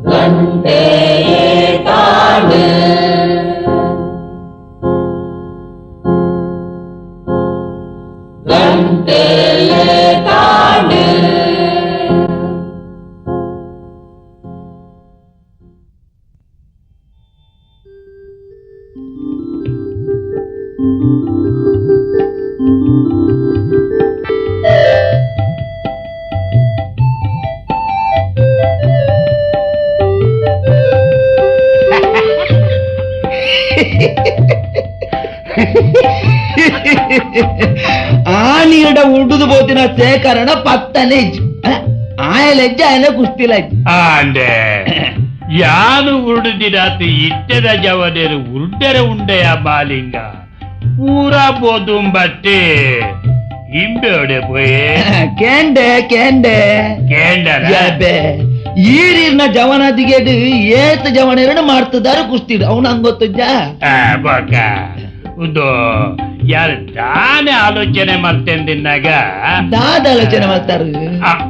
ಗಂಟೆ ಏತಾಂಡ್ ಗಂಟೆ ಏತಾಂಡ್ ಆನಿಯಡ ಉಡುದು ಪೋತಿನ ಸೇಕರಣ ಪತ್ತನೆ ಆಯಲೆಜ್ಜ ಆಯನ ಕುಸ್ತಿಲಜ್ಜ ಆಂಡೆ ಯಾನು ಉರುಡುದಿರಾತು ಇಟ್ಟದ ಜವನೇರು ಉರುಡರೆ ಉಂಡೆಯ ಬಾಲಿಂಗ ಪೂರಾ ಬೋದುಂಬಟ್ಟೆ ಇಂಬೆಡೆ ಪೋಯೆ ಕೇಂಡೆ ಕೇಂಡೆ ಕೇಂಡರ ಯಾಬೆ ಈರಿನ ಜವನದಿಗೆಡು ಏತ ಜವನರನ್ನು ಮಾಡ್ತಿದ್ದಾರೆ ಕುಸ್ತಿಡು ಅವನು ಹಂಗೊತ್ತಜ್ಜ ಬಾಕ ಒಂದು ಯಾರು ತಾನೇ ಆಲೋಚನೆ ಮಾಡ್ತೇನೆ ದಾದ ಆಲೋಚನೆ ಮಾಡ್ತಾರ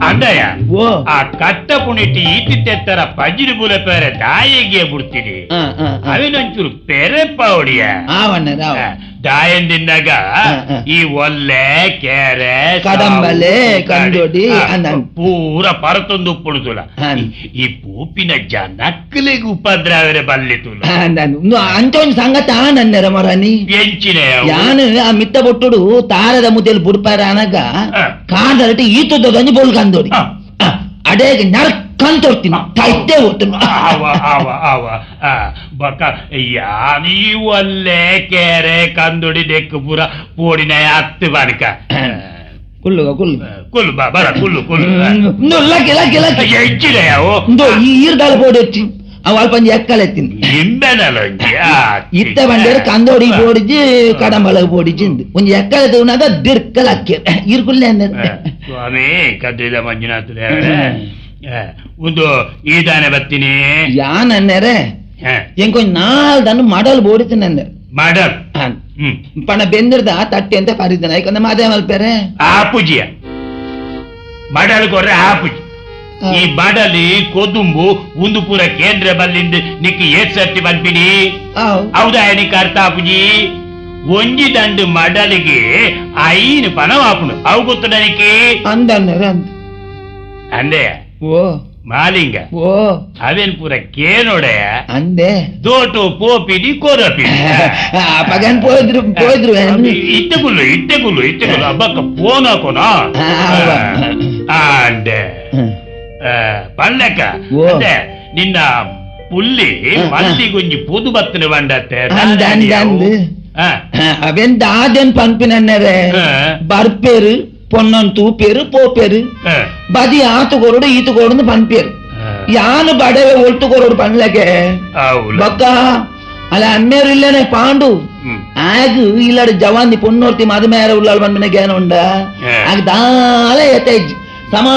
ಅಂದಯ್ಯ ಓ ಆ ಕಟ್ಟ ಪುಣಿಟಿ ಈತಿತ್ತೆತ್ತರ ಪಜಿರಿ ಬುಲ ಪೇರೆ ದಾಯಿಗೆ ಬಿಡ್ತೀನಿ ಆ, ಆ, ಆ. ಅವಿನೊಂಚೂರು ಪೆರೆ ಪಾವಡಿಯ ಆವಣ್ಣರ ಆವ. ದಾಯಂದಿನ್ನಾಗ ಆ. ಈ ಒಲ್ಲೆ ಕೆರೆ ಕದಂಬಲೆ, ಸಾವು, ಕಂದೋಡಿ, ಆ, ಅಂದ- ಪೂರ ಪರತೊಂದು ಉಪ್ಪುಣುದುಲ ಹಾ. ಈ ಪೂಪಿನ ಜನಕ್ಕಲಿಗೆ ಉಪದ್ರವರೆ ಬಲ್ಲಿತುಲ ಅಂಚ ಒಂಜಿ ಸಂಗತಿ ಆನನ್ನೆರ ಮರನಿ ಎಂಚಿನ ಯಾನು ಆ ಮಿತ್ತ ಬೊಟ್ಟುಡು ತಾರದ ಮುದ್ದೆಲ್ ಬುಡ್ಪಾರ ಅನಗ ಆ. ಕಾದರಟಿ ಈತುದ್ದೊಂಜಿ ಬೋಲ್ಕಂದೋಡಿ ಆ. ಅಡೇಗೆ ನರ್ಕಂತ ಹೋಗ್ತೀನಿ ತೈತೆ ಹೋಗ್ತೀನಿ ಆವ ಆವ ಆವ ಆ, ಬಕ ಯಾನೀ ಒಲ್ಲೆ ಕೆರೆ ಕಂದುಡಿ ದೆಕ್ಕು ಪೂರ ಪೋಡಿನ ಅತ್ತು ಬನಕ ಕುಳ್ಳುಗ ಕುಳ್ಳು ಕುಲ್ಲು ಬಾ ಬರ Kullu Kullu lucky lucky lucky ಎಂಚಿನ ಯಾವು ಇಂದು ಈ ಈರ್ದಾಳ ಪೋಡಿ వచ్చి ಅವ ಅಲ್ಪ ಒಂಜಿ ಎಕ್ಕಲೆತ್ತೀನಿ ಇಂಬೆನಲೊಂಜಿ ಇತ್ತ ಬಂಡೇರು ಕಂದೋಡಿ ಪೋಡಿಜಿ ಕಡಂಬಳ ಪೋಡಿಜಿ ಇಂದು ಒಂಜಿ ಎಕ್ಕಲೆ ತೂನಾಗ ದಿರ್ಕಲ್ ಅಕ್ಕಿ ಈರ್ಕುಲ್ಲೆ ಸ್ವಾಮಿ ಕದ್ರಿದ ಮಂಜುನಾಥ ದೇವರೇ ಒಂದು ಈ ದಾನೆ ಬತ್ತೀನಿ ಯಾನ್ ಅನ್ನೇರೆ ಎಂಕೊಂಜಿ ನಾಲ್ ದನ್ನು ಮಡಲ್ ಬೋಡಿತೀನಿ ಅಂದೆ ಮಾಡಲ್ ಹ್ಮ್ ಪಣ ಬೆಂದಿರ್ದ ತಟ್ಟಿ ಅಂತ ಪರಿದನ ಯಾಕಂದ್ರೆ ಮಾದೇ ಮಲ್ಪೇರೆ ಆ ಪೂಜಿಯ ಮಡಲ್ ಕೊರ್ರೆ ಆ ಪೂಜೆ ಈ ಮಡಲಿ ಕೊದುಂಬು ಒಂದು ಪೂರ ಕೇಂದ್ರ ಬಲ್ಲಿಂದ ನಿಕ್ ಏತ್ ಸರ್ತಿ ಪನ್ಪಿನಿ ಆವ್. ಹೌದಾ ನಿಕ್ ಅರ್ಥ ಆಪುಜಿ ಒಂಜಿ ದಂಡು ಮಡಲಿಗೆ ಐನು ಪಣ ಆಪುಣು ಅವು ಗೊತ್ತು ನನಗೆ ಅಂದ ಅನ್ನೇರೆ ಅಂದ ಅಂದೆ ಓ ಮಾಲಿಂಗ ಓ ಅವೇನ್ ಪೂರ ಕೇನೋಡೆಯ ಅಂದೆ ದೋಟು ಪೋಪಿನಿ ಕೋರಪಿನಿ ಪಗನ್ ಪೋಯ್ದ್ರು ಪೋಯ್ದ್ರು ಇತ್ತೆ ಕುಲ್ಲು ಇತ್ತೆ ಕುಲ್ಲು ಇತ್ತೆ ಕುಲ್ಲು ಅಬ್ಬಕ್ಕ ಫೋನ್ ಹಾಕೋಣ ಅಂಡೆ ಪಲ್ಲಕ್ಕ ಓ. ಅಂದೆ ನಿನ್ನ ಪುಲ್ಲಿ ಮಲ್ಲಿಗೊಂಜಿ ಪುದು ಬತ್ತನ ಬಂಡತ್ತೆ ಅಂದ ಅಂದ ಅಂದ ಅವೆನ್ ದಾದೆನ್ ಪನ್ಪಿನನ್ನೆರೆ ಬರ್ಪೇರು ಪೊನ್ನನ್ ತೂಪೇರು ಪೋಪೇರು ಬದಿ ಆತು ಕೊರಡು ಈತು ಕೊರಡು ಪನ್ಪೇರು ಯಾನು ಬಡವೆ ಒಲ್ತು ಕೊರಡು ಪನ್ಲಕ್ಕೆ ಬಕ್ಕ ಅಲ್ಲ ಅಮ್ಮೇರು ಇಲ್ಲೇನೆ ಪಾಂಡು ಆಗ ಇಲ್ಲಡ ಜವಾನಿ ಪೊನ್ನೋರ್ತಿ ಮದುಮೇರ ಉಳ್ಳಾಳು ಬಂದ್ಮಿನ ಗೇನ ಉಂಡ ಆಗ ದಾಲ ಎತ್ತೈಜ್ ಸಮ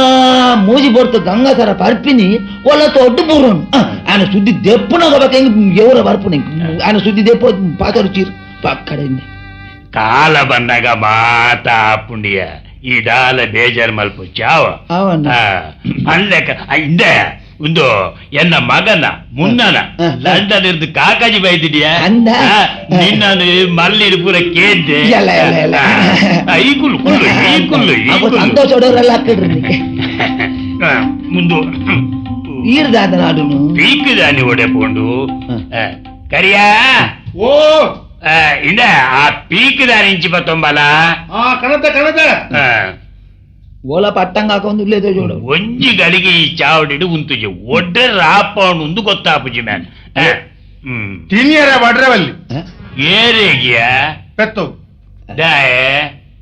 ಮೂಜಿ ಬೊರ್ತು ಗಂಗಾಸರ ಪರ್ಪಿನಿ ಒಲ್ಲ ತೊಡ್ಡು ಬೂರೋನು ఆయన ಸುದ್ದಿ ದೆಪ್ಪುನ ಎವರ ಬರ್ಪುನಿ ఆయన ಸುದ್ದಿ ದೆಪ್ಪ ಪಾತರು ಚೀರು ಪಕ್ಕಡೆಯಿಂದ ಕಾಲ ಬಂದಾಗ ಮಾತಾ ಪುಂಡಿಯ ಈ ದಾಲ ಬೇಜಾರ್ ಮಲ್ಪ ಚಾವ ಅವನ್ನ ಅನ್ಲೆಕ್ಕ ಇಂದೆ ಒಂದು ಎನ್ನ ಮಗನ ಮುನ್ನನ ಲಂಡನ್ ಇರ್ದು ಕಾಕಾಜಿ ಬೈದಿದ್ಯಾ ಅಂದ? ನಿನ್ನನು ಮಲ್ಲಿರು ಪೂರ ಕೇದ್ದೆ ಇಲ್ಲ, ಇಲ್ಲ, ಇಲ್ಲ. ಈ ಕುಲ್ಲು ಕುಲ್ಲು ಈ ಕುಲ್ಲು ಈ ಅಪ್ಪ ಕುಲ್ಲು ಸಂತೋಷ ಹೊಡೋರೆಲ್ಲ ಹಾಕಿಡ್ರಿ ಮುಂದು ಈರ್ದಾದ ನಾಡುನು ಪೀಕದಾನಿ ಒಡೆ ಪೋಂಡು ಕರಿಯಾ ಓ ಇಂದ ಆ ಪೀಕದಾನಿ ಇಂಚಿ ಬತ್ತೊಂಬಲ ಆ ಕಣತೆ ಕಣತೆ ಓಲ ಪಟ್ಟಂಗ ಹಾಕೊಂಡು ಇಲ್ಲೇ ಜೋಡು ಒಂಜಿ ಗಳಿಗೆ ಈ ಚಾವಡಿಡು ಉಂತುಜಿ ಒಡ್ಡೆ ರಾಪವನು ಒಂದು ಗೊತ್ತಾಪುಜಿ ಮ್ಯಾನ್ ಹ್ಮ್ ತಿನ್ನಿಯರ ಬಡ್ರವಲ್ಲಿ ಏರೇಗಿಯ ಪೆತ್ತು ದಾಯೆ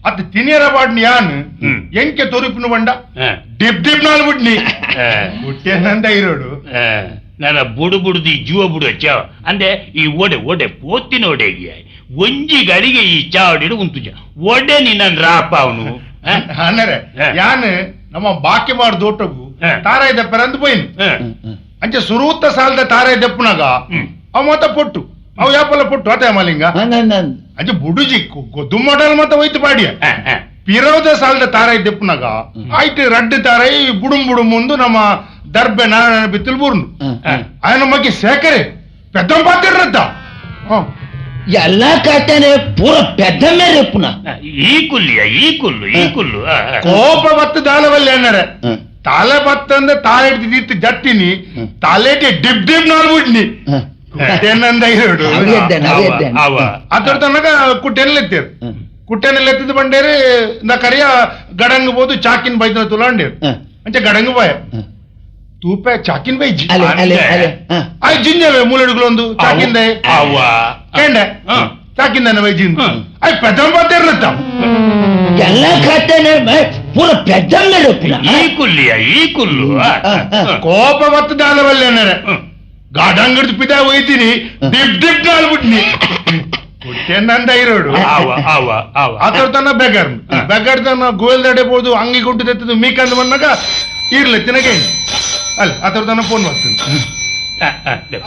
ಅತ್ ತಿನ್ನಿಯರ ಬಾಡ್ನಿ ಯಾನ್ ಹ್ಮ್. ಎಂಕೆ ತೊರಿಪಿನ ಬಂಡ ಡಿಪ್ ಡಿಪ್ ನಾಲ್ ಬುಡ್ನಿ ಹುಟ್ಟೆನಂದ ಇರೋಡು ನನ್ನ ಬುಡು ಬುಡುದು ಈ ಜೀವ ಬುಡು ಚಾವ ಅಂದೆ ಈ ಒಡೆ ಒಡೆ ಪೋತಿನ ಒಡೆಗಿಯ ಒಂಜಿ ಗಳಿಗೆ ಈ ಚಾವಡಿಡು ಉಂತುಜ ಒಡೆ ನಿನ್ನ ರಾಪ ಅವನು ಅన్నರೆ ಯಾನ್ ನಮ್ಮ ಬಾಕಿ ಮಾಡ್ ದೋಟಗು ತಾರಾಯಿ ದಪ್ಪರ ಅಂದ್ ಪೋಯಿನ್ ಅಂಚೆ ಸುರೂತ ಸಾಲದ ತಾರಾಯಿ ದಪ್ಪುನಾಗ ಅವ ಮತ ಪೊಟ್ಟು ಅವು ಯಾಪಲ್ಲ ಪೊಟ್ಟು ಅತೆ ಮಾಲಿಂಗ ಅಂಚೆ ಬುಡುಜಿ ದುಮ್ಮಟಲ್ ಮತ ಹೋಯ್ತು ಪಾಡಿಯ ಪಿರೋದ ಸಾಲದ ತಾರಾಯಿ ದೆಪ್ಪುನಾಗ ಆಯ್ತು ರಡ್ಡು ತಾರಾಯಿ ಬುಡುಂ ಬುಡುಂ ಮುಂದು ನಮ್ಮ ದರ್ಬೆ ನಾರಾಯಣ ಬಿತ್ತಲ್ ಬೂರ್ನು ఆయన ಮಗ್ಗಿ ಸೇಕರೆ పెద్దం పాత్ర ಎಲ್ಲ ಕತೆನೆ ಪೂರ ಪೆದ್ದಮ್ಮೆ ರೇಪುನ. ಈ ಕುಲ್ಲಿಯ ಈ ಕುಲ್ಲು ಈ ಕುಲ್ಲು. ಕೋಪ ಬತ್ತು ದಾಲವಲ್ಲಿ ಅಣ್ಣರೆ ತಲೆ ಬತ್ತಂದ್ರೆ ತಾಳೆ ಹಿಡ್ದಿತ್ತು ಜಟ್ಟಿನಿ ತಲೆಗೆ ಡಿಬ್ ಡಿಬ್ ನಾಲ್ಬಿಡ್ನಿ ಕುಟ್ಟೆನಂದ ಹೇಳು. ಅದ್ರ ತನಕ ಕುಟ್ಟೆನಲ್ಲಿ ಎತ್ತಿರು ಕುಟ್ಟೆನಲ್ಲಿ ಎತ್ತಿದ್ದು ಬಂಡೇರಿ ಇಂದ ಕರಿಯ ಗಡಂಗ್ ಬೋದು ಚಾಕಿನ ಬೈದ ತುಲಾಂಡೇರು ಅಂಚೆ ಗಡಂಗ್ ಬಾಯ ತೂಪೆ ಚಾಕಿನ ಬೈಜಿ ಆ ಜಿಂಜವೆ ಮೂಲೆಡುಗಳೊಂದು ಚಾಕಿಂದ ಕೇಂಡೆ ಚಾಕಿಂದ ಬೈಜಿಂದ I ಪೆದ್ದಂ ಪಾತೇರ್ನತ್ತ ಎಲ್ಲ ಕತೆನೆ ಪೂರ ಪೆದ್ದಮ್ಮೆ ರೇಪುನ. ಈ ಕುಲ್ಲಿಯ ಈ ಕುಲ್ಲು. ಕೋಪ ಬತ್ತು ದಾಲವಲ್ಲಿ ಅಣ್ಣರೆ ಗಾಡಂಗಡ್ದು ಪಿದ ಒಯ್ತೀನಿ ಡಿಬ್ ಡಿಬ್ ನಾಲ್ಬಿಟ್ನಿ ಕುಟ್ಟೆನಂದ ಇರೋಡು. ಆತರ ತನ ಬೆಗರ್ ಬೆಗರ್ ತನ ಗೋಲ್ ದಡೆಬೋದು ಅಂಗಿ ಗುಡ್ಡು ತೆತ್ತದು ಮೀಕಂದು ಬಂದಾಗ ಇರ್ಲಿ ತಿನಗೆ ಅಲ್ಲ ಆತರ ತನ ಫೋನ್ ಮಾಡ್ತೀನಿ.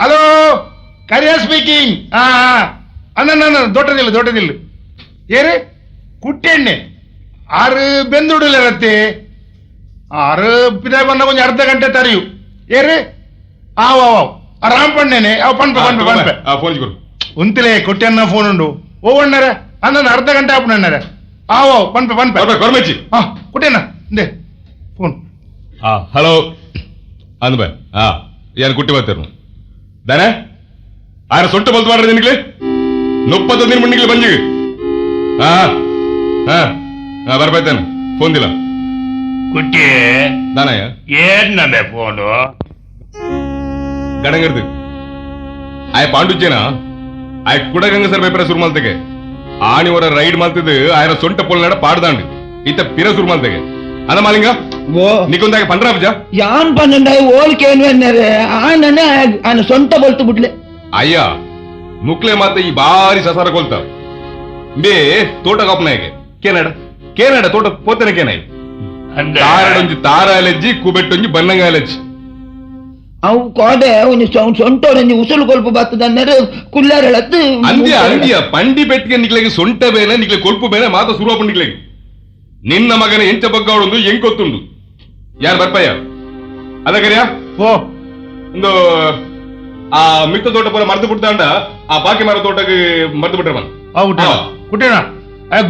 ಹಲೋ ಕರಿಯ ಸ್ಪೀಕಿಂಗ್. ಹಾ ಅಣ್ಣ ನಾನು ದೊಡ್ಡದಿಲ್ಲ ದೊಡ್ಡದಿಲ್ಲ ಏರಿ ಕುಟ್ಟೆಣ್ಣೆ ಆರು ಬೆಂದುಡಲಿರತ್ತೆ ಆರು ಪಿದ ಬಂದ ಕೊಂಚ ಅರ್ಧ ಗಂಟೆ ತರಿಯು ಏರಿ ಆವ್ ಆವ್ ಆರಾಮ್ ಪಣ್ಣೇನೆ ಅವ್ ಪನ್ಪೆ ಪನ್ಪೆ ಪನ್ಪೆ ಫೋನ್ ಕೊಡು ಉಂತಿಲೆ ಕೊಟ್ಟೆನ್ನ ಫೋನ್ ಉಂಡು ಓ ಅಣ್ಣರೆ ಅನ್ನ ಅರ್ಧ ಗಂಟೆ ಆಪುಣ ಅಣ್ಣರೆ ಆವ್ ಆವ್ ಪನ್ಪೆ ಪನ್ಪೆ ಕೊರ್ಮೆಚ್ಚಿ. ಹಾ ಕುಟ್ಟೆಣ್ಣ ಇಂದೆ ಫೋನ್. ಹಲೋ ಅಂದ್ ಬೈ ಹಾ ಏನು ಕುಟ್ಟಿ ಬರ್ತಿರ್ನು ದಾನೆ ಆರ ಸೊಟ್ಟು ಬಲ್ತು ಮಾಡ್ರಿ ನಿನಗೆ 30 ದಿನ ಮುನ್ನಿಗ್ಲಿ ಬಂಜಿಗೆ. ಹಾ ಹಾ ಹಾ ಬರ್ಬೈತೇನೆ ಫೋನ್ ದಿಲ್ಲ ಕುಟ್ಟಿ ದಾನಯ್ಯ ಏನ್ ನಮ್ಮೆ ಫೋನು ಗಡಂಗರ್ದು ಆಯ್ ಪಾಂಡುಜ್ಜೇನ ಆಯ್ ಕುಡಗಂಗ ಸರ್ ಪೇಪರ ಸುರು ಮಲ್ತೆಗೆ ಆಣಿ ಅವರ ರೈಡ್ ಮಲ್ತಿದ್ದು ಆಯನ ಸೊಂಟ ಪೊಲ್ನಾಡ ಪಾಡ್ದಾಂಡು ಇತ್ತ ಪಿರ ಸುರು ಮಲ್ತೆಗೆ ಅದ ಮಾಲಿಂಗ ಓ ನಿಕೊಂದಾಗ ಪಂಡ್ರಾಬ್ಜ ಯಾನ್ ಪನ್ನಂಡಾಯ್ ಓಲ್ಕೆ ಏನು ಆನನೆ ಆನ ಸೊಂಟ ಬಲ್ತು ಬಿಡ್ಲೆ. ಅಯ್ಯ ಮುಕ್ಲೆ ಮಾತ ಈ ಬಾರಿ ಸಸಾರ ಕೊಲ್ತ ಬೇ ತೋಟ ಕಾಪನಾಯಗೆ ಕೇನಡ ಕೇನಡ ತೋಟ ಪೋತನೆ ಕೇನಾಯ್ ತಾರಡೊಂಜಿ ತಾರ ಅಲೆಜ್ಜಿ ಕುಬೆಟ್ಟೊಂಜಿ ಬನ್ನಂಗ ಅಲೆಜ್ಜಿ ಅವು ಕೋಡೆ ಒಂಜಿ ಸೊಂಟೊಡೊಂಜಿ ಉಸುಲು ಕೊಲ್ಪು ಬತ್ತದನ್ನೆರೆ ಕುಲ್ಲಾರಳತ್ತು ಅಂದ್ಯ ಅಂದ್ಯ ಪಂಡಿ ಪೆಟ್ಟಿಗೆ ನಿಕ್ಲೆಗೆ ಸೊಂಟ ಬೇನೆ ನಿಕ್ಲೆ ಕೊಲ್ಪು ಬೇನೆ ಮಾತ ಸುರುವಪ್ಪ ನಿಕ್ಲೆಗೆ ನಿನ್ನ ಮಗನ ಎಂಚ ಬಗ್ಗಾವಡೊಂದು ಎಂಕೊತ್ತುಂಡು ಯಾರು ಬರ್ಪಯ್ಯ ಅದ ಕರಿಯ ಓ ಒಂದು ಆ ಮಿತ್ತ ತೋಟ ಪೂರ ಮರ್ದು ಬಿಡ್ತಾಂಡ ಆ ಬಾಕಿ ಮರ ತೋಟಕ್ಕೆ ಮರ್ದು ಬಿಟ್ರೆ ಬಂದು ಆ ಕುಟ್ಟೆಣ್ಣ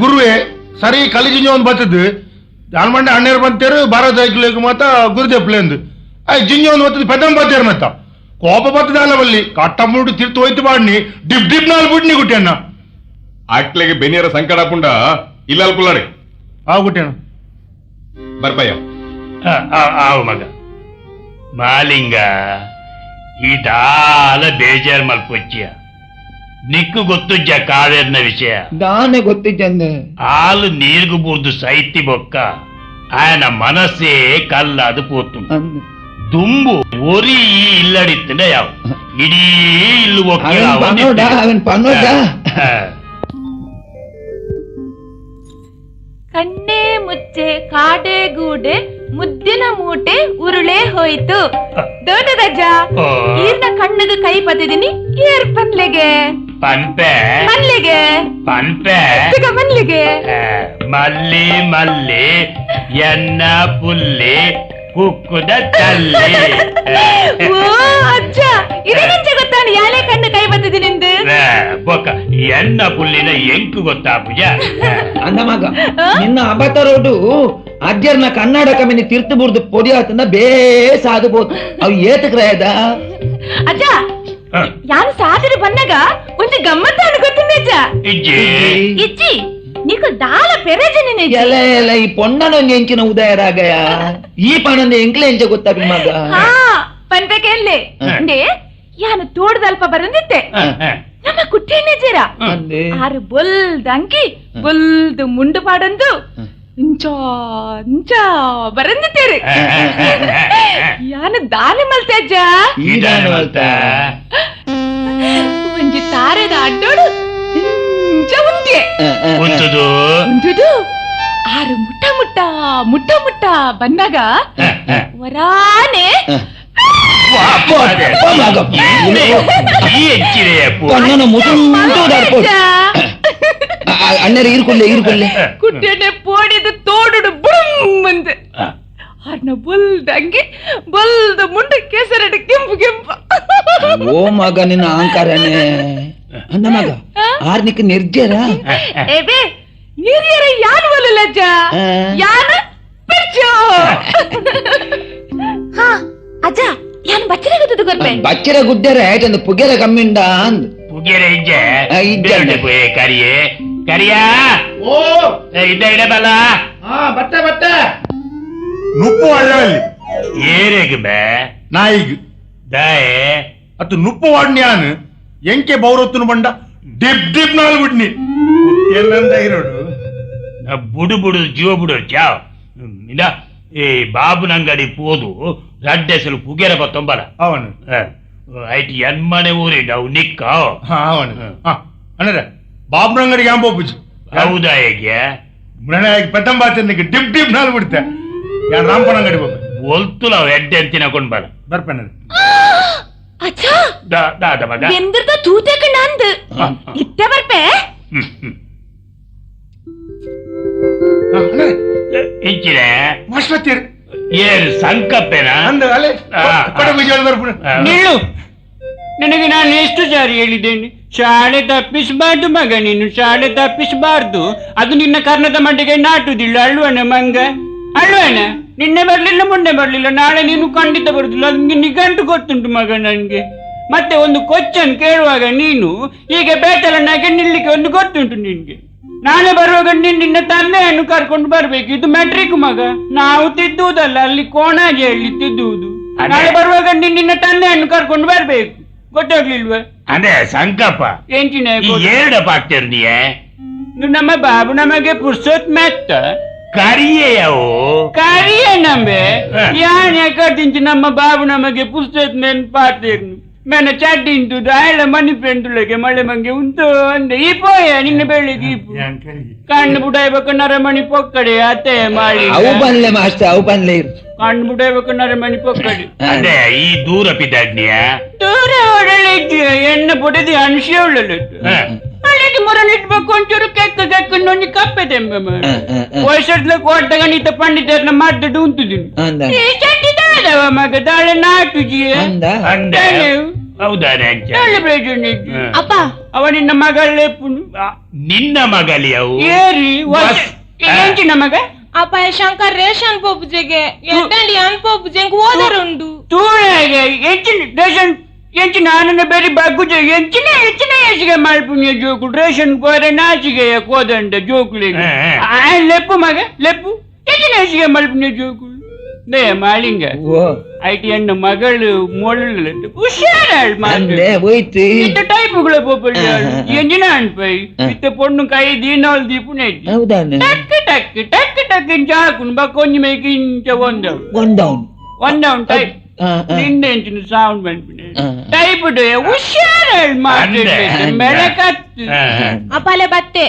ಗುರುವೆ ಸರಿ ಕಲಿಜಿಂಜ ಒಂದು ಬತ್ತದ್ದು ದಾನ್ ಮಂಡೆ ಅಣ್ಣೇರು ಬಂತೇರು ಭಾರತ ಐಕ್ಲೇಕು ಮಾತ ಗುರುದೇಪ್ಲೇಂದು I ಜಿಂಜ ಒಂದು ಬತ್ತದು ಪೆದ್ದಂ ಬತ್ತೇರು ಮತ್ತ ಕೋಪ ಬತ್ತದ ಅಲ್ಲ ಬಲ್ಲಿ ಕಟ್ಟ ಮುಡು ತಿರ್ತು ಹೋಯ್ತು ಬಾಡ್ನಿ ಡಿಬ್ ಡಿಬ್ ನಾಲ್ ಬಿಡ್ನಿ ಕುಟ್ಟೆಣ್ಣ ಅಟ್ಲೆಗೆ ಬೆನಿಯರ ಸಂಕಟ ಪುಂಡ ಇಲ್ಲ ಕುಲ್ಲಾಡಿ ಆ ಕುಟ್ಟೆಣ್ಣ ಬರ್ಪಯ್ಯ ಆವು ಮಗ ಮಾಲಿಂಗ ಈ ದಾಲ ಬೇಜಾರ್ ಮಲ್ಪೊಚ್ಚಿಯ ನಿಕ್ಕು ಗೊತ್ತುಜ್ಜ ಕಾವೇರ್ನ ವಿಷಯ ದಾನೆ ಗೊತ್ತಿದ್ದಂದೆ ಹಾಲು ನೀರ್ಗು ಬೂರ್ದು ಸೈತಿ ಬೊಕ್ಕ ఆయన మనసే కల్లాదు పోతుంది ಅಂದ್ ದುಂಬು ಒರಿ ಈ ಇಲ್ಲಡಿತ್ತಂಡ ಯಾವ ಇಡೀ ಇಲ್ಲು ಒಕ್ಕೆ ಅವನ್ ಪನ್ನೋಡ ಅವನ್ ಪನ್ನೋಡ. ಕಣ್ಣೇ ಮುಚ್ಚೆ ಕಾಡೆ ಗೂಡೆ ಮುದ್ದಿನ ಮೂಟೆ ಉರುಳೆ ಹೋಯ್ತು. ದೊಡ್ಡದಜ್ಜ ಈರ್ನ ಕಣ್ಣಿಗೆ ಕೈ ಪತ್ತಿದೀನಿ ಏರ್ ಪನ್ಲೆಗೆ ಪನ್ಪೆ ಮನ್ಲಿಗೆ ಪನ್ಪೆ ಮನ್ಲಿಗೆ ಮಲ್ಲಿ ಮಲ್ಲಿ ಎನ್ನ ಪುಲ್ಲಿ ಕುಕ್ಕುದ ತಲ್ಲಿ. ಓ ಅಜ್ಜ ಇದೇನಂಚ ಗೊತ್ತಾಣ ಯಾಳೆ ಕಣ್ಣು ಕೈ ಬತ್ತಿದಿನಿಂದು ಬೊಕ್ಕ ಎನ್ನ ಪುಲ್ಲಿನ ಎಂಕು ಗೊತ್ತಾ ಪೂಜಾ ಅಂದ ಮಗ ನಿನ್ನ ಅಬತರೋಡು ಅಜ್ಜರ್ನ ಕನ್ನಡಕ ಮಿನಿ ತಿರ್ತು ಬುರ್ದು ಪೊಡಿ ಆತನ ಬೇಸಾದು ಬೋದು ಅವು ಏತಕ್ರಾಯದ ಅಜ್ಜ ಯಾರು ಸಾದಿರು ಬಂದಾಗ ಒಂದು ಗಮ್ಮತ್ತಾನು ಗೊತ್ತಿಲ್ಲ ಅಜ್ಜ. ಇಜ್ಜಿ ಇಜ್ಜಿ ನೀಕು ದಾಲ ಪೆರಜನಿ ಎಲೆ ಎಲೆ ಈ ಪೊಣ್ಣನೊಂದು ಎಂಚಿನ ಉದಯರಾಗಯ ಈ ಪಣಂದ ಎಂಕ್ಲೆ ಎಂಚ ಗೊತ್ತಾಪಿ ಮಗ. ಹಾ ಪನ್ಪೆಕೆಲ್ಲೆ ಅಂದೆ ಯಾನು ತೋಟದಲ್ಪ ಬರಂದಿತ್ತೆ ನಮ್ಮ ಕುಟ್ಟೆಣ್ಣೆ ಜೀರ ಅಂದೆ ಆರು ಬೊಲ್ದು ಅಂಕಿ ಬೊಲ್ದು ಮುಂಡು ಪಾಡಂದು ಇಂಚ ಇಂಚ ಬರಂದಿತ್ತೇರಿ ಯಾನು ದಾನಿ ಮಲ್ತೆ ಅಜ್ಜ. ಈ ದಾನಿ ಮಲ್ತ ಒಂಜಿ ತಾರೆದ ಅಡ್ಡೋಡು ಇಂಚ ಉಂತೆ ಉಂತುದು ಉಂಟುದು ಆರು ಮುಟ್ಟ ಮುಟ್ಟ ಮುಟ್ಟ ಮುಟ್ಟ ಬಂದಾಗ ವರಾನೆ ಈ ಎಂಚಿರೆಯ ಪೊಣ್ಣನ ಮುಸುಂಟು ಅಣ್ಣರ ಈರ್ಕೊಲ್ಲೆ ಈರ್ಕೊಲ್ಲೆ ಕುಟ್ಟೆಣ್ಣೆ ಪೋಡಿದು ತೋಡುಡು ಬುಡುಂ ಅಂದು. ಆರ್ನ ಬುಲ್ದಂಗೆ ಬಲ್ದ ಮುಂಡೆ ಕೇಸರಡು ಕೆಂಪು ಕೆಂಪು. ಓ ಮಗ ನಿನ್ನ ಅಹಂಕಾರನೇ ಅಂದ ಮಗ ಆರ್ನಿಕ್ ನಿರ್ಜರ. ಏಬೆ ನೀರಿಯರ ಯಾನ್ ಬಲ್ಲಜ್ಜ ಯಾನ್ ಪಿರ್ಚು. ಹಾ ಅಜ್ಜ ಯಾನ್ ಬಚ್ಚರೆ ಗುದ್ದು ಗೊರ್ಪೆ. ಬಚ್ಚರ ಗುಡ್ಡರೆ ಆಯ್ತು ಪುಗೆರ ಕಮ್ಮಿಂಡ ಅಂದ್. ಪುಗೆರೆ ಇಜ್ಜೆ. ಇಜ್ಜೆ. ಕರಿಯೇ ಕರಿಯಾ. ಓ ಇದ್ದ ಇಡ ಬಲ್ಲ. ಹಾ ಬತ್ತೆ ಬತ್ತೆ ನುಪ್ಪು ಅಳ್ಳವಲ್ಲಿ. ಏರೆಗ್ ಬೇ? ನಾಯಿಗ್. ದಾಯೆ? ಅತ್ತು ನುಪ್ಪು ವಾಡ್ನ್ಯಾನ್ ಎಂಕೆ ಬೌರೊತ್ತುನು ಬಂಡ ಡಿಪ್ ಡಿಪ್ ನಾಲ್ ಬಿಡ್ನಿ ಎಲ್ಲಂದ ಇರೋಡು. ಬುಡು ಬುಡು ಜೀವ ಬುಡು ಚಾವ್ ಇಲ್ಲ ಏ ಬಾಬುನಂಗಡಿ ಪೋದು ರಡ್ಡೆಸಲು ಪುಗೆರ ಬತ್ತೊಂಬಲ. ಅವನು ಐಟ್ ಎನ್ಮನೆ ಊರಿಂಡ ಅವು ನಿಕ್ಕ. ಅವನು ಅಣ್ಣರೆ ಬಾಬುನಂಗಡಿಗೆ ಆಂಬೋಪುಜಿ. ಹೌದಾ ಹೇಗೆ? ಮೃಣಯಾಗಿ ಪೆತ್ತಂಬಾತಿನಿಗೆ ಡಿಪ್ ಡಿಪ್ ನಾಲ್ ಬಿಡ್ತೆ ಯಾನ್ ರಾಂಪನಂಗಡಿ ಬೋಪೆ. ಒಲ್ತುಲ ಎಡ್ಡೆ ಅಂತಿನ ಕೊಂಡ್ಬಲ. ಬರ್ಪೆನ. ಅಚ್ಚಾ ದಾದ ಮಗ ಬೆಂದ್ರದ ತೂತೆಕ ನಂದು ಇತ್ತೆ ಬರ್ಪೆ. ಇಂಚಿನೆ ಮಾಸ್ಟರ್ ಏರು ಸಂಕಪ್ಪೇನ ಅಂದ ಅಲೆ ಕೊಡ. ನಿಲ್ಲು, ನಿನಗೆ ನಾನು ಎಷ್ಟು ಸಾರಿ ಹೇಳಿದ್ದೇನೆ, ಶಾಲೆ ತಪ್ಪಿಸಬಾರ್ದು ಮಗ, ನೀನು ಶಾಲೆ ತಪ್ಪಿಸಬಾರ್ದು, ಅದು ನಿನ್ನ ಕರ್ಣದ ಮಂಡಿಗೆ ನಾಟುದಿಲ್ಲ ಅಳ್ವಣ ಮಂಗ ಅಳ್ವಣ. ನಿನ್ನೆ ಬರ್ಲಿಲ್ಲ ಮೊನ್ನೆ ಬರ್ಲಿಲ್ಲ, ನಾಳೆ ನೀನು ಖಂಡಿತ ಬರುದಿಲ್ಲ, ಅದು ನಿನ್ನ ನಿಘಂಟು ಗೊತ್ತುಂಟು ಮಗ ನನಗೆ. ಮತ್ತೆ ಒಂದು ಕ್ವಶನ್ ಕೇಳುವಾಗ ನೀನು ಈಗ ಬೇಟಲನ್ನಾಗೆ ನಿಲ್ಲಿಕ್ಕೆ ಒಂದು ಗೊತ್ತುಂಟು ನಿನ್ಗೆ. ನಾಳೆ ಬರುವಾಗ ನೀನು ನಿನ್ನ ತಂದೆಯನ್ನು ಕರ್ಕೊಂಡು ಬರ್ಬೇಕು, ಇದು ಮೆಟ್ರಿಕ್ ಮಗ, ನಾವು ತಿದ್ದುವುದಲ್ಲ, ಅಲ್ಲಿ ಕೋಣಾಜೆಯಲ್ಲಿ ತಿದ್ದುವುದು. ನಾಳೆ ಬರುವಾಗ ನೀನು ನಿನ್ನ ತಂದೆಯನ್ನು ಕರ್ಕೊಂಡು ಬರ್ಬೇಕು, ಗೊತ್ತಾಗ್ಲಿಲ್ವ? ಅದೇ ಸಂಕಪ್ಪ ಎಂಚಿನ ಏಡಪ್ಪ ಆಗ್ತೀರ ನೀ? ನಮ್ಮ ಬಾಬು ನಮಗೆ ಪುರ್ಸೊತ್ ಮೆತ್ತ ಕರಿಯವು ಕರಿಯ ನಂಬೆ ಯಾನ್ ಯಾಕದಿಂಚಿ ನಮ್ಮ ಬಾಬು ನಮಗೆ ಪುರ್ಸೊತ್ ನೆನ್ಪಾತಿರ್ನು ಮೆನ ಚಡ್ಡಿ ದಾಯಳ ಮನಿ ಪೆಂದುಲಗೆ ಮಳೆ ಮಂಗೆ ಉಂಟು ಅಂದೆ ಈ ಪೋಯ ನಿನ್ನ ಬೆಳ್ಳಿಗೆ ಇಪ್ಪು ಕಣ್ಣು ಬುಡಾಯ್ಬೇಕು ನರಮಣಿ ಪೊಕ್ಕಡೆ ಅತ್ತೆ ಮಾಡಿ ಅವು ಬನ್ಲೆ ಮಾಸ್ಟರ್, ಅವು ಬನ್ಲೆ. ಕಣ್ಣು ಬುಡಾಯ್ಬೇಕು ನರಮಣಿ ಪೊಕ್ಕಡೆ. ಅದೇ ಈ ದೂರ ಪಿದಾಡ್ನಿಯ ದೂರ ಓಡಲಿದ್ಯ ಎಣ್ಣ ಬುಡದಿ ಅನ್ಶಿಯವಳು ಅಲ್ಲಿಗೆ ಮೊರನಿಟ್ಬೇಕು ಒಂಚೂರು ಕೆಕ್ಕ ಕೆಕ್ಕ ನೊಂಜಿ ಕಪ್ಪೆ ತೆಂಬ ವಯಸ್ಸಡ್ಲ ಕೋಟಗಣಿತ ಪಂಡಿತರನ್ನ ಮಾಡ್ದಡು ಉಂಟುದಿನಿ ಈ ಚಡ್ಡಿ ದಾದವ ಮಗ ದಾಳೆ ನಾಟುಜಿಯ ಅಂದ ಅಂದೆ ಹೌದಾನೆ. ಅಪ್ಪ ಅವ ನಿನ್ನ ಮಗಳೇಪುನು. ನಿನ್ನ ಮಗಲಿ ಅವು ಏರಿ ಎಂಚಿನ ಮಗ? ಅಪ್ಪ ಶಂಕರ್ ರೇಷನ್ ಪೋಪುಜೆಗೆ ಎಡ್ಡಂಡಿ ಅನ್ ಪೋಪುಜೆಂಗ್ ಓದರುಂಡು ತೂಳಾಗೆ ಎಂಚಿನ ರೇಷನ್ ಎಂಚಿನ ಆನಂದ ಬೇರೆ ಬಗ್ಗುಜ ಎಂಚಿನ ಹೆಚ್ಚಿನ ಏಸಿಗೆ ಮಲ್ಪುಣ್ಯ ಜೋಕುಲು ರೇಷನ್ ಕೋರೆ ನಾಚಿಗೆ ಕೋದಂಡ ಜೋಕುಲಿಗೆ ಲೆಪ್ಪು ಮಗ ಲೆಪ್ಪು ಹೆಚ್ಚಿನ ಏಸಿಗೆ ಮಲ್ಪುಣ್ಯ ಜೋಕುಲು ನೇ ಮಾಳಿಂಗ IT ಎಣ್ಣ ಮಗಳು ಮೊಳ್ಳು ಹುಷಾರಾಳ್ ಅಂದೆ ಹೋಯ್ತು ಇತ್ತ ಟೈಪುಗಳ ಪೋಪಳ್ಳಿ ಎಂಜಿನ ಅನ್ಪೈ ಇತ್ತ ಪೊಣ್ಣು ಕೈ ದೀನಾಲ್ ದೀಪುನೆ ಹೌದಾನೆ ಟಕ್ ಟಕ್ ಟಕ್ ಟಕ್ ಇಂಚ ಹಾಕುನು ಬಕ್ಕ ಒಂಜಿ ಮೇಕ್ ಇಂಚ ಒಂದವು ಒಂದೌನ್ ಒಂದೌನ್ ಟೈಪ್ ನಿನ್ನೆ ಎಂಚಿನ ಸೌಂಡ್ ಬಂದ್ಬಿಡಿ ಟೈಪ್ ಹುಷಾರಾಳ್ ಮಾತಾಡ್ಬೇಕು ಮೆಳಕತ್ತು ಅಪಾಲೆ ಬತ್ತೆ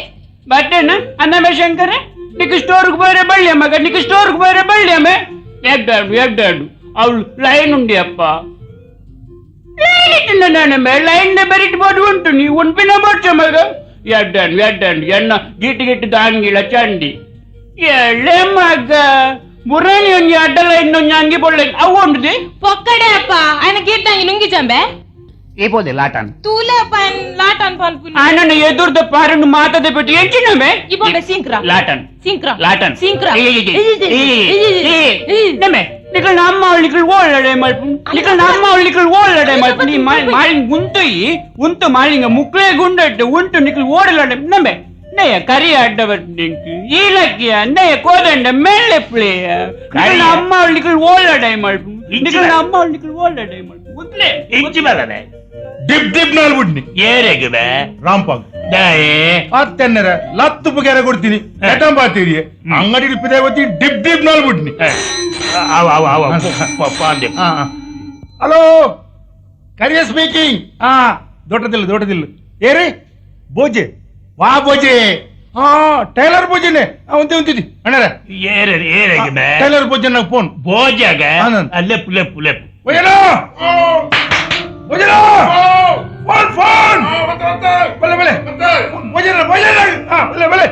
ಬಟ್ಟೆನ ಅನ್ನಮೆ ಶಂಕರ ನಿಕ್ ಸ್ಟೋರ್ಗೆ ಬೈರೆ ಬಳ್ಳಿ ಮಗ ನಿಕ್ ಸ್ಟೋರ್ಗೆ ಬೈರೆ ಬಳ್ಳಿ ಅಮ್ಮೆ ಎಡ್ಡಾಡು ಎಡ್ಡಾಡು ಅವಳು ಲೈನ್ ಉಂಡಿ ಅಪ್ಪ ಲೈನ್ ಇಟ್ಟಿಲ್ಲ ನಾನು ಲೈನ್ ಬರಿಟ್ ಬೋರ್ಡ್ ಉಂಟು ನೀವು ಉಂಪಿನ ಬೋಡ್ಚ ಮಗ ಎಡ್ಡಾಡು ಎಡ್ಡಾಡು ಎಣ್ಣ ಗಿಟ್ಟು ಗಿಟ್ಟು ದಾಂಗಿಳ ಚಂಡಿ ಎಳ್ಳೆ ಮಗ ಮುರಣಿ ಒಂಜಿ ಅಡ್ಡ ಲೈನ್ ಒಂಜಿ ಅಂಗಿ ಬೊಳ್ಳೆ ಅವು ಉಂಟು ಪೊಕ್ಕಡೆ ಅಪ್ಪ ఆయన ಗಿಟ್ಟಂಗಿ ನುಂಗಿ ಜಂಬೆ ಏ ಬೋದೆ ಲಾಟಾನ್ ತೂಲೆ ಅಪ್ಪ ಲಾಟಾನ್ ಪನ್ಪುನಿ ಆನನ ಎದುರ್ದ ಪಾರನ್ನು ಮಾತದೆ ಬಿಟ್ಟು ಎಂಚಿನಮೆ ಇಬ್ಬೊಂಬೆ ಸಿಂಕ್ರ ಲಾಟನ್ ಸಿಂಕ್ರ ಲಾಟನ್ ಸಿಂಕ್ರ ನಮೆ ನಿಕಲ್ ನಮ್ಮ ಅವಳಿಗಳು ಓಳಡೆ ಮಲ್ಪು ನಿಕಲ್ ನಮ್ಮ ಅವಳಿಗಳು ಓಳಡೆ ಮಲ್ಪು ನೀ ಮಾಳಿಂಗ್ ಉಂತುಯಿ ಉಂತು ಮಾಳಿಂಗ ಮುಕ್ಲೇ ಗುಂಡಟ್ಟು ಉಂಟು ನಿಕಲ್ ಓಡಲಾಡೆ ನಮೆ ನೇಯ ಕರಿಯ ಅಡ್ಡ ನಿಂಕು ಈಲಕ್ಕಿಯ ನೇಯ ಕೋದಂಡ ಮೇಳೆ ಪ್ಲೇಯ ನಿಕಲ್ ನಮ್ಮ ಅವಳಿಗಳು ಓಳಡೆ ಮಲ್ಪು ನಿಕಲ್ ನಮ್ಮ ಅವಳಿಗಳು ಓಳಡೆ ಮಲ್ಪು ಉಂತ್ಲೆ ಇಂಚಿ ಬಲ್ಲನೆ ಡಿಪ್ ಡಿಪ್ ನಾಲ್ ಬಿಡ್ನಿ ಏರೆಗ್ ಬೇ ರಾಂಪಾಗ್ ದಾಯೆ ಅತ್ತೆನ್ನರ ಲತ್ತು ಪುಗೆರ ಕೊಡ್ತೀನಿ ಎಟಂಬಾತೀರಿ ಅಂಗಡಿ ಪಿದೆ ಡಿಪ್ ಡಿಪ್ ನಾಲ್ ಬಿಡ್ನಿ. ಅವ ಅವ ಅವ ಪಪ್ಪ ಅಂದೆ. ಹಲೋ ಕರಿಯ ಸ್ಪೀಕಿಂಗ್. ಹಾ ದೊಡ್ಡದಿಲ್ಲ ದೊಡ್ಡದಿಲ್ಲ ಏರಿ ಬೋಜೆ ವಾ ಬೋಜೆ ಹಾ ಟೈಲರ್ ಬೋಜನೆ ಉಂತಿ ಉಂತಿದ್ದಿ ಅಣ್ಣರ ಏರೆ ಏರೆಗ್ ಬೇ ಟೈಲರ್ ಬೋಜನ ಫೋನ್ ಬೋಜಾಗ ಲೆಪ್ಪು ಲೆಪ್ಪು ಲೆಪ್ಪು ಭೋಜನ ಭೋಜನ ಫೋನ್ ಫೋನ್ ಬಲೆ ಬಲೆ ಭೋಜನ ಭೋಜನ ಹಾ ಬಲೆ ಬಲೆ.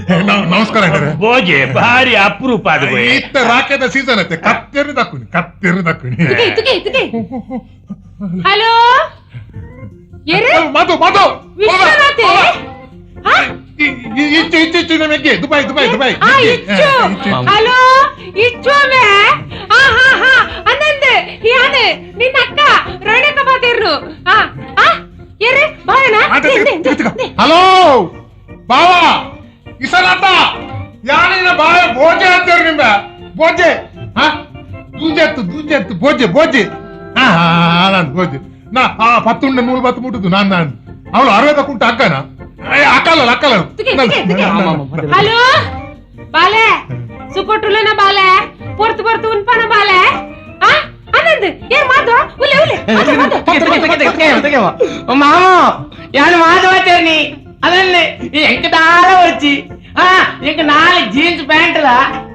ನಮಸ್ಕಾರ ಭೋಜೆ ಭಾರಿ ಅಪರೂಪ ಅದು. ಇತ್ತ ರಾಕೆದ ಸೀಸನ್ ಐತೆ. ಕತ್ತೆರಿ ದಕ್ಕುನಿ ಕತ್ತೆರಿ ದಕ್ಕುನಿ. ಹಲೋ ಮಾತು ಮಾತು ವಿಶ್ವನಾಥೆ ಇಚ್ಚು ಇಚ್ಚು ಇಚ್ಚು ನಮಗೆ Dubai Dubai Dubai. Hello ಇಚ್ಚು ಅಮ್ಮೆ. ಹಾ ಹಾ ಹಾ ಅಂದಂದೆ ಯಾನೆ ನಿನ್ನ ಅಕ್ಕ ರೋಣಕ ಬಾತಿರ್ನು. ಹಾ ಹಾ ಏರೆ ಬಾರಣ. ಹಲೋ ಬಾವಾ ಇಸನಾಥ ಯಾನಿನ ಬಾಯ ಭೋಜೆ ಅಂತೀರಿ ನಿಮ್ಮ ಭೋಜೆ. ಹಾ ದೂಜೆತ್ತು ದೂಜೆತ್ತು ಭೋಜೆ ಭೋಜೆ. ಹಾ ಹಾ ನಾನು ಭೋಜೆ ನಾ ಆ ಪತ್ತುಂಡ ನೂರು ಪತ್ತು ಮುಟ್ಟುದು ನಾನು ನಾನು ಅವಳು ಅರವತ್ತ ಕುಂಟ ಅಕ್ಕನ ಅಕ್ಕಲ್ಲ ಅಕ್ಕಲ್ಲ. ಹಲೋ ಬಾಲೆ ಸುಕೊಟ್ಟುಲನ ಬಾಲೆ ಪೊರ್ತು ಪೊರ್ತು ಉನ್ಪನ ಬಾಲೆ. ಆ ಆನಂದ್ ಏರ್ ಮಾತು ಉಲೆ ಉಲೆ ಮಾಮ ಯಾನು ಮಾತು ಅದನ್ನೇ ಎಂಕ ದಾಲ వచ్చి ಎಂಕ ನಾಳೆ ಜೀನ್ಸ್ ಪ್ಯಾಂಟ್ ಲ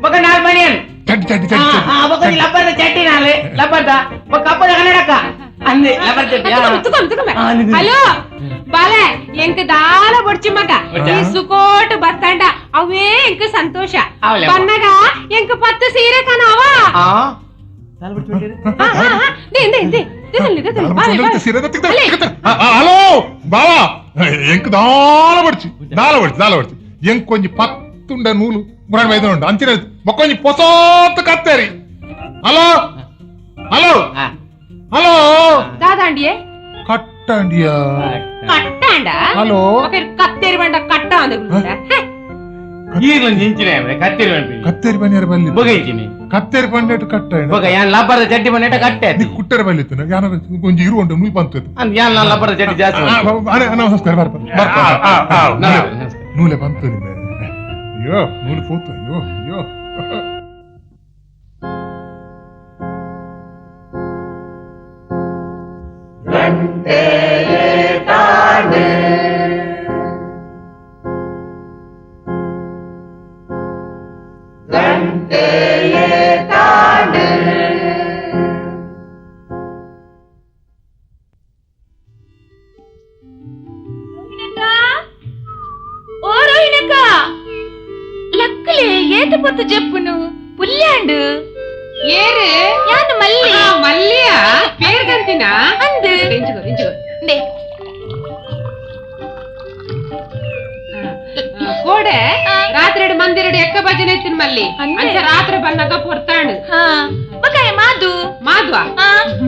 ಬೊಕ ನಾಲ್ ಬನಿಯನ್ ಚಡ್ಡಿ ಚಡ್ಡಿ ಚಡ್ಡಿ ಬೊಕ ಲಬ್ಬರ್ದ ಚಡ್ಡಿ ನಾಳೆ ಲಬ್ಬರ್ದ ಬೊಕ ಕಪ್ಪದ ಕನ್ನಡಕ ಅಂದೆ ಲಬ್ಬರ್ ಚಡ್ಡಿ. ಹಲೋ ಬಾಲೆ ಎಂಕ ದಾಲ ಬೊಡ್ಚಿ ಮಗ ಈ ಸುಕೋಟ್ ಬತ್ತಂಡ ಅವೇ ಎಂಕ ಸಂತೋಷ. ಬನ್ನಗ ಎಂಕ ಪತ್ತು ಸೀರೆ ಕಣವ. ಹಲೋ ಬಾವಾ ಎಂಕ ದಾಲ ಬಡ್ಚಿ ದಾಲ ಬಡ್ಚಿ ದಾಲ ಬಡ್ಚಿ ಎಂಕ್ ಕೊಂಜಿ ಪತ್ತುಂಡ ನೂಲು ಮುರಾಣ್ ಬೈದ ಉಂಡು ಅಂಚಿನ ಬೊಕ್ಕೊಂಜಿ ಪೊಸೋತ್ ಕತ್ತೇರಿ. Hello hello hello ದಾದಾಂಡಿಯೇ ಕಟ್ಟಂಡಿಯಾ ಕಟ್ಟಂಡ. ಹಲೋ ಕತ್ತೇರಿ ಬಂಡ ಕಟ್ಟ ಅಂದ ಕತ್ತೇರಿ ಕತ್ತೇರಿ ಬನ್ನಿಯರ ಬಲ್ಲಿ ಬೊಗೈಚಿನಿ ಕತ್ತೇರಿ ಬಂಡೇಟು ಕಟ್ಟ ಬೊಗ ಯಾನ್ ಲಬ್ಬರ್ದ ಚಡ್ಡಿ ಬಂಡೇಟ ಕಟ್ಟೆ ನೀ ಕುಟ್ಟರ ಬಲ್ಲಿ ಇತ್ತು ಯಾನ ಕೊಂಜಿ ಇರು ಉಂಟು ನೂಲು ಬಂತು ಅಂದ್ ಯಾನ್ ಲಬ್ಬರ್ದ ಚಡ್ಡಿ ಜಾಸ್ತಿ. ನಮಸ್ಕಾರ ಬರ್ಪ ನೂಲೆ ಬಂತು ನಿಮ್ಮ. ಅಯ್ಯೋ ನೂಲು ಪೋತು. ಅಯ್ಯೋ ಅಯ್ಯೋ ಜಪ್ಪುನು ಪುಲ್ಯಾಂಡು ಏರು ಯಾನು ಮಲ್ಲಿ ಮಲ್ಲಿಯ ಪೇರ್ಗಂತಿನ ಅಂದು ಇಂಚುಗೋ ಇಂಚುಗೋ ನೇ ಕೋಡೆ ರಾತ್ರಿ ಮಂದಿರಡು ಎಕ್ಕ ಭಜನೆ ಇತ್ತಿನ ಮಲ್ಲಿ ಅಂಚ ರಾತ್ರಿ ಬನ್ನಗ ಪೊರ್ತಾಂಡು. ಬಕಾಯ ಮಾದು ಮಾದುವ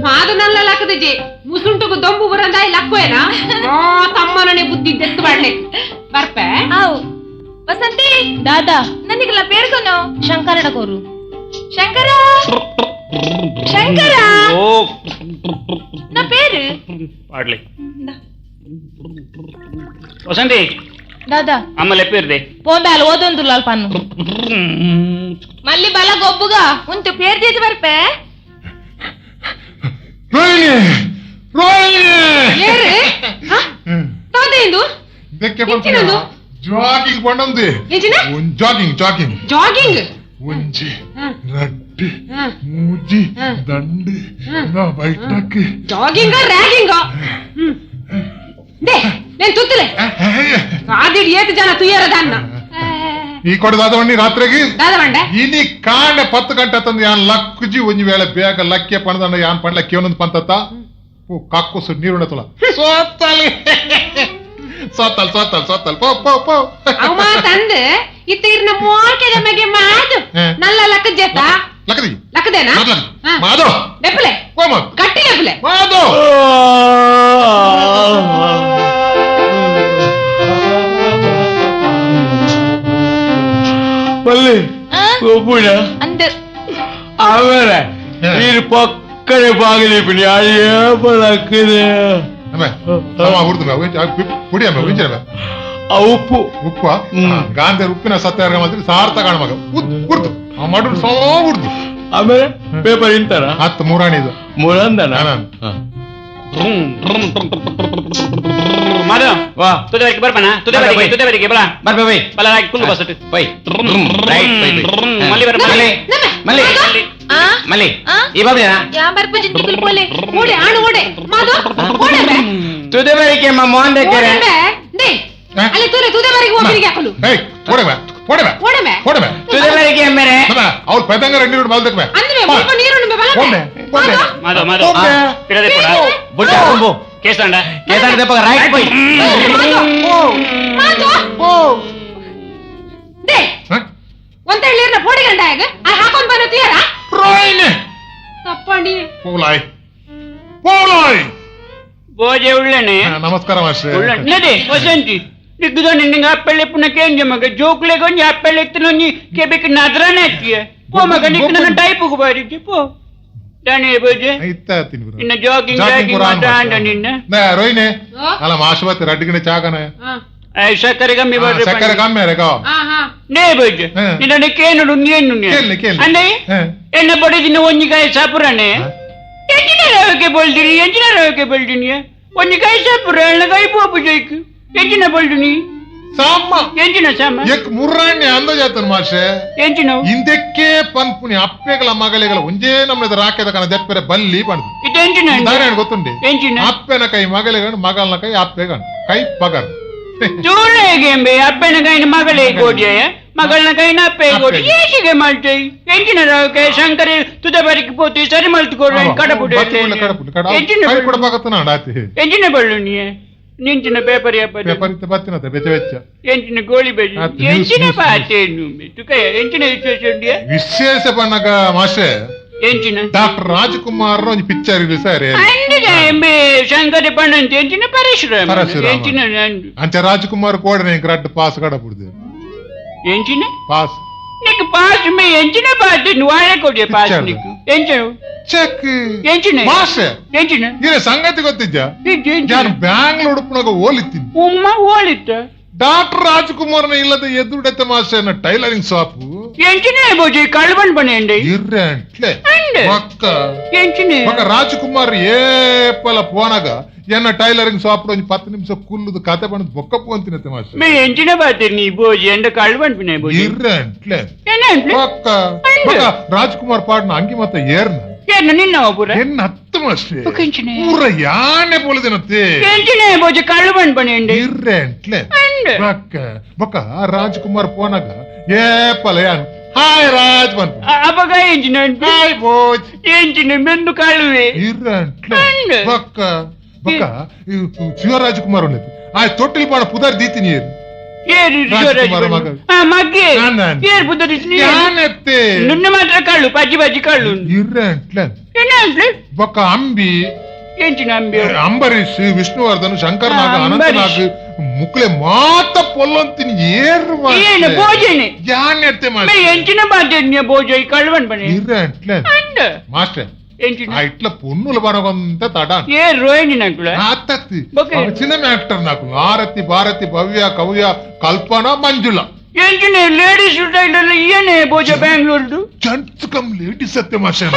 ಮಾದು ನಲ್ಲ ಲಕ್ಕದಜಿ ಮುಸುಂಟುಗು ದೊಂಬು ಬರಂದಾಯಿ ಲಕ್ಕೋಯನ ತಮ್ಮನೇ ಬುದ್ಧಿ ದೆತ್ತು ಮಾಡ್ಲಿ ಬರ್ಪೆ. ಆವು ವಸಂತಿ ದಾದಾ ನನಗೆಲ್ಲ ಪೇರ್ಕೊನು ಶಂಕರಡ ಕೋರು. ಶಂಕರ ಶಂಕರ ನಾ ಪೇರು ಪಾಡ್ಲಿ ವಸಂತಿ ದಾದಾ ಅಮ್ಮಲೆ ಪೇರ್ದೆ ಪೋಂದಾಲ ಓದೊಂದು ಲಾಲ್ ಪನ್ನು ಮಲ್ಲಿ ಬಲ ಗೊಬ್ಬುಗ ಉಂಟು ಪೇರ್ದಿದ್ದು ಬರ್ಪೆ. ರೋಹಿಣಿ ರೋಹಿಣಿ ಏರು ತಾದೇಂದು ದೆಕ್ಕೆ ಬಂತು ಜಾಗಿಂಗ್ ಬಂಡಂದೆ. Jogging jogging jogging ಒಂಜಿ ರಡ್ಡಿ ಮೂಜಿ ದಂಡಿ ಬೈಟಕ್ಕೆ ಜಾಗಿಂಗ್ ರ್ಯಾಗಿಂಗ್ they నేను ತುತ್ತಲೆ ಆದಿಡ್ ಏತ್ ಜನ ತುಯ್ಯರದನ್ನ ಈ ಕೊಡ ದಾದವಣ್ಣಿ ರಾತ್ರಿಗೆ ದಾದವಂಡ ಇನಿ ಕಾಂಡೆ 10 ಗಂಟೆ ತಂದು ಯಾನ್ ಲಕ್ಕುಜಿ ಒಂಜಿ ವೇಳೆ ಬೇಗ ಲಕ್ಕೆ ಪಣದಂಡ ಯಾನ್ ಪಂಡ್ಲ ಕೇವನೊಂದು ಪಂತತ್ತ ಕಕ್ಕುಸು ನೀರುಣ ತುಳ ಸೋತ್ತಲಿ ಸೋತಲ್ ಸೋತಲ್ ಸೋತಲ್ ಪೋ ಪೋ ಪೋ ಅವ ತಂದು ಇತ್ತಿರ್ನ ಮೋಕೆದ ಮಗೆ ಮಾದು ನಲ್ಲ ಲಕ್ಕ ಜೇತ ಲಕ್ಕದಿ ಲಕ್ಕದೇನಾ ಮಾದು ಡೆಪ್ಪಲೆ ಕೋ ಮಾದು ಗಟ್ಟಿ ಡೆಪ್ಪಲೆ ಮಾದು ಪಲ್ಲಿ ಒಬ್ಬುಣ ಅಂದು ಆಮೇಲೆ ನೀರು ಪಕ್ಕನೆ ಬಾಗಿಲಿ ಪಿಣಿ ಅಯ್ಯೋ ಬಲಕ್ಕದೆ ಪುಡಿ ಅಮ್ಮ ಆ ಉಪ್ಪು ಉಪ್ಪು ಗಾಂಧಿ ಉಪ್ಪಿನ ಸತ್ಯಾಗ್ರಹ ಮಾಡಿದ್ರೆ ಸಾರ್ಥ ಕಾಣ ಮಗ ಉರ್ದು ಆ ಮಾಡು ಸೋ ಉರ್ದು ಆಮೇಲೆ ಪೇಪರ್ ಇಂತಾರ ಹತ್ತು ಮೂರಾಣಿ ಇದು ಮೂರಂದನ ಮಾಧವ ವಾ ತುದೆ ಬರಿಗೆ ಬರ್ಪಣ ತುದೆ ಬರಿಗೆ ತುದೆ ಬರಿಗೆ ಬಲ ಬರ್ಪ ಬೈ ಬಲ ರಾಗಿ Kullu ಬಸಟ್ bye right bye bye ಮಲ್ಲಿ ಬರ ಮಲ್ಲಿ ಮಲ್ಲಿ ಮಲ್ಲಿ ಈ ಬಾಬ್ಲೇನಾ ಯಾ ಬರ್ಪ ಜಿಂತಿ ಪೋಲೆ ಓಡೆ ಆಣು ಓಡೆ ಮಾಧವ ಓಡೆ ಬೆ ತುದೆ ಬರಿಗೆ ಮಾ ಮೋಹನ್ ದೇಕೆರೆ ಓಡೆ ಬೆ they ಅಲ್ಲಿ ತುದೆ ತುದೆ ಬರಿಗೆ ಹೋಗಿರಿಗೆ ಹಾಕಲು ಏಯ್ ಓಡೆ ಬಾ போடுவே போடுமே போடுவே ತುದೆಬರಿಗೆ ಮೇರೆ ನಮ್ಮ ಅವ್ರು ಪೆದಂಗ ರೆಂಡಿ ರೋಡ್ ಮಲ್ದಕ್ಕೆ ಅಂದ್ಮೆ ಮುಲ್ಪ ನೀರು ಬಲ ಹೋಮೆ ಹೋಮೆ ಮಾಧವ ಮಾಧವ ಪಿರದೆ ಪೋಡ ಬುಡ್ಡ ಕೊಂಬು ಕೇಸಂಡ ಕೇಸಾಂಡ ದೆಪ್ಪಗ ರೈಟ್ ಪೋಯ್ ಮಾಧವ ಓ they ಒಂತ ಹೇಳಿರ್ನ ಪೋಡಿಗಂಡ ಆಗ ಆ ಹಾಕೊಂಡ್ ಬರೋ ತೀರ ರೋಯ್ನೆ ತಪ್ಪಂಡಿ ಪೋಲಾಯ್ ಪೋಲಾಯ್ ಬೋಜೆ ಉಳ್ಳನೆ ನಮಸ್ಕಾರ ಮಾಸ್ಟ್ರೆ ಉಳ್ಳನೆ ನಡೆ ವಸಂತಿ ನಿಗ್ಗುದ ನಿನ್ನ ಅಪ್ಪೆಳ್ಳೆ ಪುನಃ ಕೇಂಜ ಮಗ ಜೋಕ್ಲೆಗೆ ಒಂಜಿ ಅಪ್ಪೆಳ್ಳೆ ಎತ್ತನ ಒಂಜಿ ಕೆಬಿಕ್ ನದ್ರನೆ ಅತ್ತಿಯ ಪೋ ಮಗ ನಿಕ್ ನನ್ನ ಟೈಪುಗು ಬಾರಿದ್ದಿ ಪೋ ದಾನೆ ಬೋಜೆ ನಿನ್ನ ಜಾಗಿಂಗ್ ಜಾಗಿಂಗ್ ಮಾತಾಂಡ ನಿನ್ನ ರೋಯ್ನೆ ಅಲ್ಲ ಮಾಶುವತಿ ರಡ್ಡಿಗಿನ ಚಾಗನ ಸಕ್ಕರೆ ಕಮ್ಮಿ ಬರ್ರೆ ಸಕ್ಕರೆ ಕಮ್ಮಿ ಅರೆ ಕಾ ನೇ ಬೋಜೆ ನಿನ್ನ ಕೇನುಡು ನೀನು ಕೇಳಿ ಕೇಳಿ ಅಂದೆ ಎನ್ನ ಬಡದಿನ ಒಂಜಿ ಕಾಯಿ ಸಾಪುರಾನೆ ಎಂಜಿನಿಯರ್ ಆಗೋಕೆ ಬೋಲ್ದಿನಿ ಎಂಜಿನಿಯರ್ ಆಗೋಕೆ ಬೋಲ್ದಿನಿ ಒಂಜಿ ಕಾಯಿ ಸಾಪುರ ಅಣ್ಣ ಕಾಯಿ ಪೋಪು ಜೈಕ್ ಎಂಜಿನ ಬೋಲ್ದಿನಿ ಸಾಮ ಎಂಜಿನ ಸಾಮ ಎಕ್ ಮುರ್ರಾಣಿ ಅಂದಾಜಾತನ ಮಾಷೆ ಎಂಜಿನ ಇಂದಕ್ಕೆ ಪನ್ಪುನಿ ಅಪ್ಪೆಗಳ ಮಗಳೆಗಳ ಒಂಜೇ ನಮ್ಮದ ರಾಕೆದ ಕನ ದೆಪ್ಪೆರೆ ಬಲ್ಲಿ ಪಂಡು ಇದು ಎಂಜಿನ ದಾರೇಣ ಗೊತ್ತುಂಡಿ ಎಂಜಿನ ಅಪ್ಪೆನ ಕೈ ಮಗಳೆಗಣ ಮಗಳನ ಕೈ ಅಪ್ಪೆಗಣ ಕೈ ಪಗರ್ ಜೂಳೆಗೆಂಬೆ ಅಪ್ಪನ ಕೈನ ಮಗಳೇ ಗೋಡಿಯ ಮಗಳನ ಕೈನ ಅಪ್ಪೆ ಗೋಡಿ ಏಸಿಗೆ ಮಾಡ್ತೈ ಎಂಜಿನ ರಾಕೆ ಶಂಕರಿ ತುದ ಬರಿಕ್ ಪೋತಿ ಸರಿ ಮಲ್ತುಕೊಡು ಕಡಪುಡಿ ಎಂಜಿನ ಕೈ ಕೊಡಬಾಗತ್ತನ ಆತಿ ಎಂಜಿನ ಬಳ್ಳು ನೀ ನಿಂಚಿನ ಪೇಪರ್ ಪೇಪರ್ ಇತ್ತ ಬತ್ತಿನ ಬೆಚ್ಚ ಬೆಚ್ಚ ಎಂಚಿನ ಗೋಳಿ ಬೇಜಿ ಎಂಚಿನ ಪಾತೇನು ತುಕಯ ಎಂಚಿನ ವಿಶೇಷ ಉಂಡಿಯ ವಿಶೇಷ ಪನ್ನಗ ಮಾಷೆ ಎಂಚಿನ ಡಾಕ್ಟರ್ ರಾಜ್ಕುಮಾರ್ ಒಂಜಿ ಪಿಕ್ಚರ್ ರಿಲೀಸ್ ಆರೆ ಅಂದಿಗೆ ಎಂಬೆ ಶಂಕರ ಪಣ್ಣಂತ ಎಂಚಿನ ಪರಶುರಾಮ ಎಂಚಿನ ಅಂಚ ರಾಜ್ಕುಮಾರ್ ಕೋಡನೆ ರಡ್ಡು ಪಾಸ್ ಕಡಪುಡ್ದು ಎಂಚಿನ ಪಾಸ್ ನಿಕ್ ಪಾಸ್ ಮೇ ಎಂಚಿನ ಪಾಸ್ ವಾಳೆ ಕೊಡಿಯ ಪಾಸ್ ನಿಕ್ ಎಂಚಿನ ಚೆಕ್ ಎಂಚಿನ ಮಾಷೆ ಎಂಚಿನ ಇರ ಸಂಗತಿ ಗೊತ್ತಿದ್ಯಾ ನಾನು ಬ್ಯಾಂಗ್ಳೂರ್ ಉಡುಪುನಾಗ ಹೋಲಿತ್ತೀನಿ ಉಮ್ಮ ಹೋಲಿತ್ತ ಡಾಕ್ಟರ್ ರಾಜ್ಕುಮಾರ್ನ ಇಲ್ಲದ ಎದುರುಡತ್ತೆ ಮಾಷೆ ಟೈಲರಿಂಗ್ ಶಾಪ್ ಎಂಚಿನ ಬೋಜಿ ಕಳ್ಬಣ್ ಬಣೆಂಡೆ ಇರ್ರೆ ಅಂಟ್ಲೆ ಪಕ್ಕ ಎಂಚಿನ ಪಕ್ಕ ರಾಜ್ಕುಮಾರ್ ಏಪಲ ಪೋನಾಗ ಎನ್ನ ಟೈಲರಿಂಗ್ ಶಾಪ್ ಒಂಜಿ 10 ನಿಮಿಷ ಕುಲ್ಲುದು ಕತೆ ಬಣ್ಣದ ಬೊಕ್ಕ ಪೋಂತಿನತ್ತೆ ಮಾಷೆ ಮೇ ಎಂಚಿನ ಬಾತೆ ನೀ ಬೋಜಿ ಎಂಡ ಕಳ್ಬಣ್ ಪಿನೆ ಬೋಜಿ ಇರ್ರೆ ಅಂಟ್ಲೆ ಏನ ಅಂಟ್ಲೆ ಪಕ್ಕ ಪಕ್ಕ ರಾಜ್ಕುಮಾರ್ ಪಾಡ್ನ ಅಂಗಿ ಮತ್ತ ಏರ್ನ ಏನ ನಿನ್ನ ಪೂರ ಎನ್ನ ಹತ್ತು ಮಾಷೆ ಪೂರ ಯಾನೆ ಪೋಲಿದಿನತ್ತೆ ಎಂಚಿನ ಬೋಜಿ ಕಳ್ಬಣ್ ಬಣೆಂಡೆ ಇರ್ರೆ ಅಂಟ್ಲೆ ಬಕ್ಕ ಬೊಕ್ಕ ರಾಜ್ಕುಮಾರ್ ಪೋನಾಗ ಏಪಲ ಯಾನ್ ಹಾಯ್ ರಾಜ್ ಬನ್ ಅಪಗ ಎಂಚಿನ ಹಾಯ್ ಬೋಜ್ ಎಂಚಿನ ಮೆಂದು ಕಾಳುವೆ ಇರ್ರೆ ಅಂಟ್ಲೆ ಬಕ್ಕ ಬಕ್ಕ ಶಿವರಾಜ್ ಕುಮಾರ್ ಉಳ್ಳೇದು ಆ ತೊಟ್ಟಿಲ್ ಪಾಡ ಪುದರ್ ದೀತಿನಿ ಏರು ಏರು ಶಿವರಾಜ್ ಮಗ್ಗೆ ಏರು ಪುದರ್ ದೀತಿನಿ ಯಾನೆತ್ತೆ ನಿನ್ನ ಮಾತ್ರ ಕಾಳು ಪಜ್ಜಿ ಪಜ್ಜಿ ಕಾಳು ಇರ್ರೆ ಅಂಟ್ಲೆ ಏನ ಅಂಟ್ಲೆ ಬೊಕ್ಕ ಅಂಬಿ ಎಂಚಿನ ಅಂಬಿ ಅಂಬರೀಶ್ ವಿಷ್ಣುವರ್ಧನ್ ಶಂಕರ್ ನಾಗ್ ಅನಂತ ನಾಗ್ ಮುಕ್ಲೆ ಮಾತ ಪೊಲ್ಲಂತಿನಿ ಏರು ಏನು ಭೋಜನೆ ಯಾನೆತ್ತೆ ಮಾಸ್ಟರ್ ಎಂಚಿನ ಬಾಧ್ಯನ್ಯ ಭೋಜ ಕಳ್ವನ್ ಬಣೆ ಇರ್ರೆ ಅಂಟ್ಲೆ ಮಾಸ್ಟರ್ ಎಂಚಿನ ಇಟ್ಲ ಪೊನ್ನುಲ ಬರಗೊಂತ ತಡ ಏ ರೋಹಿಣಿ ನಕುಲ ಆತತ್ತಿ ಸಿನಿಮಾ ಆಕ್ಟರ್ ನಾಕು ಆರತಿ ಭಾರತಿ ಭವ್ಯ ಕವ್ಯ ಕಲ್ಪನಾ ಮಂಜುಳಾ ಎಂಚಿನ ಲೇಡೀಸ್ ಟೈಲರ್ ಏನೇ ಭೋಜ ಬ್ಯಾಂಗ್ಳೂರ್ದು gents come ladies ಅತ್ತೆ ಮಾಸ್ಟರ್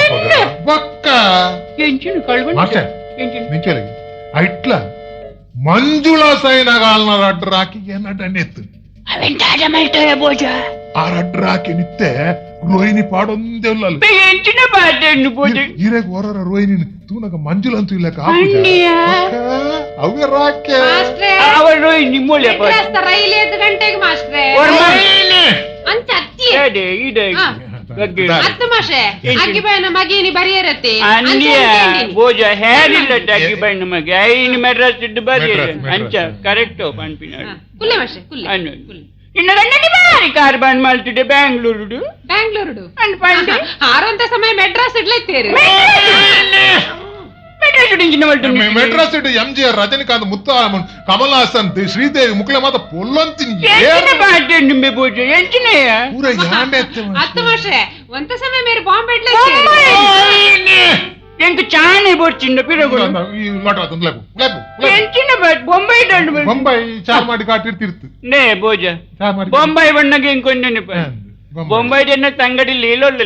ಬಕ್ಕ ಎಂಚಿನ ಕಳ್ವನ್ ಮಾಸ್ಟರ್ ನಿಂಚೊಳಗೆ ಇಟ್ಲ ಮಂಜುಳಾ ಸೈನಾಗ ಆಲ್ನ ರಡ್ಡರ್ ಹಾಕಿ ಏನಡ್ಡ ಎತ್ತು ಆ ರಡ್ಡರ್ ಹಾಕಿ ನಿತ್ತೆ ರೋಹಿಣಿ ಪಾಡೊಂದೇ ಇಲ್ಲ ಎಂಚಿನ ಪಾಟೆನ್ನು ಭೋಜ ಇರೆಗ್ ಹೊರರ ರೋಹಿಣಿ ತೂನಗ ಮಂಜುಳ ಅಂತೂ ಇಲ್ಲ ಅವೇ ರಾಕೆ ಅವ ರೋಹಿಣಿ ಮೂಲೆ ರೈಲ್ ಎದ್ದು ಗಂಟೆಗೆ ಮಾಸ್ಟ್ರೆ ಅಂಚ ಅತ್ತಿ ಇದೆ ಅತ್ತ ಮಾಷೆ ಅಗ್ಗಿ ಬಣ್ಣ ಮಗೇನಿ ಬರಿಯರತ್ತೆ ಅಂದ್ಯ ಭೋಜ ಹೇರಿಲ್ಲ ಅಗ್ಗಿ ಬಣ್ಣ ಮಗೆ ಐನು ಮೆಡ್ರಾಸ್ ಇದ್ದು ಬರಿಯರ ಅಂಚ ಕರೆಕ್ಟ್ ಪನ್ಪಿನಾಡು ಕುಲ್ಲೆ ಮಾಷೆ ಕುಲ್ಲೆ ಇನ್ನ ಗಂಡನಿ ಬಾರಿ ಕಾರ್ ಬಂದ್ ಮಾಡ್ತಿದ್ದೆ ಬ್ಯಾಂಗ್ಳೂರುಡು ಬ್ಯಾಂಗ್ಳೂರುಡು ಅಂಡ್ ಪಂಡೆ ಆರಂತ ಸಮಯ ಮೆಡ್ರಾಸ್ ಇಡ್ಲೈತೇರು ಮೆಡ್ರಾಸ್ ಇಟ್ಟು M G R Rajinikanth Muthu Kamal Haasan Sridevi ಮುಕ್ಲೆ ಮಾತ ಪೊಲ್ಲಂತಿನಿ ಪೂರ ಯಾಂಡೆ ಅತ್ತ ಮಾಷೆ ಒಂತ ಸಮಯ ಮೇರೆ ಬಾಂಬೆ ಎಂಕ್ ಚಾನೆ ಬೋಡ್ಚಿಂಡ ಪಿರಗುಡು ಎಂಚಿನ ಬೊಂಬೈ ಬೊಂಬೈ ಚಾ ಮಾಡಿ ಕಾಟಿರ್ತಿರ್ತು ನೇ ಭೋಜ ಬೊಂಬೈ ಬಣ್ಣಗೆ ಇಂಕೊಂಜನೆ ಬೊಂಬೈ ಜನ ತಂಗಡಿ ಲೀಲೊಲ್ಲ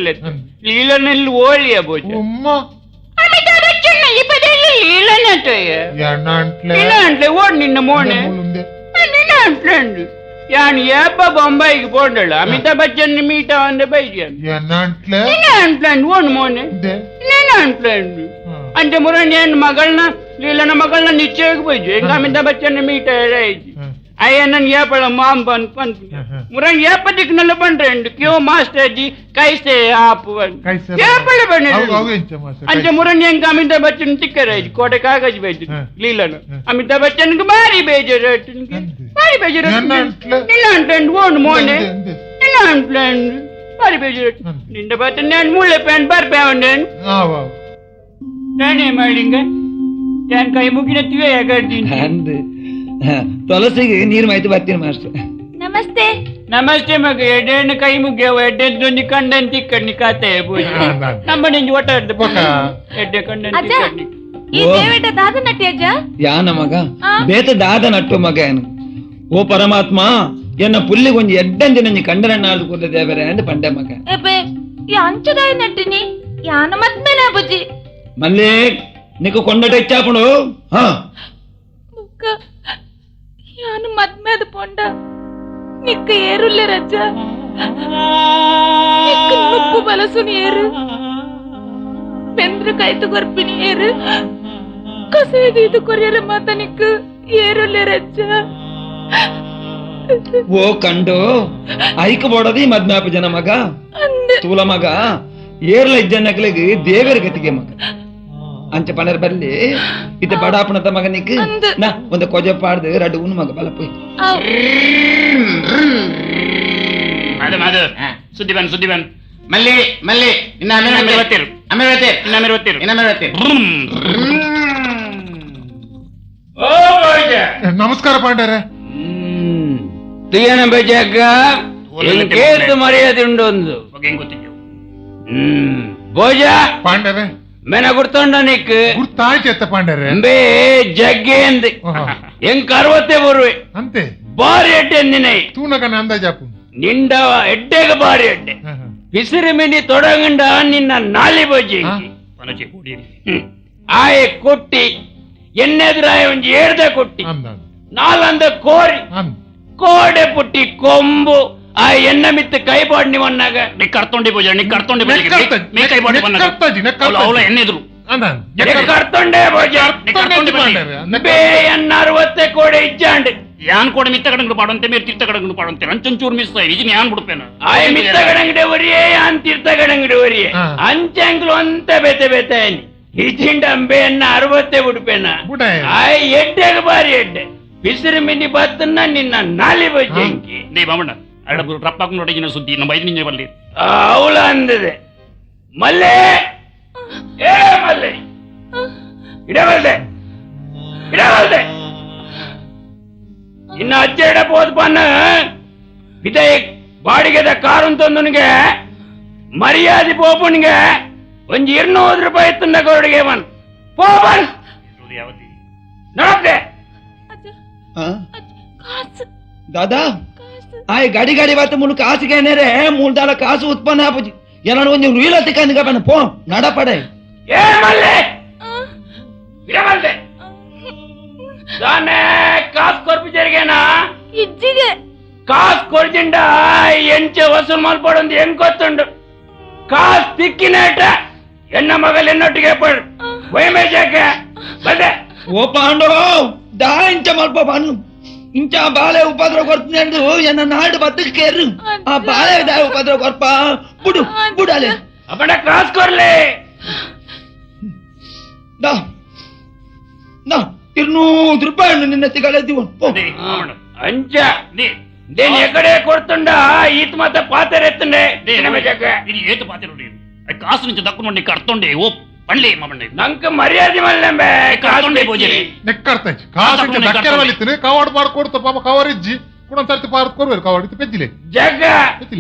ಲೀಲನಲ್ಲಿ ಓಳಿಯ ಭೋಜ ಅಮಿತಾಬ್ ಬಚ್ಚನ್ ಇಪ್ಪದೆಲ್ಲ ಲೀಲನತಯ್ಯ ನಿನ್ನ ಓಡ್ ನಿನ್ನ ಮೋನೆ ನಿನ್ನ ಅಂಟ್ಲೆ ಯಾನ್ ಏಪ ಬೊಂಬೈಗೆ ಪೋಂಡಳ ಅಮಿತಾಬ್ ಬಚ್ಚನ್ ಮೀಟ ಅಂದ ಬೈಜ ನಿನ್ನ ಅಂಟ್ಲೆ ಓಡ್ ಮೋನೆ ನಿನ್ನ ಅಂಟ್ಲೆ ಅಂಚೆ ಮುರಣ್ಣ ಮಗಳನ್ನ ಲೀಲನ ಮಗಳನ್ನ ನಿಶ್ಚಯಕ್ಕೆ ಬೈಜು ಹೆಂಗ ಅಮಿತಾಬ್ ಬಚ್ಚನ್ ಮೀಟ ಹೇಳಿ ಅಯ್ಯ ನನ್ ಏಪಳ ಮಾಮ್ ಬನ್ ಪನ್ ಮುರಂಗ್ ಏಪದಿಕ್ ನಲ್ಲ ಬಂಡ್ರೆಂಡು ಕ್ಯೋ ಮಾಸ್ಟರ್ ಜಿ ಕೈಸೆ ಆಪ್ ಬನ್ ಏಪಳ ಬಣ್ಣ ಅಂಚೆ ಮುರಂಗ್ ಹೆಂಗ್ ಅಮಿತಾಬ್ ಬಚ್ಚನ್ ತಿಕ್ಕರ ಕೋಟೆ ಕಾಗಜ್ ಬೇಜು ಲೀಲನು ಅಮಿತಾಬ್ ಬಚ್ಚನ್ ಬಾರಿ ಬೇಜಾರು ಬಾರಿ ಬೇಜಾರು ನಿಲ್ಲ ಅಂಟಂಡು ಓಣು ಮೋನೆ ನಿಲ್ಲ ಅಂಟ್ಲಂಡು ಬಾರಿ ಬೇಜಾರು ನಿಂಡ ಬಚ್ಚನ್ ನಾನು ಮುಳ್ಳೆ ಪ್ಯಾಂಟ್ ಬರ್ಪೆ ಅವನೇನು ನಾನೇ ಮಾಡಿಂಗ ನಾನು ಕೈ ಮುಗಿನ ತಿವೆ ಅಂದು ತುಳಸಿಗೆ ನೀರು ಮಾಹಿತಿ ಬರ್ತೀನಿ ಮಾಸ್ಟರ್. ನಮಸ್ತೆ ನಮಸ್ತೆ ಮಗ ಎಡ್ಡೆಣ್ಣು ಕೈ ಮುಗಿಯವ ಎಡ್ಡೆದ್ದೊಂದು ಕಂಡನ್ ತಿಕ್ಕಣ್ಣಿ ಕಾತೆ ನಮ್ಮ ನಿಂಜು ಒಟ್ಟಾಡ್ದು ಎಡ್ಡೆ ಕಂಡನ್ ತಿಕ್ಕಣ್ಣಿ. ಈ ದೇವೇಟ ದಾದ ನಟ್ಟಿ ಅಜ್ಜ ಯಾನ ಮಗ ಬೇತ ದಾದ ನಟ್ಟು ಮಗ ಏನು ಓ ಪರಮಾತ್ಮ ಎನ್ನ ಪುಲ್ಲಿಗೆ ಒಂಜಿ ಎಡ್ಡಂಜಿ ನಂಜಿ ಕಂಡನಣ್ಣ ಕೂದ ದೇವರೇ ಅಂದ್ ಪಂಡೆ ಮಗ. ಎಬ್ಬೆ ಈ ಅಂಚದಾಯ ನಟ್ಟಿನಿ ಯಾನ ಮದ್ಮೇಲೆ ಬುಜ್ಜಿ ಮಲ್ಲಿ ನಿಕ್ಕು ಕೊಂಡಟ ಇಚ್ಚಾಪುಂಡು. ಹಾ ಮುಕ್ಕ ಯಾನು ಮದ್ಮೇದ ಪೊಂಡ ನಿಕ್ಕ ಏರುಲ್ಲೆ ರಜ್ಜ ನಿಕ್ಕ ನುಪ್ಪು ಬಲಸುನಿ ಏರು ಬೆಂದ್ರ ಕೈತು ಕೊರ್ಪಿನಿ ಏರು ಕಸೇದು ಇದು ಕೊರಿಯರ ಮಾತ ನಿಕ್ಕ ಏರುಲ್ಲೆ ರಜ್ಜ. ಓ ಕಂಡು ಐಕ ಬೋಡದಿ ಮದ್ಮ್ಯಾಪ ಜನ ಮಗ ತೂಲ ಮಗ ಏರ್ಲ ಇಜ್ಜನಕ್ಲಿಗೆ ದೇವರ ಗತಿಗೆ ಮಗ ಅಂಚ ಪಣರ್ ಬರ್ಲಿ ಇತ್ತ ಬಡಾಪಣದ ಮಗನಿಕ್ ನಾ ಒಂದು ಕೊಜ ಪಾಡ್ದು ರಡ್ಡು ಉಣ್ಣು ಮಗ ಬಲ ಪೋಯ್. ಮಾದು ಮಾದು ಸುದ್ದಿ ಬನ್ ಸುದ್ದಿ ಬನ್ ಮಲ್ಲಿ ಮಲ್ಲಿ ಇನ್ನ ಅಮೇರ್ ಬತ್ತೀರು ಅಮೇರ್ ಬತ್ತೀರು ಇನ್ನ ಅಮೇರ್ ಬತ್ತೀರು ಇನ್ನ ಅಮೇರ್ ಬತ್ತೀರು. ನಮಸ್ಕಾರ ಪಾಂಡರೆ. ತುಯ್ಯನ ಬೇಜಾಕ ಕೇತು ಮರ್ಯಾದೆ ಉಂಡು ಒಂದು ಭೋಜ ಪಾಂಡರೆ ಮೆನ ಗುರ್ತೊಂಡ ನಿಕ್ ಗುರ್ತಾಯ್ತು ಪಾಂಡರೆ ಬೇ ಜಗ್ಗೆ ಎಂದ್ ಎಂಕ್ ಅರವತ್ತೆ ಬರುವೆ ಅಂತೆ ಬಾರಿ ಎಡ್ಡೆ ಎಂದಿನೈ ತೂನಕನ ಅಂದಾಜಾಪು ನಿಂಡ ಎಡ್ಡೆಗ ಬಾರಿ ಎಡ್ಡೆ ಬಿಸಿರು ಮಿನಿ ತೊಡಗಂಡ ನಿನ್ನ ನಾಲಿ ಬಜ್ಜಿ ಆಯೆ ಕೊಟ್ಟಿ ಎನ್ನೆದುರಾಯ ಒಂಜಿ ಏರ್ದ ಕೊಟ್ಟಿ ನಾಲಂದ ಕೋರಿ ಕೋಡೆ ಪುಟ್ಟಿ ಕೊಂಬು ಆ ಎನ್ನ ಮಿತ್ತ ಕೈ ಬಾಡ್ನಿ ಒನ್ನಾಗ ಕರ್ತೊಂಡಿ ಪೂಜೆ ನೀ ಕರ್ತೊಂಡಿ ಕೈ ಬಾಡಿ ಅವಳ ಎಣ್ಣೆದ್ರು ಕರ್ತೊಂಡೆ ಪೂಜೆ ಬೇ ಎನ್ನ ಅರವತ್ತೆ ಕೋಡೆ ಇಜ್ಜಾಂಡ್ ಯಾನ್ ಕೋಡೆ ಮಿತ್ತ ಕಡಂಗಡು ಪಾಡಂತೆ ಮೇರ್ ತೀರ್ಥ ಕಡಂಗಡು ಪಾಡಂತೆ ಅಂಚೊಂಚೂರು ಮಿಸ್ ಇಜಿನ ಯಾನ್ ಬಿಡ್ಪೇನ ಆಯ್ ಮಿತ್ತ ಕಡಂಗಡೆ ಒರಿಯೇ ಯಾನ್ ತೀರ್ಥ ಕಡಂಗಡೆ ಒರಿಯೇ ಅಂಚಂಗ್ಲು ಅಂತ ಬೇತೆ ಬೇತೆ ಇಜಿಂಡ ಅಂಬೆ ಎನ್ನ ಅರವತ್ತೆ ಬಿಡ್ಪೇನ ಆಯ್ ಎಡ್ಡೆಗ ಬಾರಿ ಎಡ್ಡೆ ಬಿಸಿರು ಮಿನಿ ಬತ್ತನ್ನ ನಿನ್ನ ನಾಲಿ ಬಜ್ಜಿ they Bamanna ಅಡ ರಪ್ಪಾಕ್ ನೋಡಿಗಿನ ಸುದ್ದಿ ನಮ್ಮ ಐದು ನಿಂಜೆ ಬರ್ಲಿ ಅವಳ ಅಂದಿದೆ ಮಲ್ಲೆ ಏ ಮಲ್ಲೆ ಇಡಬಲ್ದೆ ಇಡಬಲ್ದೆ ಇನ್ನು ಅಜ್ಜ ಇಡ ಪೋದ್ ಪನ್ನ ಇದೇ ಬಾಡಿಗೆದ ಕಾರು ಅಂತಂದನಿಗೆ ಮರ್ಯಾದೆ ಪೋಪನಿಗೆ ಒಂಜಿ 200 ರೂಪಾಯಿ ತಂದ ಕೊರಡಿಗೆ ಬನ್ ಪೋಪನ್ ನಡಪ್ದೆ दादा ಆಯ್ ಗಾಡಿ ಗಾಡಿ ಬಾತ ಮುಳು ಕಾಸು ಏನೇರೆ ಮೂಲ್ದಾಲ ಕಾಸು ಉತ್ಪನ್ನ ಆಪುಜಿ ಏನಾರು ಒಂಜಿ ರೀಲ ತಿಕ್ಕಂದಿಗ ಬನ್ನ ಪೋ ನಡಪಡೆ ಏ ಮಲ್ಲೆ ಇಡಬಲ್ದೆ ದಾನೆ ಕಾಸು ಕೊರ್ಪು జరిగేనా ಇಜ್ಜಿಗೆ ಕಾಸು ಕೊರ್ಜಿಂಡ ಎಂಚೆ ವಸೂಲ್ ಮಲ್ಪಡೊಂದು ಹೆಂಗ್ ಗೊತ್ತುಂಡು ಕಾಸು ತಿಕ್ಕಿನೇಟ ಎನ್ನ ಮಗಲ್ ಎನ್ನೊಟ್ಟಿಗೆ ಪಡು ವೈಮೇಜಕ್ಕೆ ಬಂದೆ ಓ ಪಾಂಡೋ ದಾ ಇಂಚ ಮಲ್ಪ ಬನ್ನು ಇಂಚ ಬಾಳೆ ಉಪದ್ರ ಕೊಡ್ತೀನಿ ಎನ್ನ ನಾಡು ಬದುಕೇರು ಆ ಬಾಳೆ ದಾ ಉಪದ್ರ ಕೊರ್ಪ ಬುಡು ಬುಡಲೆ ಅಪ್ಪಣ ಕಾಸು ಕೊರ್ಲಿ ದಾ ನಾ 200 ರೂಪಾಯಿ ನಿನ್ನ ತಿಗಳದಿವ ಅಂಚ నేను ఎక్కడే కొడుతుండా ఈత మాత పాతరెత్తుండే ఇది ఏత పాతరుడి కాసు నుంచి దక్కునుండి కడుతుండే ఓ పళ్ళే మామండి ನಂಗೆ ಮರ್ಯಾದೆ ಮಲ್లంಬೆ ಕರ್ತೊಂಡೆ ಪೂಜೆ ನೆಕ್ಕರ್ತಂಚಿ ಕಾಸು ದಕ್ಕೆರ ವಲಿತಿನಿ ಕವಾಡ್ ಪಾಡ್ ಕೊಡ್ತ ಪಾಪ ಕವರಿಜ್ಜಿ ಕುಡಂ ಸರ್ತಿ ಪಾರ್ತ್ ಕೊರ್ವೇರು ಕವಾಡ್ ಇತ್ತು ಪೆಜ್ಜಿಲೆ ಜಗ್ಗ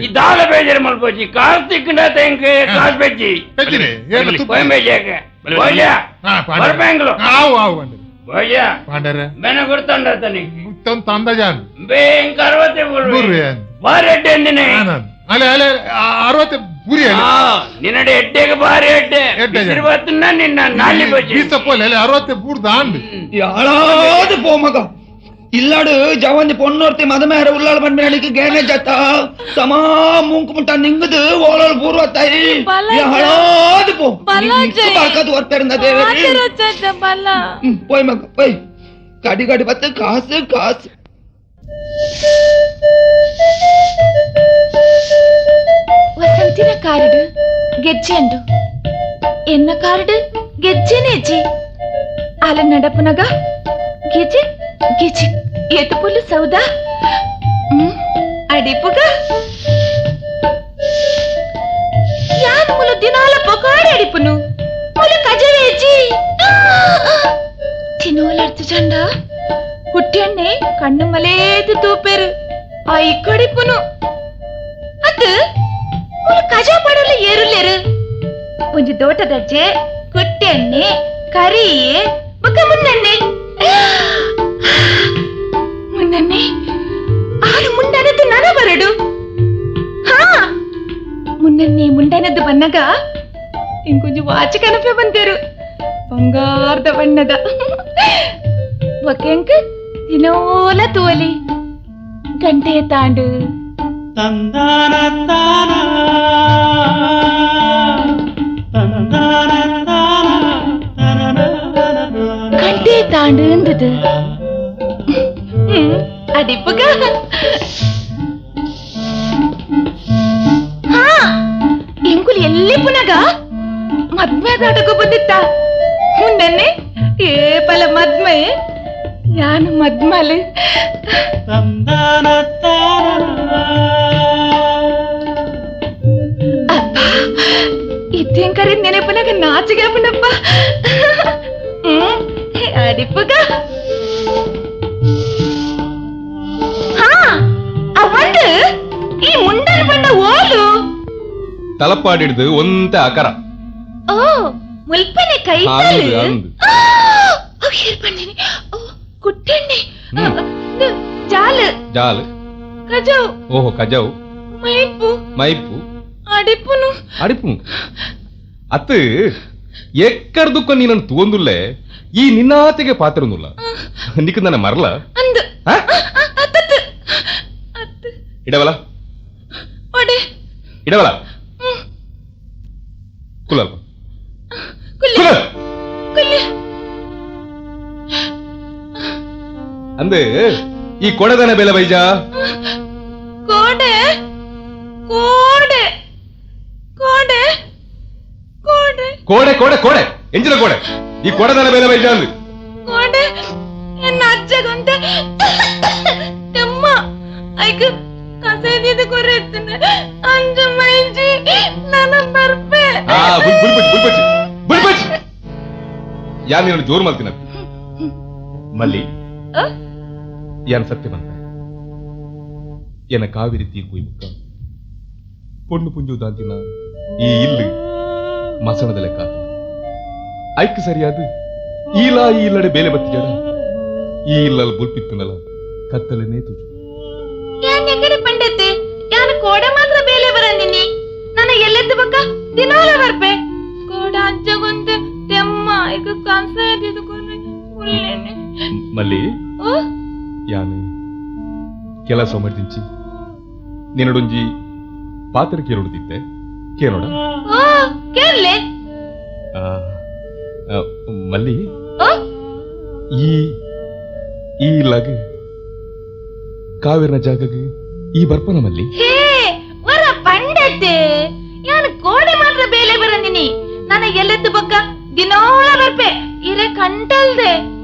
ಈ ದಾಲ ಬೇಜಾರು ಮಲ್ಪೋಜಿ ಕಾಸು ತಿಕ್ಕಂಡ ತೆಂಕ ಕಾಸು ಬೆಜ್ಜಿ ಪೆಜ್ಜಿಲೆ ಏನು ಪೊಯ್ ಜಗ್ಗ ಪೊಯ್ಯ ಬರ್ಬ್ಯಾಂಗ್ಲು ಆವು ಆವು ಬಂಡೆ ಭೋಜ ಪಾಂಡರೆ మెన గుర్తుండతని ಗುರ್ತಂತ ಅಂದಾಜಾನ್ ಬೇ ಇಂಕ 60 ಬುರ್ರಿ ಬಾರಿ ಎಡ್ಡೆ ಅಂದಿನಿ ಅಲೆ ಅಲೆ 60 ಬುರಿ ಅಲೆ ನಿನ್ನಡೆ ಎಡ್ಡೆಗೆ ಬಾರಿ ಎಡ್ಡೆ ಬಿಸಿರು ಬತ್ತನ್ನ ನಿನ್ನ ನಾಲಿ ಬಜ್ಜಿ ಬೀಸಪ್ಪೋಲೆ ಅಲೆ 60 ಬೂರ್ದ ಅಂದು ಯಾಳಾದ ಪೋ ಮಗ ಇಲ್ಲಾಡು ಜವಂದಿ ಪೊನ್ನೋರ್ತಿ ಮದಮೇರ ಉಲ್ಲಾಳು ಬಂದ್ಮೇಲೆ ಗೇನೆ ಜತ್ತ ಸಮಾ ಮೂಂಕು ಮುಟ್ಟ ನಿಂಗದು ಓಳೋಳು ಪೂರ್ವ ತಾಯಿ ಯಾಳಾದ ಪೋ ಬಾಕದು ಹೊರ್ಪೇರಿಂದ ದೇವರಿ ಪೋಯ್ ಮಗ ಪೋಯ್ ಗಾಡಿ ಗಾಡಿ ಬತ್ತ ಕಾಸು ಕಾಸು. ವಸಂತಿನ ಕಾರಡು ಗೆಜ್ಜೆಂಡು ಎನ್ನ ಕಾರಡು ಗೆಜ್ಜೆನೇಜಿ ಅಲ ನಡಪುನಗ ಗೆಜೆ ಗೆಜೆ ಎತ್ತುಪುಲ್ಲು ಸೌದಾ ಅಡಿಪುಗ ಯಾನ್ ಮುಲು ದಿನಾಲ ಪೊಕಾಡೆ ಅಡಿಪುನು ಮುಲು ಕಜವೇಜಿ ತಿನೋಲರ್ತು ಚಂಡ ಕುಟ್ಟಿಯಣ್ಣೆ ಕಣ್ಣು ಮಲೇದು ತೂಪೆರು ಐಕಡಿಪುನು ಅತ್ತು ಮುಲು ಕಜ ಪಡಲು ಏರುಲ್ಲೇರು ಒಂಜಿ ದೋಟದಜ್ಜೆ ಕುಟ್ಟೆಣ್ಣೆ ಕರಿಯೆ ಬೊಕ್ಕ ಮುನ್ನಣ್ಣೆ ಮುನ್ನಣ್ಣೆ ಆರು ಮುಂಡನದ್ದು ನನ ಬರಡು ಹಾ ಮುನ್ನಣ್ಣೆ ಮುಂಡನದ್ದು ಬನ್ನಗ ಇಂಕೊಂಜಿ ವಾಚ ಕನಪೆ ಬಂತೇರು ಬಂಗಾರದ ಬಣ್ಣದ ಒಕೆಂಕ್ ದಿನೋಲ ತೋಲಿ ಗಂಟೆ ತಾಂಡು ಗಂಟೆ ತಾಂಡು ಅಂದದು ಅಡಿಪುಗ ಹಾ ಎಂಕುಲು ಎಲ್ಲಿ ಪುನಗ ಮದ್ಮೆ ದಾಟಕ್ಕೂ ಬಂದಿತ್ತ ಮುನ್ನನ್ನೆ ಏ ಪಲ ಮದ್ಮೆ ಯಾನು ಮದ್ಮಲು ಅಪ್ಪ ಇತ್ತೇಂಕರಿ ನೆನಪುನಗ ನಾಚಿಗೆ ಪುನಪ್ಪ ಅಡಿಪುಗ ಹಾ ಅವಂದು ಈ ಮುಂಡನ್ ಬಂಡ ಓಲು ತಲಪಾಡಿಡ್ದು ಒಂತೆ ಆಕಾರ. ಓ ಮುಲ್ಪನೆ ಕೈತಲು ಅಂದು. ಬಂದಿನಿ ಕುಟ್ಟೆಣ್ಣೆ ಜಾಲು ಜಾಲು ಕಜವು ಓಹೋ ಕಜವು ಮೈಪು ಮೈಪು ಅಡಿಪುನು ಅಡಿಪು ಅತ್ತು ಎಕ್ಕರ್ದುಕ್ಕ ನೀನನ್ನು ತೂಂದುಲ್ಲೆ ಈ ನಿನ್ನಾತೆಗೆ ಪಾತ್ರನುಲ್ಲ ನಿಕ್ ನನ್ನ ಮರಲ ಅಂದು ಅತ್ತತ್ತು ಅತ್ತು ಇಡವಲ ಒಡೆ ಇಡವಲ ಕುಲಲ್ಪ ಕುಲ್ಲೆ ಕುಲ ಕುಲ್ಲೆ ಅಂದು ಈ ಕೊಡದನ ಬೆಲೆ ಬೈಜ ಕೋಡೆ ಕೋಡೆ ಕೋಡೆ ಕೋಡೆ ಕೋಡೆ ಕೋಡೆ ಕೋಡೆ ಎಂಜಿನ ಕೋಡೆ ಈ ಕೊಡದನ ಬೆಲೆ ಬೈಜ ಅಂದು ಕೋಡೆ ಎನ್ನ ಅಜ್ಜಗೊಂತೆ ತೆಮ್ಮ ಐಕ್ ಕಸೈದಿದ್ದು ಕೊರೆತ್ತನೆ ಅಂಜ ಮೈಜಿ ನನ್ನ ಬರ್ಪೆ ಆ ಬುಲ್ ಬುಲ್ಪಚ್ಚಿ ಬುಲ್ಪಚ್ಚಿ ಬುಲ್ಪಚ್ಚಿ ಯಾನ್ ನಿನ್ನ ಜೋರು ಮಲ್ತಿನ ಮಲ್ಲಿ ಯಾನ್ ಸತ್ಯ ಬಂತ ಎನ್ನ ಕಾವೇರಿ ತೀರ್ಪು ಬುಕ್ಕ ಪೊಣ್ಣು ಪುಂಜು ದಾಂತಿನ ಈ ಇಲ್ಲು ಮಸಣದ ಲೆಕ್ಕ ಐಕ್ ಸರಿಯಾದ ಈಲಾ ಈ ಇಲ್ಲಡೆ ಬೇಲೆ ಬತ್ತಿ ಜಡ ಈ ಇಲ್ಲಲ್ ಬುಲ್ಪಿತ್ತನಲ್ಲ ಕತ್ತಲನೇ ತುಜು ಯಾನ್ ಎಕಡೆ ಪಂಡತ್ತೆ ಯಾನ್ ಕೋಡೆ ಮಾತ್ರ ಬೇಲೆ ಬರಂದಿನಿ ನನ್ನ ಎಲ್ಲೆದ್ದು ಬಕ್ಕ ದಿನಾಲ ಬರ್ಪೆ ಕೋಡ ಅಜ್ಜಗೊಂತೆ ತೆಮ್ಮ ಈಗ ಕಸೈದಿದ್ದು ಕೊರೆ ಉಲ್ಲೇನೆ ಮಲ್ಲಿ ಓ ಯಾನ್ ಕೆಲಸ ಮಾಡ್ದಿಂಚಿ ನಿನ್ನಡೊಂಜಿ ಪಾತ್ರ ಕೇಳೋಡ್ದಿತ್ತೆ ಕೇಳೋಣ ಓ ಕೇಳ್ಲೆ ಮಲ್ಲಿ ಓ ಈ ಈ ಲಗ್ ಕಾವೇರಿನ ಜಾಗಕ್ಕೆ ಈ ಬರ್ಪನ ಮಲ್ಲಿ ಹೇ ವರ ಪಂಡತ್ತೆ ಯಾನ್ ಕೋಡೆ ಮಾತ್ರ ಬೇಲೆ ಬರಂದಿನಿ ನನ್ನ ಎಲ್ಲೆದ್ದು ಬಕ್ಕ ದಿನೋಳ ಬರ್ಪೆ ಇರೆ ಕಂಟಲ್ದೆ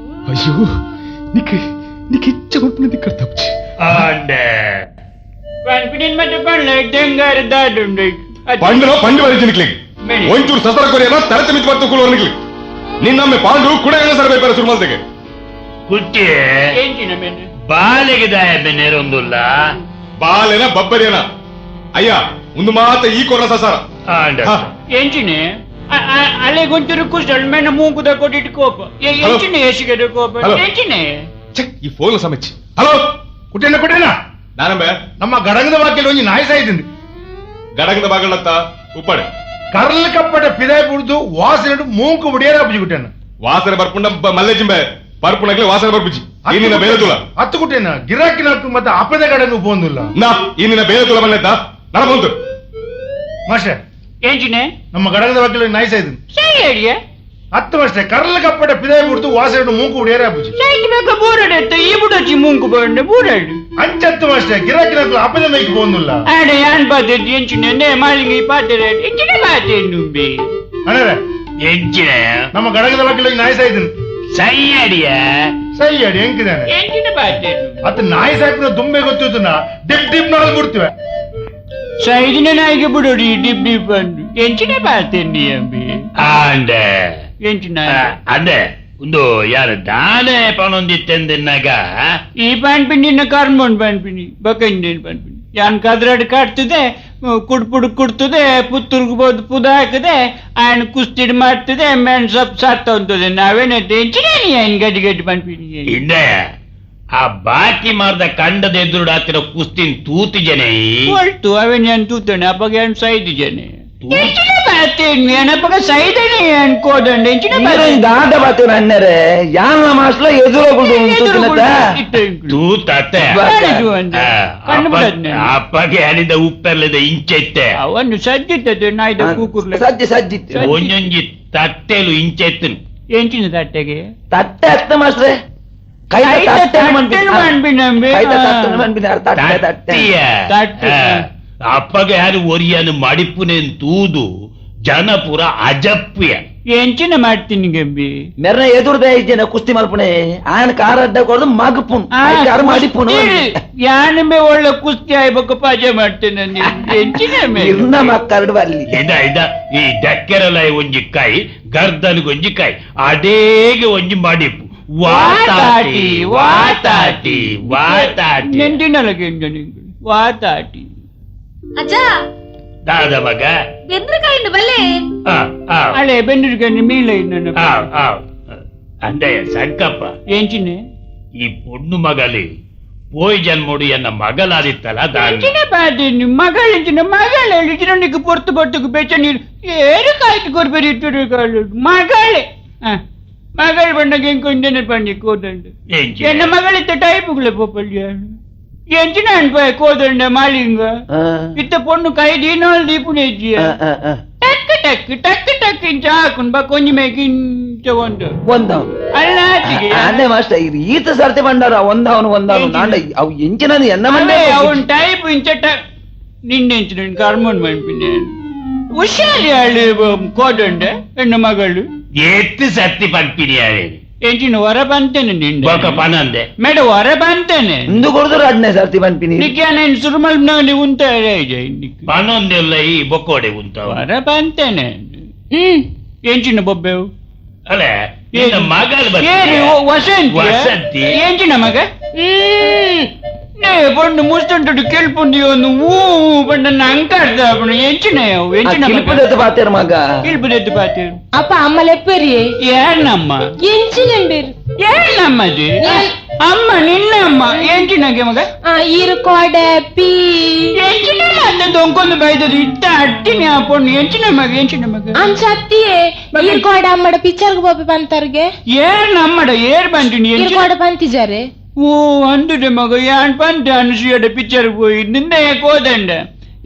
ಅಯ್ಯೋ ನಿಕ್ ನಿಕ್ ಹೆಚ್ಚ ಬರ್ಪನ ದಿಕ್ಕರ್ ತಪ್ಚಿ ಆಂಡೆ ಪನ್ಪಿನಿನ್ ಮತ್ತೆ ಪಣ್ಣ ದೆಂಗಾರ ದಾಡುಂಡು ಪಂಡು ಪಂಡು ಬರೀ ನಿಕ್ಲಿಗೆ ಮೇಡಿ. ಒಂಚೂರು ಸಸರ ಕೊರಿಯನ ತರತೆ ಮಿತ್ ಬರ್ತು ಕೂಲೋರ್ ನಿಕ್ಲಿ ನಿನ್ನಮ್ಮೆ ಪಾಂಡು ಕುಡ ಸರ ಬೇಪಾರ ಶುರು ಮಲ್ತೆಗೆ ಕುಟ್ಟಿ ಎಂಚಿನ ಮೇನೆ ಬಾಲೆಗೆ ದಾಯ ಬೆನ್ನೇರೊಂದುಲ್ಲ ಬಾಲೆನ ಬಬ್ಬರಿಯನ ಅಯ್ಯ ಒಂದು ಮಾತ ಈ ಕೊರ ಸಸಾರ ಆಂಡ ಹಾ. ಎಂಚಿನೆ ಅಲೆಗೊಂಚೂರು ಕುಸಲ್ ಮೇನ ಮೂಗುದ ಕೊಟ್ಟಿಟ್ಟು ಕೋಪ ಎಂಚಿನ ಏಸಿಗೆದ ಕೋಪ ಹಲೋ. ಎಂಚಿನೆ ಛೆ, ಈ ಫೋನ್ ಸಮಚ್ಚಿ ಹಲೋ ಕುಟೇನ ಕುಟೇನ ನಾನಂಬೆ ನಮ್ಮ ಗಡಂಗದ ವಾಕ್ಯಲ್ಲಿ ಒಂಜಿ ನಾಯಿ ಸಾಯ್ತಿಂದು ಗಡಗದ ಬಾಗಳತ್ತ ಉಪ್ಪಾಡೆ ಕರ್ಲ್ ಕಪ್ಪಟ ಪಿದಾಯ್ ಬುಡ್ದು ವಾಸನೆ ಮೂಂಕು ಬುಡಿಯರ ಅಪ್ಪಜಿ ಕುಟೇನ ವಾಸನೆ ಬರ್ಪುಂಡ ಮಲ್ಲೆಜಿಂಬೆ ಪರ್ಪುಣಗ್ಲೆ ವಾಸನೆ ಬರ್ಪುಜಿ ಈ ನಿನ್ನ ಬೇರೆ ತುಲ ಹತ್ತು ಕುಟೇನ ಗಿರಾಕಿ ನಾಕು ಮತ್ತೆ ಅಪ್ಪದ ಗಡಂಗು ಪೋಂದುಲ್ಲ ನಾ ಈ ನಿನ್ನ ಬೇರೆ ತುಲ ಮಲ್ಲೆತ್ತ ನಡ ಬಂತು ಮಾಸ್ಟರ್ ಎಂಚಿನೆ ನಮ್ಮ ಗಡಗದ ವಾಕ್ಯಲ್ಲಿ ನಾಯಿ ಸಾಯ್ತಿಂದು ಸರಿ ಅಡಿಯ ಹತ್ತು ವರ್ಷ ಕರ್ಲ ಕಪ್ಪಟ ಪಿದಾಯಿ ಬಿಡ್ತು ವಾಸ ಮೂಂಕು ಉಡಿಯರೆ ಅಪ್ಪುಜಿ ಸೈಟ್ ಬೋರಡೆ ಈ ಬುಡಚಿ ಮೂಂಕು ಬಂಡೆ ಬೂರಡು ಅಂಚತ್ತು ವರ್ಷ ಗಿರಾಕಿನಕ್ಲು ಅಪ್ಪದ ಮೈಕ್ ಪೋಂದುಲ್ಲ ಆಡೆ ಯಾನ್ ಬಾತೆ ಎಂಚಿನ ಮಾಲಿಂಗ ಈ ಪಾತೆರೆ ಎಂಚಿನ ಬಾತೆ ನುಂಬಿ ಅಣ್ಣರೇ ಎಂಚಿನ ನಮ್ಮ ಗಡಗದ ವಕೀಲ ನಾಯಿ ಸಾಯ್ದನ್ ಸೈಯಡಿಯ ಸೈ ಅಡಿ ಹೆಂಗಿದಾನೆ ಎಂಚಿನ ಬಾತೆ ಅತ್ತ ನಾಯಿ ಸಾಯ್ಪಿನ ದುಂಬೆ ಗೊತ್ತಿತ್ತು ಡಿಪ್ ಡಿಪ್ ನಾಲ್ ಬಿಡ್ತೀವಿ ಸೈದಿನ ನಾಯಿಗೆ ಬಿಡೋಡಿ ಡಿಪ್ ಡಿಪ್ ಅಂದು ಎಂಚಿನ ಬಾತೆ ನೀ ಅಂಬಿ ಆಂಡೆ ಎಂಚಿನ ಅಂದೆ ಒಂದು ಯಾರು ದಾನೆ ಪಣೊಂದಿತ್ತೆಂದಿನ್ನಾಗ ಈ ಪನ್ಪಿನಿ ಕರ್ಮೊಂಡು ಪನ್ಪಿನಿ ಬಕಂದೇನು ಪನ್ಪಿನಿ ಯಾನ್ ಕದ್ರಾಡ್ ಕಾಡ್ತದೆ ಕುಡ್ಪುಡ್ ಕುಡ್ತದೆ ಪುತ್ತೂರ್ಗ್ ಬೋದು ಪುದ ಹಾಕದೆ ಆಯನ್ ಕುಸ್ತಿಡ್ ಮಾಡ್ತದೆ ಮೆಣ್ ಸೊಪ್ಪು ಸತ್ತ ಅಂತದೆ ನಾವೇನ ಎಂಚಿನ ನೀ ಗಡ್ಡಿ ಗಡ್ಡಿ ಪನ್ಪಿನಿ ಇಂದೆ ಆ ಬಾಕಿ ಮಾರ್ದ ಕಂಡದ ಎದುರು ಹಾಕಿರೋ ಕುಸ್ತಿನ್ ತೂತಿ ಜನೆ ಒಳ್ತು ಅವೇನ್ ಏನ್ ತೂತಾನೆ ಅಪ್ಪಗೆ ಏನ್ ಸೈದು ಜನೆ ದಾದ ಬಾತೆ ಅಣ್ಣರೇ ಯಾನ ಮಾಸ್ಲ ಎದುರೋಗುದು ತೂತತ್ತೆ ಅಪ್ಪಗೆ ಅಲ್ಲಿಂದ ಉಪ್ಪೆಲ್ಲದ ಇಂಚೆತ್ತೆ ಅವನು ಸಜ್ಜಿತ್ತದೆ ನಾಯ್ದ ಕೂಕುರ್ಲೆ ಸಜ್ಜಿ ಸಜ್ಜಿತ್ತು ಒಂಜೊಂಜಿ ತಟ್ಟೆಲು ಇಂಚೆತ್ತು ಎಂಚಿನ ತಟ್ಟೆಗೆ ತಟ್ಟೆ ಅತ್ತ ಮಾಸ್ಟ್ರೆ ಕೈ ಅಪ್ಪಗೆ ಯಾರು ಒರಿಯನು ಮಡಿಪುನೇನ್ ತೂದು ಜನಪುರ ಅಜಪ್ಪಿಯ ಎಂಚಿನ ಮಾಡ್ತೀನಿ ಗೆಂಬಿ ಮೆರ್ನ ಎದುರ್ದ ಜನ ಕುಸ್ತಿ ಮಲ್ಪುಣೆ ಆಯನ ಕಾರ ಅಡ್ಡ ಕೊಡದು ಮಗಪುನ್ ಕಾರ ಮಡಿಪುನು ಯಾನಮೆ ಒಳ್ಳೆ ಕುಸ್ತಿ ಆಯ್ಬೇಕು ಪಾಜೆ ಮಾಡ್ತೇನೆ ಎಂಚಿನ ಇರ್ನ ಮಕ್ಕಳು ಬರ್ಲಿ ಇದ ಇದ ಈ ಡಕ್ಕೆರಲ ಒಂಜಿ ಕಾಯಿ ಗರ್ದನಿಗೆ ಒಂಜಿ ಕಾಯಿ ಅಡೇಗೆ ಒಂಜಿ ಮಡಿಪು ವಾತಾಟಿ ವಾತಾಟಿ ವಾತಾಟಿ ನೆಂಟಿನಲಗೆ ವಾತಾಟಿ ಅಜ್ಜ ದಾದ ಮಗ ಬೆಂದ್ರಕಾಯಿಂದ ಬಲ್ಲೆ ಅಳೆ ಬೆಂದ್ರಕಾಯಿ ಮೀಲ ಅಂದೆ ಸಂಕಪ್ಪ ಎಂಚಿನ ಈ ಪೊಣ್ಣು ಮಗಲಿ ಪೋಯ್ ಜನ್ಮೋಡು ಎನ್ನ ಮಗಲಾದಿತ್ತಲ್ಲ ಎಂಚಿನ ಬಾದೆ ಮಗಳ ಮಗಳ ಹೇಳಿದ್ರೆ ಪೊರ್ತು ಪೊರ್ತುಕು ಬೆಚ್ಚ ನೀರು ಏರು ಕಾಯ್ತು ಕೊರ್ಬೇರಿ ಇಟ್ಟು ಮಗಳೇ ಮಗಳು ಬಂದಾಗ ಎಂಕೊಂದೇನೆ ಪಂಡಿ ಕೋದಂಡು ಎನ್ನ ಮಗಳಿತ್ತ ಟೈಪುಗಳ ಪೋಪಲ್ಯ ಎಂಚಿನ ಅನ್ಪಾಯ ಕೋದಂಡ ಮಾಲಿಂಗ ಇತ್ತ ಪೊಣ್ಣು ಕೈ ದೀನಾಲ್ ದೀಪುನೇಜಿಯ ಟಕ್ ಟಕ್ ಟಕ್ ಟಕ್ ಇಂಚ ಹಾಕುನ್ ಬಾ ಕೊಂಜಿ ಮೇಕ್ ಇಂಚ ಒಂದು ಒಂದವನು ಅಲ್ಲ ಅದೇ ಮಾಸ್ಟರ್ ಈತ ಸರ್ತಿ ಬಂಡಾರ ಒಂದವನು ಒಂದವನು ನಾಂಡ ಅವು ಎಂಚಿನ ಎನ್ನ ಮಂಡೆ ಅವನ್ ಟೈಪ್ ಇಂಚ ಟಕ್ ನಿನ್ನೆ ಎಂಚಿನ ಕರ್ಮನ್ ಮನ್ಪಿನ ಹುಷಾರಿ ಅಳ್ಳಿ ಕೋದಂಡೆ ಹೆಣ್ಣು ಮಗಳು ಎತ್ತು ಸತ್ತಿ ಪನ್ಪಿನಿ ಎಂಚಿನ ಹೊರ ಬಂತೇನೆ ನಿಂಡೆ ಬೊಕ ಪನಂದೆ ಮೇಡ ಹೊರ ಬಂತೇನೆ ಇಂದು ಕೊಡುದು ರಡ್ನೆ ಸರ್ತಿ ಪನ್ಪಿನಿ ನಿಕ್ಕೆ ನಾನು ಸುರುಮಲ್ ನೀವು ಉಂತ ಪನೊಂದೆಲ್ಲ ಈ ಬೊಕ್ಕೋಡೆ ಉಂತ ಹೊರ ಬಂತೇನೆ ಎಂಚಿನ ಬೊಬ್ಬೆವು ಅಲ್ಲ ಮಗಳು ವಸಂತಿ ವಸಂತಿ ಎಂಚಿನ ಮಗ ನೇ ಪೊಣ್ಣು ಮುಸ್ತುಂಟು ಕೆಲ್ಪುಂದಿ ಒಂದು ಊ ಪಂಡ ಅಂಕಾಡ್ದ ಎಂಚಿನ ಎಂಚಿನ ಕಿಲ್ಪದೆತ್ತು ಪಾತೇರು ಮಗ ಕಿಲ್ಪದೆತ್ತು ಪಾತೇರು ಅಪ್ಪ ಅಮ್ಮ ಲೆಪ್ಪರಿ ಏನಮ್ಮ ಎಂಚಿನ ಬೇರು ಏನಮ್ಮದು ಅಮ್ಮ ನಿನ್ನ ಅಮ್ಮ ಎಂಚಿನಗೆ ಮಗ ಈರು ಕೋಡೆ ಪಿ ಎಂಚಿನ ಅಂತ ದೊಂಕೊಂದು ಬೈದದು ಇತ್ತ ಅಟ್ಟಿನಿ ಆ ಪೊಣ್ಣು ಎಂಚಿನ ಮಗ ಎಂಚಿನ ಮಗ ಅಂಚತ್ತಿಯೇ ಈರು ಕೋಡೆ ಅಮ್ಮಡ ಪಿಕ್ಚರ್ಗೆ ಬೋಪಿ ಬಂತಾರ್ಗೆ ಏರ್ ನಮ್ಮಡ ಏರ್ ಬಂದಿನಿ ಈರು ಕೋಡೆ ಬಂತಿಜಾರೆ ಓ ಅಂದುಡೆ ಮಗ ಯಾನ್ ಪಂತೆ ಅನುಸೂಯಡ ಪಿಕ್ಚರ್ ಪೋಯಿ ನಿನ್ನೆ ಕೋದಂಡ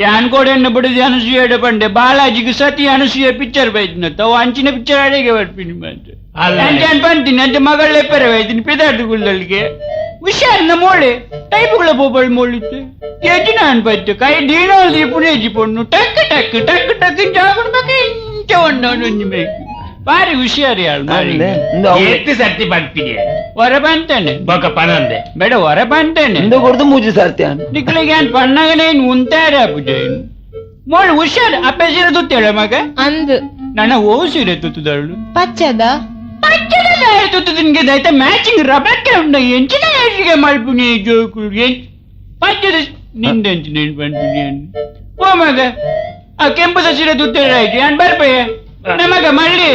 ಯಾನ್ ಕೋಡೆನ್ನ ಬಿಡದು ಅನುಸೂಯಡ ಪಂಡೆ ಬಾಲಾಜಿಗೆ ಸತಿ ಅನುಸೂಯ ಪಿಕ್ಚರ್ ಬೈದಿನ ತಾವು ಅಂಚಿನ ಪಿಕ್ಚರ್ ಅಡಿಗೆ ಬರ್ಪಿನಿ ಬಂತು ಅಂಚಾನ್ ಪಂತೀನಿ ಅಂಚೆ ಮಗಳೇ ಪೆರೆ ಬೈದಿನಿ ಪಿದಾರ್ದು ಗುಳ್ಳಲ್ಲಿಗೆ ಹುಷಾರಿನ ಮೋಳೆ ಟೈಪುಗಳ ಪೋಪಳ್ ಮೋಳಿತ್ತು ಎಜಿನ ಅನ್ಪತ್ತು ಕೈ ದೀನೋಲ್ ದೀಪುನೇಜಿ ಪೊಣ್ಣು ಟಕ್ ಟಕ್ ಟಕ್ ಟಕ್ ಜಾಗುಡ್ ಮಗ ಇಂಚ ಒಂದೊಂದು ಬೇಕು ಬಾರಿ ಹುಷಾರಿ ಎತ್ತು ಸರ್ತಿ ಪನ್ಪಿನಿ ಹೊರ ಬಂತಾನೆ ಬೊಕ ಪನಂದೆ ಬೇಡ ಹೊರ ಬಂತಾನೆ ಇಂದು ಕೊಡುದು ಮೂಜಿ ಸರ್ತಿ ನಿಕ್ಲಿಗೆ ಏನ್ ಪಣ್ಣಗನೇ ಉಂತಾರೆ ಅಪ್ಪುಜ ಮೋಳು ಹುಷಾರ್ ಅಪ್ಪೆ ಸೀರೆ ತುತ್ತೇಳ ಮಗ ಅಂದು ನನ್ನ ಓ ಸೀರೆ ತುತ್ತದಳು ಪಚ್ಚದ ಪಚ್ಚದ ತುತ್ತು ನಿನ್ಗೆ ದಯತ ಮ್ಯಾಚಿಂಗ್ ರಬಕ್ಕೆ ಉಂಡ ಎಂಚಿನ ಏಜಿಗೆ ಮಲ್ಪುನಿ ಜೋಕು ಪಚ್ಚದ ನಿಂದ ಎಂಚಿನ ಪನ್ಪಿನಿ ಓ ಮಗ ಆ ಕೆಂಪುದ ಸೀರೆ ತುತ್ತೇಳ ಆಯ್ತು ಯಾನ್ ಬರ್ಪಯ್ಯ ನಮಗ ಮಳ್ಳಿ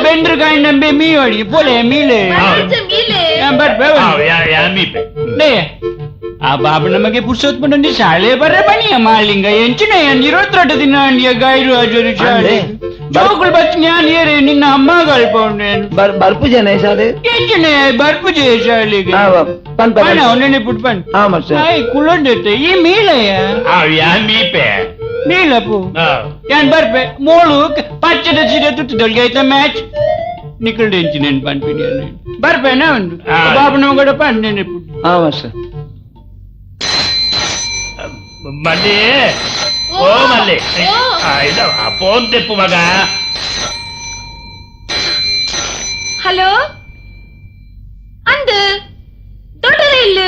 ಬೆಂಡ್ರಕಾಯಿ ನಂಬೆ ಮೀ ಹೊಡಿ ಪೋಲೆ ಮೀಲೆ ಆ ಬಾಬು ನಮಗೆ ಪುರ್ಸೊತ್ ಬಂದು ಶಾಲೆ ಬರ ಬನ್ನಿ ಮಾಲಿಂಗ ಎಂಚಿನ ಇರೋತ್ರಟ ದಿನ ಗೈರು ಅಜರು ಶಾಲೆ ಜೋಕುಳು ಬಚ್ಚ ഞാൻ ಏರೆ ನಿನ್ನ ಅಮ್ಮ ಕಳ್ಪೌಂಡೇನು ಬರ್ಪು ಜನ ಶಾಲೆ ಎಂಚಿನ ಬರ್ಪುಜೆ ಶಾಲೆಗೆ ಪಣ ಅವನೇ ಪುಟ್ ಪಣ್ ಆಯ್ ಕುಳ್ಳೊಂಡಿತ್ತೆ ಈ ಮೀಲಯ್ಯ ಮೀಪೆ ನೀಲಪ್ಪು ಯಾನ್ ಬರ್ಪೆ ಮೋಳು ಪಚ್ಚದ ಸೀರೆ ತುತ್ತದೊಳಗೆ ಆಯ್ತಾ ಮ್ಯಾಚ್ ನಿಕಲ್ಡೆ ಎಂಚಿನೇನು ಪನ್ಪಿನಿ ಬರ್ಪೇನ ಉಂಡು ಬಾಬು ನಮ್ಗಡ ಪನ್ನೇನೆ. ಆ ಮಾಸ್ಟರ್. ಮಲ್ಲಿ, ಓ ಮಲ್ಲಿ, ಆ ಫೋನ್ ತೆಪ್ಪು ಮಗ. ಹಲೋ, ಅಂದು ದೊಡ್ಡದ ಇಲ್ಲ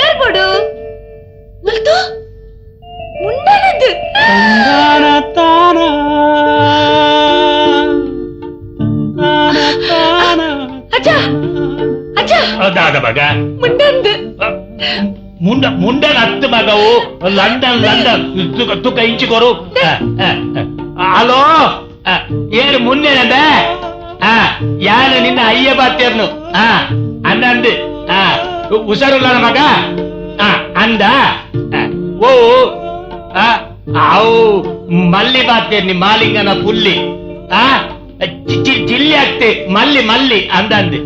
ಏರ್ಪೋಡು ಮುಲ್ತು ಮುಂಡನದು. ಅಜ್ಜ ಅಜ್ಜ. ದಾದ ಮಗ? ಮುಂಡಂದು. ಮುಂಡ ಮುಂಡನ ಹತ್ತು ಮಗವು. ಲಂಡನ್ ಲಂಡನ್ ತುಕ ತುಕ ಇಂಚಿ ಕೊರು. ಹಲೋ, ಏನು ಮುನ್ನೇನಂದ? ಯಾನು ನಿನ್ನ ಅಯ್ಯ ಬಾತೇರ್ನು ಅಂದ. ಹುಷಾರುಲ್ಲ ಮಗ ಅಂದ. ಓ ಅವು ಮಲ್ಲಿ ಬಾತೇರ್ನಿ ಮಾಲಿಂಗನ ಪುಲ್ಲಿ ಚಿಲ್ಲಿ ಆಗ್ತೆ ಮಲ್ಲಿ ಮಲ್ಲಿ ಅಂದ ಅಂದೆ.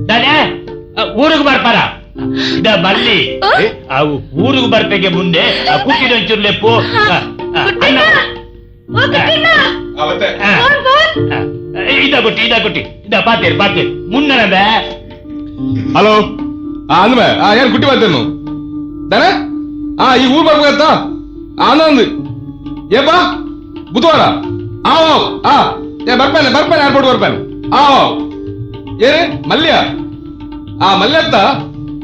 ದಾನೆ ಊರಿಗೆ ಬರ್ಪಾರ ಇದ ಮಲ್ಲಿ. ಅವು ಊರಿಗೆ ಬರ್ಪೆಗೆ ಮುಂದೆ ಕುಟ್ಟಿನ ಒಂಚೂರು ಲೆಪ್ಪು. ಇದ ಕೊಟ್ಟಿ ಇದ ಕೊಟ್ಟಿ ಇದ ಪಾತೇರು ಪಾತೇರು ಮುನ್ನದ. ಹಲೋ, ಅಂದ್ಮೆ ಏನ್ ಕುಟ್ಟಿ ಬಾತೇನು ದಾನೆ? ಈ ಊರ್ ಬರ್ಬೇಕಂತ ಆನಂದ್. ಏಪಾ ಬುಧವಾರ? ಆವ್ ಆ ಏ ಬರ್ಪಾನೆ ಬರ್ಪಾನೆ ಏರ್ಪೋರ್ಟ್ ಬರ್ಪಾನೆ. ಆವ್ ಏನೇ ಮಲ್ಯ? ಆ ಮಲ್ಯ ಅಂತ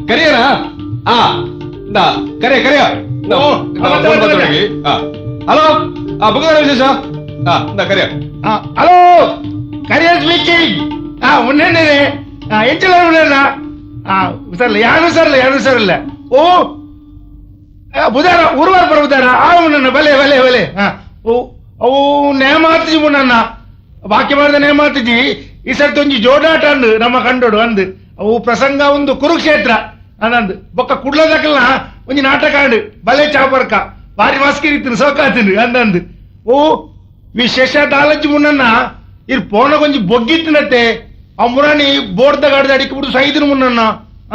ಕರಿಯನ? ಆ ಇಂದ ಕರಿಯ ಕರಿಯ. ಹಲೋ, ಆ ಬುಧವಾರ ವಿಶೇಷ. ಇಂದ ಕರಿಯ. ಹಲೋ, ಕರಿಯ ಸ್ಪೀಕಿಂಗ್. ಉನ್ನೇ ಎಂಚಲ ಉಣ್ಣ ಸರ್ಲ ಯಾರು ಸರ್ಲ ಯಾರು ಸರ್ಲ. ಓ ಬುಧಾರ ಉರುವಾರ ಬರ ಬುಧಾರ. ಆ ಉಣ್ಣ ಬಲೆ ಬಲೆ ಬಲೆ. ಓ ಅವು ನೇಮಾತಿಜಿ ಮುನ್ನಣ್ಣ ಬಾಕಿ ಮಾಡಿದ ನೇಮಾತಿಜಿ. ಈ ಸರ್ತಿ ಒಂಜಿ ಜೋಡಾಟ ಅಂದು ನಮ್ಮ ಕಂಡೋಡು ಅಂದು. ಅವು ಪ್ರಸಂಗ ಒಂದು ಕುರುಕ್ಷೇತ್ರ ಅಂದಂದು. ಬೊಕ್ಕ ಕುಡ್ಲದಕಲ್ನ ಒಂಜಿ ನಾಟಕ ಆಂಡು ಬಲೆ ಚಾಪರ್ಕ ಬಾರಿ ಮಸ್ಕಿರಿತ್ತಿನ ಸೋಕಾತಿನ ಅಂದಂದು. ಓ ವಿಶೇಷ ದಾಲಜ್ಜಿ ಮುನ್ನಣ್ಣ ಇರ್ ಪೋನ ಕೊಂಜಿ ಬೊಗ್ಗಿತ್ತಿನತ್ತೆ. ಆ ಮುರಾಣಿ ಬೋರ್ದ ಗಾಡ್ದ ಅಡಿಕೆ ಬಿಡು ಸೈದಿನ ಮುನ್ನಣ್ಣ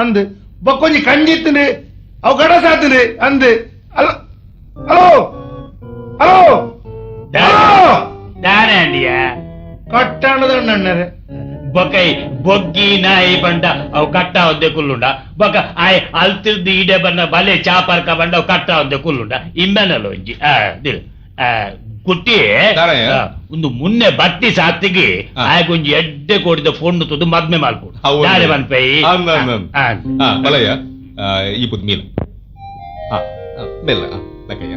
ಅಂದು. ಬೊಕ್ಕೊಂಜಿ ಕಂಜಿತ್ತಿನ ಅವು ಗಡ ಸಾತಿನ ಅಂದು. ಅಲ್ಲ ಹಲೋ ಹಲೋ ದಾನೆ ಅಂಡಿಯ ಕಟ್ಟಣದ ಅಣ್ಣರೆ. ಬೊಕೈ ಬೊಗ್ಗಿ ನಾಯಿ ಬಂಡ ಅವು ಕಟ್ಟ ಒಂದೇ ಕುಲ್ಲುಂಡ. ಬೊಕ ಆಯ್ ಅಲ್ತಿರ್ದು ಈಡೆ ಬಣ್ಣ ಬಲೆ ಚಾಪರ್ಕ ಬಂಡ ಅವು ಕಟ್ಟ ಒಂದೇ ಕುಲ್ಲುಂಡ ಇಮ್ಮೆನಲ್ಲ ಒಂಜಿ ದಿಲ್ ಕುಟ್ಟಿ ಒಂದು ಮುನ್ನೆ ಬತ್ತಿ ಸಾತಿಗೆ ಆಯ್ ಒಂಜಿ ಎಡ್ಡೆ ಕೋಡಿದ ಫೋನ್ ತುದು ಮದ್ಮೆ ಮಾಲ್ಪೋಡು ದಾರೆ ಪನ್ಪೈ. ಬಲಯ್ಯ ಈ ಪುದ್ ಮೀನ ಮೆಲ್ಲ ಲಕ್ಕಯ್ಯ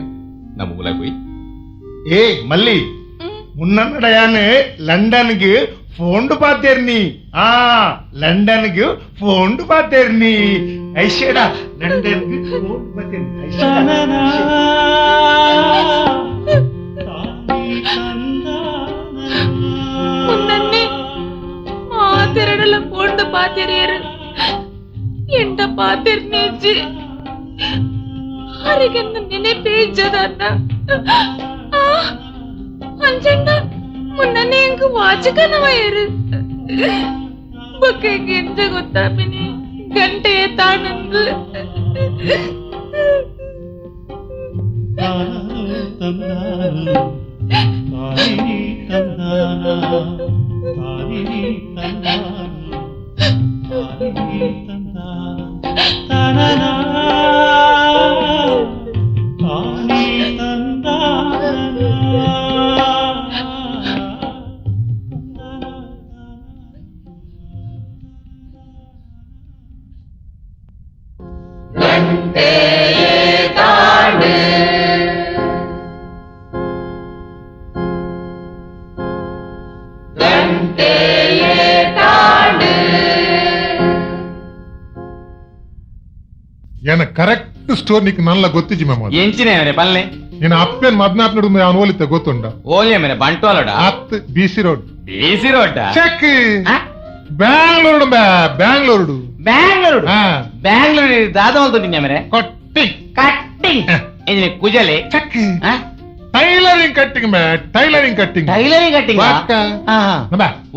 ನಮ್ಮ ಮುಲಾಯ್ போய். ಏ ಮಲ್ಲಿ, ಮುನ್ನಡಯಾನು ಲಂಡನ್ಗೆ ಫೋನ್ ಪಾತೇರ್ನಿ. ಆ ಲಂಡನ್ಗೆ ಫೋನ್ ಪಾತೇರ್ನಿ. ಐಶೇಡ ಲಂಡನ್ಗೆ ಫೋನ್ ಪಾತೇರ್ನಿ. ಮುನ್ನನ್ನೇ ಮಾತೆರಡಲ ಫೋನ್ ಪಾತೇರಿಯರು ಎಂಡ ಪಾತೇರ್ನೇಜಿ ಅರಿಗೆನ್ನ ನೆನೆಪೇ ಇಜ್ಜದನ್ನ. ಅಂಜಣ್ಣ ಮುನ್ನನ್ನೇ ಎಂಕ್ ವಾಚಕನವಯರು ಬೊಕ್ಕ ಎಂಕ್ ಎಂಚ ಗೊತ್ತಾಪಿನಿ ಗಂಟೆ ತಾಣಂದು. ಏನ ಕರೆಕ್ಟ್ ಸ್ಟೋರ್ ನಿಕ್ ನಲ್ಲ ಗೊತ್ತಿಜಿ ಮ್ಯಾಮ್. ಎಂಚಿನ ಮೇರೆ ಪಲ್ಲೆ? ನೀನು ಅಪ್ಪನ್ ಮದ್ನಾಪ್ನಡು ಅವನು ಹೋಲಿತ್ತ ಗೊತ್ತುಂಡ? ಓಲಿಯ ಮೇರೆ ಬಂಟ್ವಾಲಡ ಅತ್ B C road. B C road check Bangalore Bangalore Bangalore Bangalore ದಾದ ಮಲ್ತೊಂಡಿನ ಮೇರೆ ಕಟ್ಟಿಂಗ್ ಕಟ್ಟಿಂಗ್ ಎಂಜಿನ ಕುಜಲೆ check tailoring cutting May tailoring cutting tailoring cutting.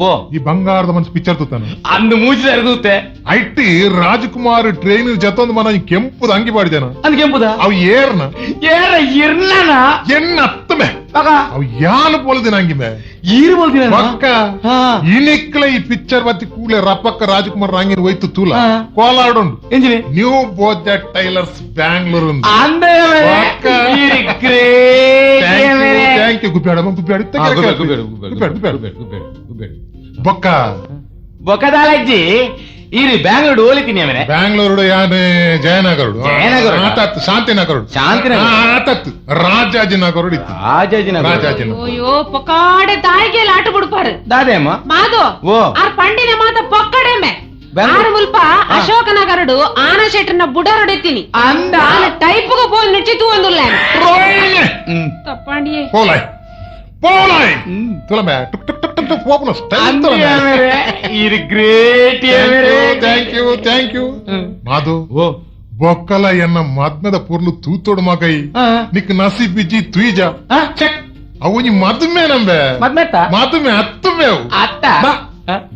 ಓ ಈ ಬಂಗಾರದ ಮನ್ಸು ಪಿಕ್ಚರ್ ತುತ್ತಾನ ಅಂದು ಮೂಜಿ ತರಗುತ್ತೆ. IT Rajkumar train ಜತ್ತೊಂದು ಮನ ಕೆಂಪುದ ಅಂಗಿ ಪಾಡಿದೇನ. ಅಂದ್ ಕೆಂಪುದ ಅವು ಏರ್ನ ಏರ ಇರ್ನನ ಎನ್ನ ಅತ್ತಮೆ ಅವು ಯಾನು ಪೋಲದಿನ ಅಂಗಿ ಮೇ. ಈರು ಬೋಲ್ದಿನ ಬೊಕ್ಕ ಇನಿಕ್ಲ ಈ ಪಿಕ್ಚರ್ ಬತ್ತಿ ಕೂಲೆ ರಪ್ಪಕ್ಕ ರಾಜಕುಮಾರ್ ರಾಂಗಿನ ಹೋಯ್ತು ತೂಲ ಕೋಲಾಡುಂಡು ಎಂಜಿನಿ ನ್ಯೂ ಬೋಜ ಟೈಲರ್ಸ್ ಬ್ಯಾಂಗ್ಳೂರ್ ಅಂದೆ great thank you ಗುಬ್ಬ್ಯಾಡ ಗುಬ್ಬ್ಯಾಡ ಗುಬ್ಬ್ಯಾಡ ಗುಬ್ಬ್ಯಾಡ ಬೊಕ್ಕ ಬೊಕ್ಕದಾಲಜ್ಜಿ ಈರಿ ಬ್ಯಾಂಗ್ಳೂರು ಹೋಲಿತೀನಿ ಆಮೇಲೆ ಬ್ಯಾಂಗ್ಳೂರು ಯಾನೆ ಜಯನಗರ ಜಯನಗರ. ಆತತ್ತು ಶಾಂತಿನಗರ ಶಾಂತಿನಗರ. ಆತತ್ತು ರಾಜಾಜಿನಗರ ಇತ್ತು ರಾಜಾಜಿನಗರ ರಾಜಾಜಿನಗರ ಅಯ್ಯೋ ಪೊಕ್ಕಾಡೆ ತಾಯಿಗೆ ಆಟ ಬಿಡ್ಪಾರು ದಾದೇಮ್ಮ ಮಾದು ಓ. ಆರ್ ಪಂಡಿನ ಮಾತ ಪೊಕ್ಕಡೆಮೆ ಬ್ಯಾಂಗ್ಳೂರ್. ಆರು ಮುಲ್ಪ ಅಶೋಕನಗರಡು ಆನ ಶೆಟ್ಟರ್ನ ಬುಡರೊಡೆತೀನಿ ಅಂದ ಟೈಪ್ಗೆ ಬೋಲ್ ನಿಟ್ಟಿತು ಒಂದುಲ್ಲ ತಪ್ಪಾಂಡಿಯೇ ಪೋಲಾಯ್ ಪೋಲಾಯ್ ತುಲಮೆ took took took took took ಹೋಪುನ style ತುಲಮೆ ಈರಿ great thank you thank you Madhu ಓ ಬೊಕ್ಕಲ ಎನ್ನ ಮದ್ಮದ ಪೊರ್ಲು ತೂತೋಡು ಮಗೈ ನಿಕ್ ನಸಿ ಬಿಜ್ಜಿ ತುಯಿಜ ಚೆಕ್ ಅವು ನೀ ಮದುಮೆ ನಂಬೆ ಮದ್ಮೆತ್ತ ಮದುಮೆ ಅತ್ತುಮೆ ಅವು ಅತ್ತ ಬಾ.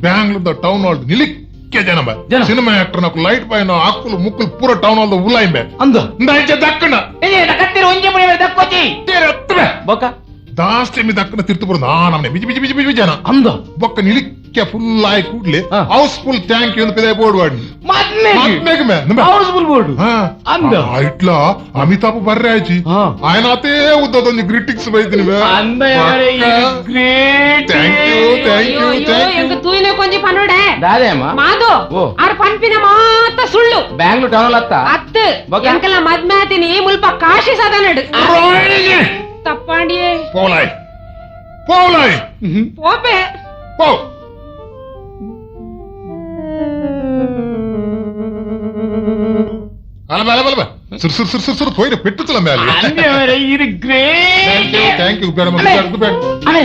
ಬ್ಯಾಂಗ್ಳೂರ್ ಟೌನ್ ಹಾಲ್ ನಿಲಿಕ್ಕೆ ಜನ ಬಾ ಜನ. ಸಿನಿಮಾ ಆಕ್ಟರ್ ನಾಕು ಲೈಟ್ ಬಾಯ್ ನೋ ಅಕ್ಕುಲು ಮುಕ್ಕುಲು ಪೂರ ಟೌನ್ ಹಾಲ್ ಉಲಾಯಿಂಬೆ ಅಂದು ಇಂದಾಯ್ಚೆ ದಕ್ಕಣ ದಕ್ಕತ್ತಿರ ಒಂಜಿ ಮುಡಿ ದಕ್ಕೋಚಿ ಅತ್ತುಮೆ ಬೊಕ್ಕ ದಾಸ್ತಿ ಮಿ ದಕ್ಕಣ ತಿರ್ತು ಬರೋದು ಆ ನಮ್ನೆ ಬಿಜಿ ಬಿಜಿ ಬಿಜಿ ಬಿಜಿ ಜನ ಅಂದು ಬೊಕ್ಕ ನಿಲಿಕ್ಕೆ ಫುಲ್ ಆಯ್ ಕೂಡ್ಲೆ ಹಾ. House full thank you ಅಂತ ಪಿದಾಯ್ ಬೋರ್ಡ್ ವಾಡಿ ಮದ್ಮೆಗೆ ಮದ್ಮೆಗೆ ಮೇ ನಂಬೆ. House full board ಹಾ. ಅಂದ. ಆ, ಇಟ್ಲ ಅಮಿತಾಬ್ ಬರ್ರೆ ಆಯ್ಚಿ ಹಾ. ಆಯನಾತೇ ಉದ್ದದೊಂದು ಗ್ರೀಟಿಂಗ್ಸ್ ಬೈತೀನಿ ಅಂದ great thank you thank ಅಯ್ಯೋ you ಅಯ್ಯೋ thank you ಎಂಗ ತೂಯಿನ ಕೊಂಜಿ ಪನ್ನೋಡೆ ದಾದೇಮ್ಮ ಮಾದು ಓ. ಆರ್ ಪನ್ಪಿನ ಮಾತ ಸುಳ್ಳು ಬ್ಯಾಂಗ್ಳೂರ್ ಟೌನ್ ಅತ್ತ ಅತ್ತು ಬೊಕ್ಕ? ಎಂಕಲ ಮದ್ಮೆ ಆತಿನಿ ಮುಲ್ಪ ಕಾಶಿ ಸದನಡು ತಪ್ಪಾಂಡಿಯೇ ಪೋಲಾಯ್ ಪೋಲಾಯ್ ಪೋಪೆ ಪೋ ಅಲ ಬಲ ಬಲ ಬಲ ಸುರ್ ಸುರ್ ಸುರ್ ಸುರ್ ಸುರ್ ಪೋಯ್ರೆ ಪೆಟ್ಟುತ್ತಲ ಮೇಲೆ ಅಂದೆ ಇದು great thank you ಬೇಡ ಬೇಡ ಬೇಡ ಅಲೆ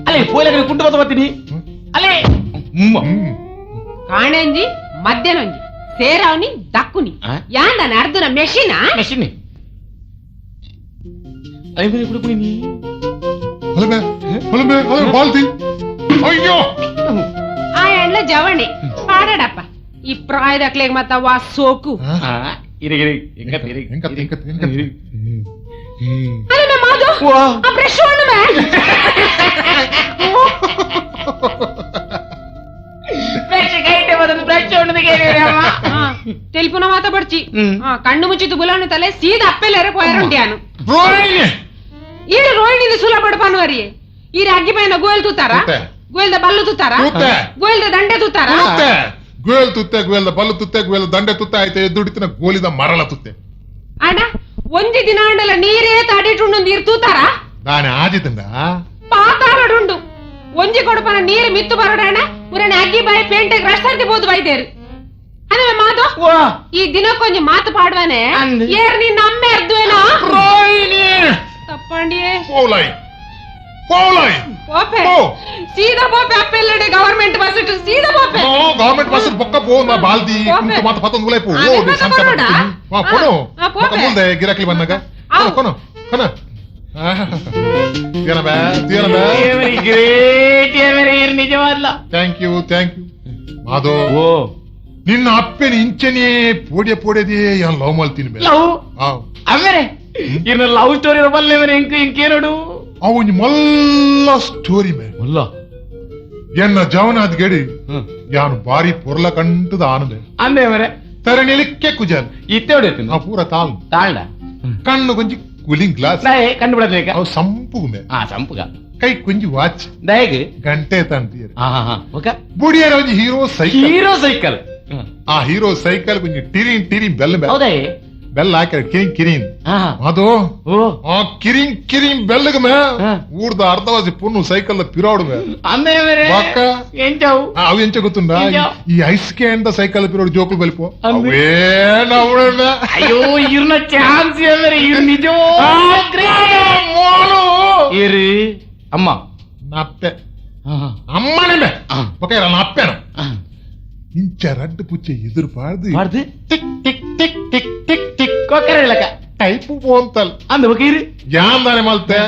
ಅಲೆ ಪೋಯ್ಲಗಡೆ ಕುಂಟು ಬತ್ತ ಬರ್ತೀನಿ ಅಲೆ ಕಾಣೆಂಜಿ ಮಧ್ಯಾಹ್ನಂಜಿ ಸೇರಾವ್ನಿ ದಕ್ಕುನಿ ಆ? ಯಾಂದನ ಅರ್ಧನ ಮೆಷಿನಾ ಮೆಷಿನ್ ಐದು ಕುಡುಕುನಿ ನೀ ಅಲಬೆ ಅಲಬೆ ಅಲಬೆ ಬಾಲ್ತಿ ಅಯ್ಯೋ ಆ ಎಂಡ್ಲ ಜವಣಿ ಪಾಡಡಪ್ಪ ಈ ಪ್ರಾಯದಕ್ಲೆಗ್ ಮತ್ತ ವಾ ಸೋಕು ಇರಿ ಇರಿ ಎಂಕತ್ ಇರಿ ಎಂಕತ್ ಎಂಕತ್ ಎಂಕತ್ ಅಲ್ಲ ಮಾದು ವಾ. ಆ ಬ್ರಷ್ ಒಣ್ಣು ಮೇ ಬ್ರಷ್ ಕೈಟೆ ಬದಲು ಬ್ರಷ್ ಉಣ್ಣದಿಗೆ తెలుపున మాత పడిచి ಹ್ಮ್. ಕಣ್ಣು ಮುಚ್ಚಿದ್ದು ಬುಲವನು ತಲೆ ಸೀದಾ ಅಪ್ಪೆಲ್ಲಾರೆ పోయారుంటాను ರೋಹಿಣಿ ఈ రోహిణిని సుల పడపాను వరి ఈ అగ్గి పైన గోయలు తూతారా తూతే. గోయల బల్లు తూతారా ತೂತೆ. గోయల దంಡೆ తూతారా ತುತ್ತೆ ಗುಯಲ್ ತುತ್ತೆ ಗುಯಲ್ದ ಬಲ್ಲು ತುತ್ತೆ ಗುಯಲ್ ದಂಡೆ ತುತ್ತೆ ಆಯ್ತು ಎದ್ದುಡಿತಿನ ಗೋಲಿದ ಮರಳ ತುತ್ತೆ ಅಣ್ಣ ಒಂಜಿ ದಿನ ಅಂಡಲ ನೀರೇ ತಡಿಟುಂಡು ನೀರು ತೂತಾರಾ ನಾನೇ ಆಜಿತಂದ ಪಾತಾಳಡುಂಡು ಒಂಜಿ ಕೊಡಪನ ನೀರು ಮಿತ್ತು ಬರೋಡಣ ಪುರಾಣ ಅಗ್ಗಿ ಬಾಯಿ ಪೇಂಟೆಗ್ ರಸ್ತಾರ್ತಿ ಬೋದು ಬೈದೇರು ಅದೇ ಮಾದು ವಾ ಈ ದಿನಕ್ಕೊಂಜಿ ಮಾತು ಪಾಡ್ವಾನೆ ಅಂದ್. ಏರ್ ನೀನ್ ನಮ್ಮೆ ಅರ್ದುವೇನೋ ರೋಹಿಣಿ ತಪ್ಪಂಡಿಯೇ ಪೋಲಾಯ್ ಪೋಲಾಯ್ ಪೋಪೆ ಪೋ. ಸೀದಾ ಪೋಪೆ ಅಪ್ಪೆಲ್ಲಡೆ ಗವರ್ಮೆಂಟ್ ಬಸ್ ಇಟ್ಟು ಸೀದಾ ಪೋಪೆ ನೋ ಗವರ್ಮೆಂಟ್ ಬಸ್ ಬೊಕ್ಕ ಪೋ ನಾ ಬಾಲ್ದಿ ಪೋಪೆ. ಕುಂತು ಮಾತು ಪತ್ತೊಂದು ಗುಲಾಯ್ ಪೋ ಆ, ಓ ನಿಮ್ಮ ಸಂತೆ ಬರೋಣ? ಹಾ ಕೊನು ಆ, ಪೋಪೆ. ಬೊಕ್ಕ ಮುಂದೆ ಗಿರಾಕಿ ಬಂದಾಗ ಆವ್. ಕೊನು ಕೊನ ತೀರ ಬೇ ತೀರ ಬೇ ಗ್ರೇಟ್ ನಿಜವಲ್ಲ thank you thank you Madhu ಓ ನಿನ್ನ ಅಪ್ಪನ ಇಂಚನೇ ಪೋಡೆ ಪೋಡೆದೇ ಯಾನ್ ಲವ್ ಮಾಡ್ತೀನಿ ಬೇ ಲವ್ ಆ ಆಮೇಲೆ ಇನ್ನು ಲವ್ ಸ್ಟೋರಿ ಬಲ್ಲೆ ಮೇಲೆ ಇಂಕ ಇಂಕೇನೋಡು ಅವು ಮಲ್ಲ ಸ್ಟೋರಿ ಮೇ ಮಲ್ಲ ಎನ್ನ ಜವನಾದ್ ಗಡಿ ಯಾನು ಬಾರಿ ಪೊರ್ಲ ಕಂಟದ ಆನಂದ ಅಂದೆ ಮರೆ ತರಣಿಲಿಕ್ಕೆ ಕುಜಲ್ ಇತ್ತೆ ಹೊಡೆಯುತ್ತೀನಿ ಆ ಪೂರ ತಾಲ್ ತಾಳ್ಡ ಕಣ್ಣು ಕೊಂಚಿ ಕೂಲಿಂಗ್ ಗ್ಲಾಸ್ ದಯೆ ಕಂಡು ಬಿಡಬೇಕು ಅವು ಸಂಪುಗುಮೆ ಆ ಸಂಪುಗ ಕೈ ಕೊಂಚಿ ವಾಚ್ ದಯಗೆ ಗಂಟೆ ತಂತೀರ ಹಾ ಹಾ ಹಾ ಓಕೆ ಬುಡಿಯರ ಒಂಜಿ hero cycle hero cycle ಆ ಹೀರೋ ಸೈಕಲ್ ಕೊಂಚಿ ಟಿರಿನ್ ಟಿರಿನ್ ಬೆಲ್ ಬೆಲ್ ಹೌದಾ ಬೆಲ್ ಹಾಕ್ಯಾರ ಕಿರಿನ್ ಕಿರಿನ್ ಹಾ ಅದು ಓ ಆ ಕಿರಿನ್ ಕಿರಿನ್ ಬೆಲ್ಗ್ ಮೇ ಹಾ. ಊರ್ದ ಅರ್ಧವಾಸಿ ಪುನ್ನು ಸೈಕಲ್ ಪಿರಾಡು ಮೇ ಅಂದೆ ಮೇರೆ ಬೊಕ್ಕ? ಎಂಚವು ಆ, ಅವು ಎಂಚ ಗೊತ್ತುಂಡ ಎಂಚ? ಈ ಐಸ್ can cycle ಪಿರೋಡು ಜೋಕುಲು ಬಲಿಪೋ ಅಂದೆ. ಅವೇ ನವಳ ಅಯ್ಯೋ ಇರ್ನ ಚಾನ್ಸ್ ಅಂದ್ರೆ ಇರ್ ನಿಜವೋ ಇರಿ ಅಮ್ಮ ನಪ್ಪೆ ಅಮ್ಮನೇ ಮೇ ಆ. ಬೊಕ್ಕ ಇರಲ್ಲ ಅಪ್ಪೆನ ಇಂಚ ರಡ್ಡು ಪುಚ್ಚೆ ಎದುರು ಪಾಡ್ದು ಮಾಡ್ದು tick tick tick tick tick tick ಕೊಕ್ಕರೆ ಇಲ್ಲಕ ಟೈಪ್ ಪೋಂತಲ್ ಅಂದ ಬೊಕ್ಕ ಇರಿ ಯಾನ್ ದಾನೆ ಮಲ್ತೆ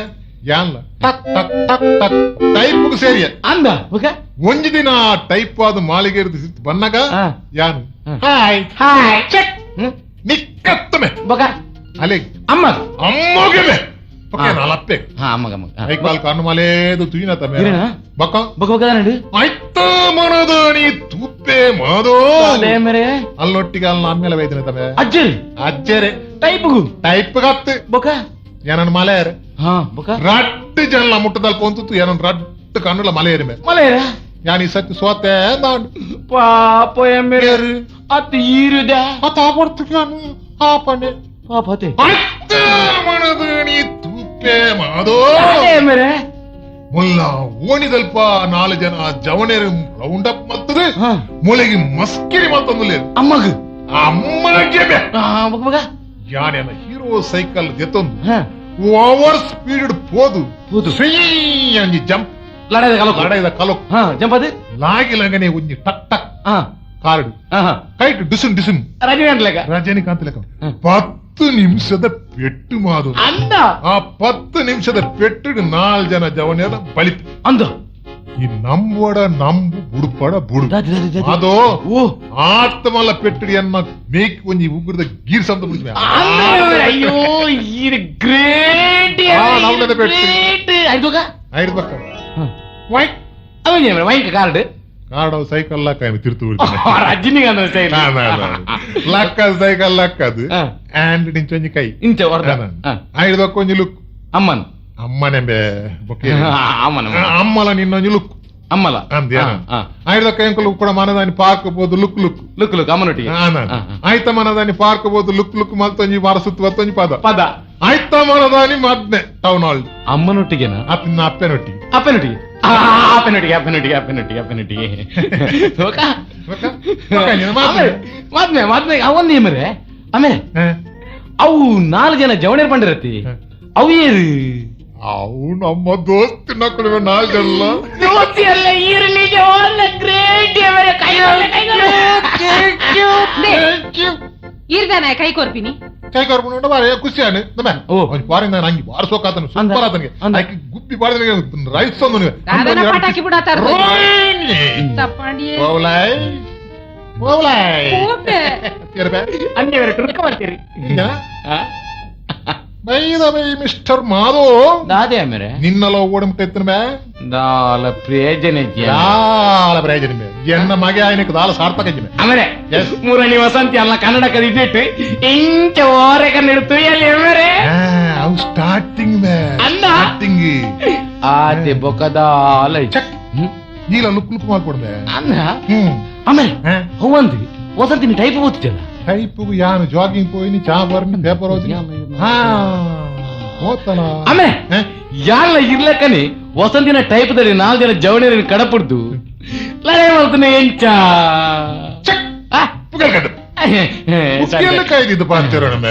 ಯಾನ್ಲ ಟಕ್ ಟಕ್ ಟಕ್ ಟಕ್ ಟೈಪ್ ಸೇರಿಯ ಅಂದ ಬೊಕ್ಕ ಒಂಜಿ ದಿನ ಟೈಪ್ ಆದ ಮಾಳಿಗೆ ಇರ್ದು ಸಿತ್ತು ಬನ್ನಗ ಆ. ಯಾನ್ ಆ. Hi hi check ಹ್ಮ್. ನಿಕ್ಕತ್ತಮೆ ಬೊಕ್ಕ ಅಲೆ ಅಮ್ಮ ಅಮ್ಮೋಗೆ ಮೇ ನಲಪ್ಪೆ ಐಕಾಲ್ ಕಣ್ಣು ಮಲೇದು ತುಯಿನ ತಮ್ಮೆ ಬಕ್ಕ ಬಕ್ಕ ಬಕ್ಕ ಆಯ್ತ ಮನದ ನೀ ತೂಪೆ ಮಾದೋ ಅಲ್ಲೊಟ್ಟಿಗೆ ಅಲ್ಲ ಆಮೇಲೆ ಬೈದಿನ ತಮ್ಮೆ ಅಜ್ಜರಿ ಅಜ್ಜರೆ ಟೈಪ್ಗು ಟೈಪ್ ಗತ್ತು ಬೊಕ ಏನನ್ ಮಲೆಯರ್ ಬೊಕ ರಟ್ಟು ಜನ ಮುಟ್ಟದಲ್ಲಿ ಪೊಂತು ಏನನ್ ರಟ್ಟು ಕಣ್ಣುಲ ಮಲೆಯರಿ ಮೇ ಮಲೆಯರ ಯಾನಿ ಸತ್ಯ ಸೋತೆ ನಾಡು ಪಾಪ ಎಮ್ಮೆರೆ ಅತ್ ಈರುದ ಅತ ಆಪಡ್ತು ಆಪಣೆ ಪಾಪತೆ ಆಯ್ತ ಮನದ ನೀ ತೂಪೆ ಮಾದೋ ಎಮ್ಮೆರೆ ಮುಲ್ಲ ಓಣಿದಲ್ಪ ನಾಲು ಜನ ಜವನೇರು ರೌಂಡ್ ಅಪ್ ಮಲ್ತದೆ ಮೂಲೆಗೆ ಮಸ್ಕಿರಿ ಮಲ್ತಂದುಲೇ ಅಮ್ಮಗ ಅಮ್ಮಗೆ ಬೊಕ ಯಾನೇನ ಹೀರೋ ಸೈಕಲ್ ದೆತ್ತೊಂದು ಓವರ್ ಸ್ಪೀಡ್ ಪೋದು ಅಂಜಿ ಜಂಪ್ ಲಡಾಯ್ದ ಕಲಕು ಲಡಾಯ್ದ ಕಲಕು ಜಂಪ್ ಅದು ಲಾಗಿ ಲಂಗನೆ ಒಂಜಿ ಟಕ್ ಟಕ್ ಕಾರ್ಡ್ ಕೈಟ್ ಡಿಸುನ್ ಡಿಸುನ್ ರಜನಿಕಾಂತ್ ಲೆಕ್ಕ ರಜನಿಕಾಂತ್ ಲೆಕ್ಕ 10 ನಿಮಿಷದ ಪೆಟ್ಟು ಮಾದು ಅಂದ ಆ 10 ನಿಮಿಷದ ಪೆಟ್ಟು 4 ಜನ ಜವನಿಯರ ಬಳಿ ಅಂದ ಈ ನಂಬೋಡ ನಂಬು ಬುಡುಪಾಡ ಬುಡು ಅದು ಆತ್ಮಲ್ಲ ಪೆಟ್ಟು ಎನ್ನ ಮೇಕ್ ಒಂಜಿ ಉಗ್ರದ ಗೀರ್ಸ್ ಅಂತ ಬಿಡಿಸ್ಮೆ ಅಯ್ಯೋ ಈ ಗ್ರೇಟ್ ಗ್ರೇಟ್ ಐದು ಬಕ್ಕ ವೈ wine card card cycle ಲಕ್ಕ ತಿರ್ತು ರಜನಿಕಾಂತ್ ಸ್ಟೈಲ್ ಲಕ್ಕ ಸೈಕಲ್ ಲಕ್ಕ ಅದು ಆಂಡ್ ನಿಂಚೊಂಜಿ ಕೈ ಇಂಚ ಐದು ಬಕ್ಕ ಒಂಜಿ ಲುಕ್ ಅಮ್ಮನ್ ಅಮ್ಮನೆಂಬೆ ಅಮ್ಮಲ ನಿನ್ನೊಂಜಿ ಲುಕ್ ಅಮ್ಮಲ ಅಂದ್ಯಾ ಆಯ್ದಕ್ಕ ಎಂಕಲು ಕೂಡ ಮನದಾನಿ ಪಾರ್ಕ್ ಬೋದು ಲುಕ್ ಲುಕ್ ಲುಕ್ ಲುಕ್ ಅಮ್ಮನೊಟ್ಟಿಗೆ ಆಯ್ತ ಮನದಾನಿ ಪಾರ್ಕ್ ಬೋದು ಲುಕ್ ಲುಕ್ ಮಲ್ತೊಂಜಿ ವಾರ ಸುತ್ತು ಬತ್ತೊಂಜಿ ಪದ ಪದ ಆಯ್ತ ಮನದಾನಿ ಮದ್ನೆ ಟೌನ್ ಹಾಲ್ ಅಮ್ಮನೊಟ್ಟಿಗೆನಾ ಅಪ್ಪಿನ ಅಪ್ಪನೊಟ್ಟಿಗೆ ಅಪ್ಪನೊಟ್ಟಿಗೆ ಅಪ್ಪನೊಟ್ಟಿಗೆ ಅಪ್ಪನೊಟ್ಟಿಗೆ ಅಪ್ಪನೊಟ್ಟಿಗೆ ಅಪ್ಪನೊಟ್ಟಿಗೆ ಮಾತ್ಮೆ ಮಾತ್ಮೆ ಅವೊಂದು ಏಮರೆ ಆಮೇಲೆ ಅವು 4 ಜನ ಜವಣೇರ್ ಪಂಡಿರತ್ತಿ ಅವು ಏರು ಅವು ನಮ್ಮ ದೋಸ್ತಿ ನಕ್ಕಳು 4 ಜನ ದೋಸ್ತಿ ಅಲ್ಲ ಇರಲಿ ಗ್ರೇಟ್ ಇರ್ದಾನೆ ಕೈ ಕೊರ್ಪಿನಿ ಕೈ ಕೊರ್ಪುಂಡು ಬಾರೆ ಖುಷಿ ಆನೆ ಬಾರಿಂದ ನಂಗೆ ಬಾರ ಸೋಕಾತನು ಸೂಪರ್ ಆತನಿಗೆ ಆಕೆ ಗುಬ್ಬಿ ಬಾರಿದ ರೈಸ್ ಒಂದು ದಾದನ ಪಟಾಕಿ ಬಿಡಾತಾರ ತಪ್ಪಾಂಡಿಯೇ ಹೋಗ್ಲಾಯ್ ಹೋಗ್ಲಾಯ್ ಹೋಪೆ ಅನ್ಯ ಬೇರೆ ಟುರ್ಕ ಮಾಡ್ತೀರಿ ಬೈ the by mister Madhu ದಾದೆ ಮೇರೆ ನಿನ್ನಲ ಓಡಂಬಿಟ್ಟೈತನ ಬೇ ದಾಲ ಪ್ರಯೋಜನ ದಾಲ ಪ್ರಯೋಜನ ಬೇ ಎನ್ನ ಮಗೆ ಆಯ್ನಕ್ಕೆ ದಾಲ ಸಾರ್ಥಕ ಇಜ್ಜೆ ಆಮೇಲೆ ಮುರಳಿ ವಸಂತಿ ಅಲ್ಲ ಕನ್ನಡಕ ಇದ್ದಿಟ್ಟು ಇಂಚ ಓರೆ ಕನ್ನಡ ತುಯಲ್ಲಿ ಮೇರೆ ಅವು ಸ್ಟಾರ್ಟಿಂಗ್ ಮೇ ಅಲ್ಲ ಸ್ಟಾರ್ಟಿಂಗ್ ಆತೆ ಬೊಕದಾಲ ಚೆಕ್ ನೀಲ ಲುಕ್ ಲುಕ್ ಮಾಡ್ಕೊಡ್ಬೆ ಅನ್ನ ಆಮೇಲೆ ಹೂವಂದಿ ವಸಂತಿನಿ ಟೈಪ್ ಓದ್ತಿಲ್ಲ ಟೈಪ್ ಯಾನು ಜಾಗಿಂಗ್ ಪೋಯಿನಿ ಚಾ ಬರ್ನಿ ಪೇಪರ್ ಓದಿನಿ ಹಾ ಓದ್ತಾನ ಆಮೇಲೆ ಯಾರಲ್ಲ ಇರ್ಲಕ್ಕನಿ ವಸಂತಿನ ಟೈಪ್ದಲ್ಲಿ 4 ಜನ ಜವಣಿಯರನ್ನು ಕಡಪುಡ್ದು ಲಡಾಯಿ ಮಾಡ್ತಾನೆ ಎಂಚ ಕಾಯ್ದಿದ್ದು ಪಾಂತಿರೋಣ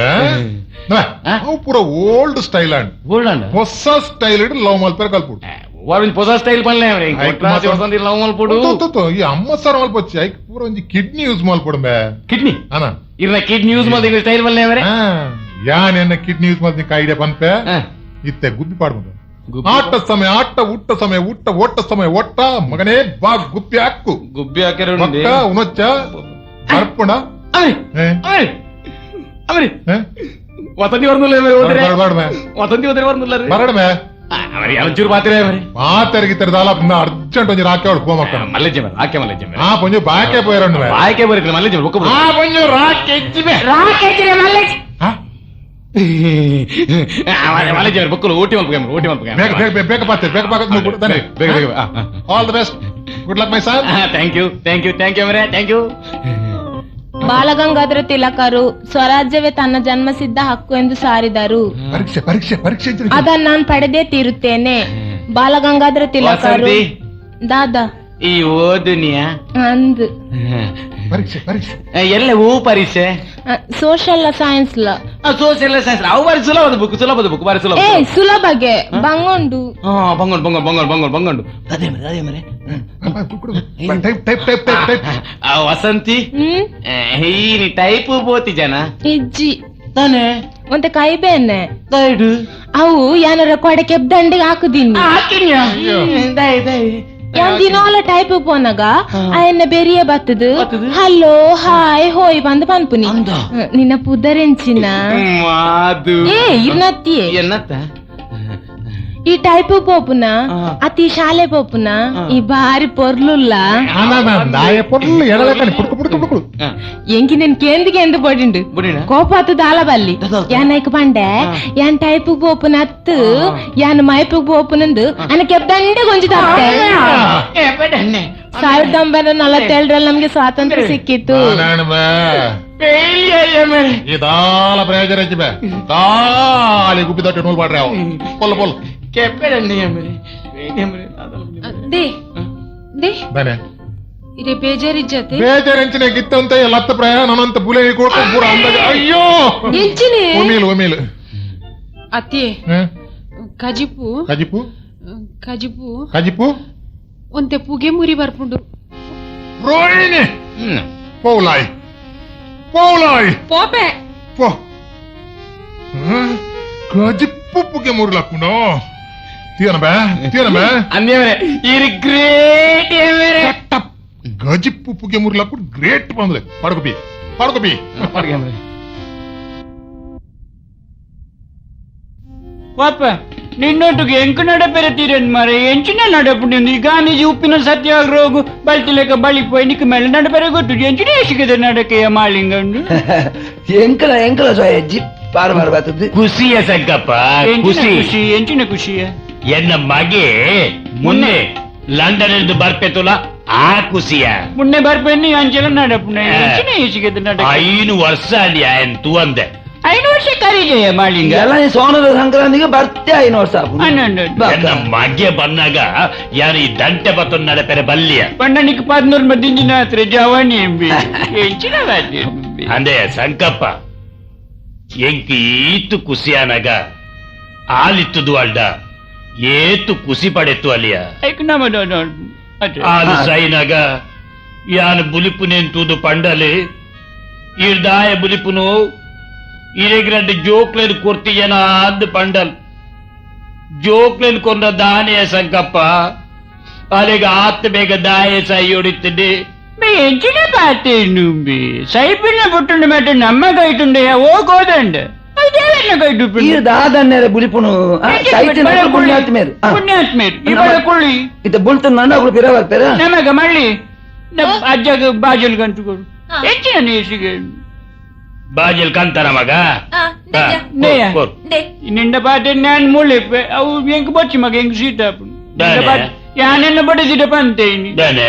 ಅವು ಪೂರ ಓಲ್ಡ್ ಸ್ಟೈಲ್ ಅಂಡ್ ಓಲ್ಡ್ ಹೊಸ ಸ್ಟೈಲ್ ಇಡ್ ಲವ್ ಮಲ್ಪೇರ್ ಕಲ್ಪುಡು ವಾడు ಹೊಸ ಸ್ಟೈಲ್ ಪನ್ಲೆ ವಸಂತಿ ಲವ್ ಮಲ್ಪುಡು ಈ ಅಮ್ಮ ಸರ್ ಮಲ್ಪೊಚ್ಚಿ ಐಕ್ ಪೂರ ಒಂಜಿ ಕಿಡ್ನಿ ಯೂಸ್ ಮಲ್ಪಡು ಮೇ ಕಿಡ್ನಿ ಅನ ಇರ್ನ ಕಿಡ್ನಿ ಯೂಸ್ ಮಲ್ದಿ ಸ್ಟೈಲ್ ಪನ್ಲೆ ಅವರೇ ಯಾನ್ ಎನ್ನ ಕಿಡ್ನಿ ಯೂಸ್ ಮಲ್ದಿ ಐಡಿಯಾ ಪನ್ಪೆ ಇತ್ತೆ ಗುಬ್ಬಿ ಪಾಡ್ಬೋದು ಆಟ ಸಮಯ ಆಟ ಊಟ ಸಮಯ ಊಟ ಓಟ ಸಮಯ ಓಟ ಮಗನೇ ಬಾ ಗುಬ್ಬಿ ಹಾಕು ಗುಬ್ಬಿ ಹಾಕಿರೋ ಮಕ್ಕ ಉನೊಚ್ಚ ಬರ್ಪುಣ ಅವರಿ ವಸಂತಿ ಬರ್ನುಲ್ಲ ವಸಂತಿ ಹೋದ್ರೆ ಬರ್ನುಲ್ಲ ಬರಡಮೆ ಒಂಚೂರು ಪಾತ್ರೆ ಮಾತಾರಿಗಿತ್ತರ ದಾಲ ಅರ್ಜೆಂಟ್ ಒಂಜಿ ರಾಕೆ ಅವಳು ಪೋ ಮಕ್ಕ ಮಲ್ಲೆಜ್ಜೆ ರಾಕೆ ಮಲ್ಲೆಜ್ಜೆ ಆ ಪೊಂಜು ಬಾಕೆ ಪೋಯರಂಡು ಬಾಕೆ ಬರೀ ಮಲ್ಲೆಜ್ಜೆ ಬೊಕ್ಕ ಆ ಪೊಂಜು ರಾಕೆ ಎಜ್ಜಿಬೆ ರಾಕೆ ಎಜ್ಜಿರೆ ಮಲ್ಲೆಜ್ಜೆ ಮಲ್ಲೆಜ್ಜೆ ಬೊಕ್ಕಲು ಓಟಿ ಮಲ್ಪ ಓಟಿ ಮಲ್ಪ ಬೇಗ ಬೇಗ ಬೇಗ ಪಾತೆ ಬೇಗ ಪಾಕ ತಾನೆ ಬೇಗ ಬೇಗ All the best, good luck my son. Thank you thank you thank you ಅವರೇ thank you. Balagangadhara ತಿಲಕರು ಸ್ವರಾಜ್ಯವೇ ತನ್ನ ಜನ್ಮಸಿದ್ಧ ಹಕ್ಕು ಎಂದು ಸಾರಿದರು. ಪರೀಕ್ಷೆ ಪರೀಕ್ಷೆ ಪರೀಕ್ಷೆ ಅದನ್ನ ನಾನು ಪಡೆದೇ ತೀರುತ್ತೇನೆ. ಬಾಲಗಂಗಾಧರ ತಿಲಕರು ದಾದಾ ಈ ಓದುನಿಯ ಅಂದು ಪರೀಕ್ಷೆ ಪರೀಕ್ಷೆ ಎಲ್ಲ ಹೂ ಪರೀಕ್ಷೆ ಸೋಷಿಯಲ್ ಸೈನ್ಸ್ ಲ ಸೋಷಿಯಲ್ ಸೈನ್ಸ್ ಅವು ಬಾರಿ ಸುಲಭದ ಬುಕ್ ಸುಲಭದ ಬುಕ್ ಬಾರಿ ಸುಲಭ ಏ ಸುಲಭಗೆ ಬಂಗೊಂಡು ಬಂಗೊಂಡು ಬಂಗೊಂಡು ಬಂಗೊಂಡು ಬಂಗೊಂಡು ಬಂಗೊಂಡು ಅದೇ ಮರೆ ಅದೇ ಮರೆ type type type type type Vasanthi ಈ ಟೈಪ್ ಬೋತಿ ಜನ ಇಜ್ಜಿ ತಾನೆ ಒಂತೆ ಕೈ ಬೇನೆ ದೈಡು ಅವು ಯಾನಾರ ಕೊಡೆ ಕೆಬ್ದಂಡಿಗೆ ಹಾಕುದಿನಿ ಯಾನ್ ದಿನಾಲ ಟೈಪ್ ಪೋನಾಗ ಆಯನ್ನ ಬೆರಿಯ ಬತ್ತದು ಹಲೋ ಹಾಯ್ ಹೋಯ್ ಬಂದು ಪನ್ಪುನಿ ನಿನ್ನ ಪುದರೆಂಚಿನ ಮಾದು ಏ ಇರ್ನತ್ತಿ ಎನ್ನತ್ತ ಈ ಟೈಪ್ ಪೋಪುನ ಅತಿ ಶಾಲೆ ಪೋಪುನ ಈ ಬಾರಿ ಪೊರ್ಲುಲ್ಲ ಪೊರ್ಲು ಎಡಲಕಣಿ ಪುಡ್ಕು ಪುಡ್ಕು ಪುಡ್ಕು ಎಂಕಿ ನೆನ್ ಕೇಂದ್ ಕೇಂದ್ ಪೋಡಿಂಡು ಕೋಪಾತು ದಾಲ ಬಲ್ಲಿ ಯಾನ್ ಐಕ್ ಪಂಡೆ ಯಾನ್ ಟೈಪ್ ಪೋಪುನ ಅತ್ತು ಯಾನ್ ಮೈಪು ಪೋಪುನಂದು ಅನಕ್ಕೆ ದಂಡೆ ಗೊಂಜಿ ತಪ್ಪೆ. 1947 ನಮ್ಗೆ ಸ್ವಾತಂತ್ರ್ಯ ಸಿಕ್ಕಿತ್ತು. ಇದಾಲ ಪ್ರಯೋಜನ ತಾಲಿ ಗುಬ್ಬಿ ದೊಡ್ಡ ನೂಲ್ ಮಾಡ್ರಿ ಅವು ಪೊಲ್ ಪೊಲ್ ಇದೇ ಬೇಜಾರಿಜ್ಜತೆ ಬೇಜಾರಿಂಚಿನ ಗಿತ್ತಂತ ಲತ್ತ ಪ್ರಯಾಣ ಅನಂತ ಬುಲೆ ಕೊಟ್ಟು ಪೂರ ಅಂದಾಗ ಅಯ್ಯೋ ಎಂಚಿನೆ ಒಮೇಲ್ ಒಮೇಲ್ ಅತ್ತೆ ಕಜಿಪು ಕಜಿಪು ಕಜಿಪು ಕಜಿಪು ಒಂತೆ ಪುಗೆ ಮುರಿ ಬರ್ಪುಂಡು ರೋಹಿಣಿ ಪೌಲಾಯ್ ಪೌಲಾಯ್ ಪೋಪೆ ಪೋ ಕಜಿಪು ಪುಗೆ ಮುರಿಲಕ್ಕುಂಡು తీయన బే తీయన బే అందేమరే ఇది గ్రేట్ ఏమరే గజిప్పు పుగే మురిలప్పుడు గ్రేట్ పందులే పడుకోపి పడుకోపి పడుకోమరే ಪಾಪ ನಿನ್ನೊಟ್ಟಿಗೆ ಎಂಕು ನಡಪೆರೆ ತೀರನ್ ಮಾರೆ ಎಂಚಿನ ನಡಪುಂಡು ಈ ಗಾಂಧೀಜಿ ಉಪ್ಪಿನ ಸತ್ಯಾಗ್ರಹಗು ಬಲ್ತಿ ಲೆಕ್ಕ ಬಳಿಪೋಯ್ ನಿಕ್ಕ ಮೇಲೆ ನಡಪೆರೆ ಗೊತ್ತು ಎಂಚಿನ ಎಸಿಗದ ನಡಕೆಯ ಮಾಳಿಂಗಂಡು ಎಂಕಲ ಎಂಕಲ ಸೋಯ ಜಿಪ್ ಬಾರ್ ಬಾರ್ ಬರ್ತದೆ. ಖುಷಿಯ ಸಂಕಪ್ಪ ಎಂಚಿನ ಖುಷಿ ಖುಷಿ ಎಂಚಿನ ಖುಷಿಯ ಎನ್ನ ಮಗೆ ಮುನ್ನೆ ಲಂಡನ್ ಬರ್ಪೆತುಲ ಆ ಖುಷಿಯ ಮುನ್ನೆ ಬರ್ಪೆನ್ನಿ ಅಂಚೆಲ ನಡಪುಣ ಎಂಚಿನ ಎಸಿಗದ ನಡಕೆ 5 ವರ್ಷ ಅಲ್ಲಿ ಆಯನ್ ತೂವಂದೆ 5 ವರ್ಷ ಕರೀಜಯ ಮಾಳಿಂಗ ಎಲ್ಲ ಈ ಸೋನದ ಸಂಕ್ರಾಂತಿಗೆ ಬರ್ತೆ 5 ವರ್ಷ ಆಪುಂಡು. ಎನ್ನ ಮಗೆ ಬಂದಾಗ ಯಾರು ಈ ದಂಟೆ ಬತ್ತ ನಡಪೆರೆ ಬಲ್ಲಿಯ ಪಂಡನಿಕ್ 11 ಮದಿಂಜಿನ ಹತ್ರ ಜವಾನಿ ಎಂಬಿ ಎಂಚಿನ ಅಂದೆ ಸಂಕಪ್ಪ ಎಂಕಿ ಈತು ಖುಷಿಯಾನಾಗ ಆಲಿತ್ತದು ಅಲ್ಡ ಏತು ಖುಷಿ ಪಡೆತು ಅಲ್ಲಿಯ ಆಲು ಸೈನಾಗ ಯಾನು ಬುಲಿಪುನೆಂತೂದು ಪಂಡಲಿ ಈರ್ದಾಯ ಬುಲಿಪುನು ಇರೆಗ್ರಡ್ಡು ಜೋಕ್ಲೇನು ಕೊರ್ತಿಯನ ಅಂದು ಪಂಡಲ್ ಜೋಕ್ಲೇನು ಕೊಂದ ದಾನೆಯ ಸಂಕಪ್ಪ ಅಲ್ಲಿಗೆ ಆತ್ ಬೇಗ ದಾಯ ಸೈಯೊಡಿತ್ತಿದ್ದೆ ಎಂಚಿನ ಪಾತೇನು ಸೈಪಿನ ಪುಟ್ಟುಂಡು ಮೇಟ ನಮ್ಮ ಕೈಟುಂಡೆ ಓ ಗೋದಂಡ ದಾದನ್ನೆರೆ ಬುಲಿಪುನು ಪುಣ್ಯಾತ್ಮೇರು ಪುಣ್ಯಾತ್ಮೇರು ಈ ಕುಳ್ಳಿ ಇತ್ತ ಬುಲ್ತ ನನ್ನ ಪಿರ ಬರ್ಪೇರ ನಮಗ ಮಳ್ಳಿ ಅಜ್ಜಗ ಬಾಜಲ್ ಗಂಟುಗಳು ಹೆಚ್ಚಿನ ನೇಸಿಗೆ ಬಾಜಲ್ ಕಂತ ನಮಗ ನಿಂಡ ಪಾತೆ ನಾನು ಮುಳಿಪೆ ಅವು ಎಂಕ್ ಬಚ್ಚಿ ಮಗ ಎಂಕ್ ಸೀತ ಯಾನೆನ್ನ ಬಡಿಸಿದ ಪಂತೇನಿ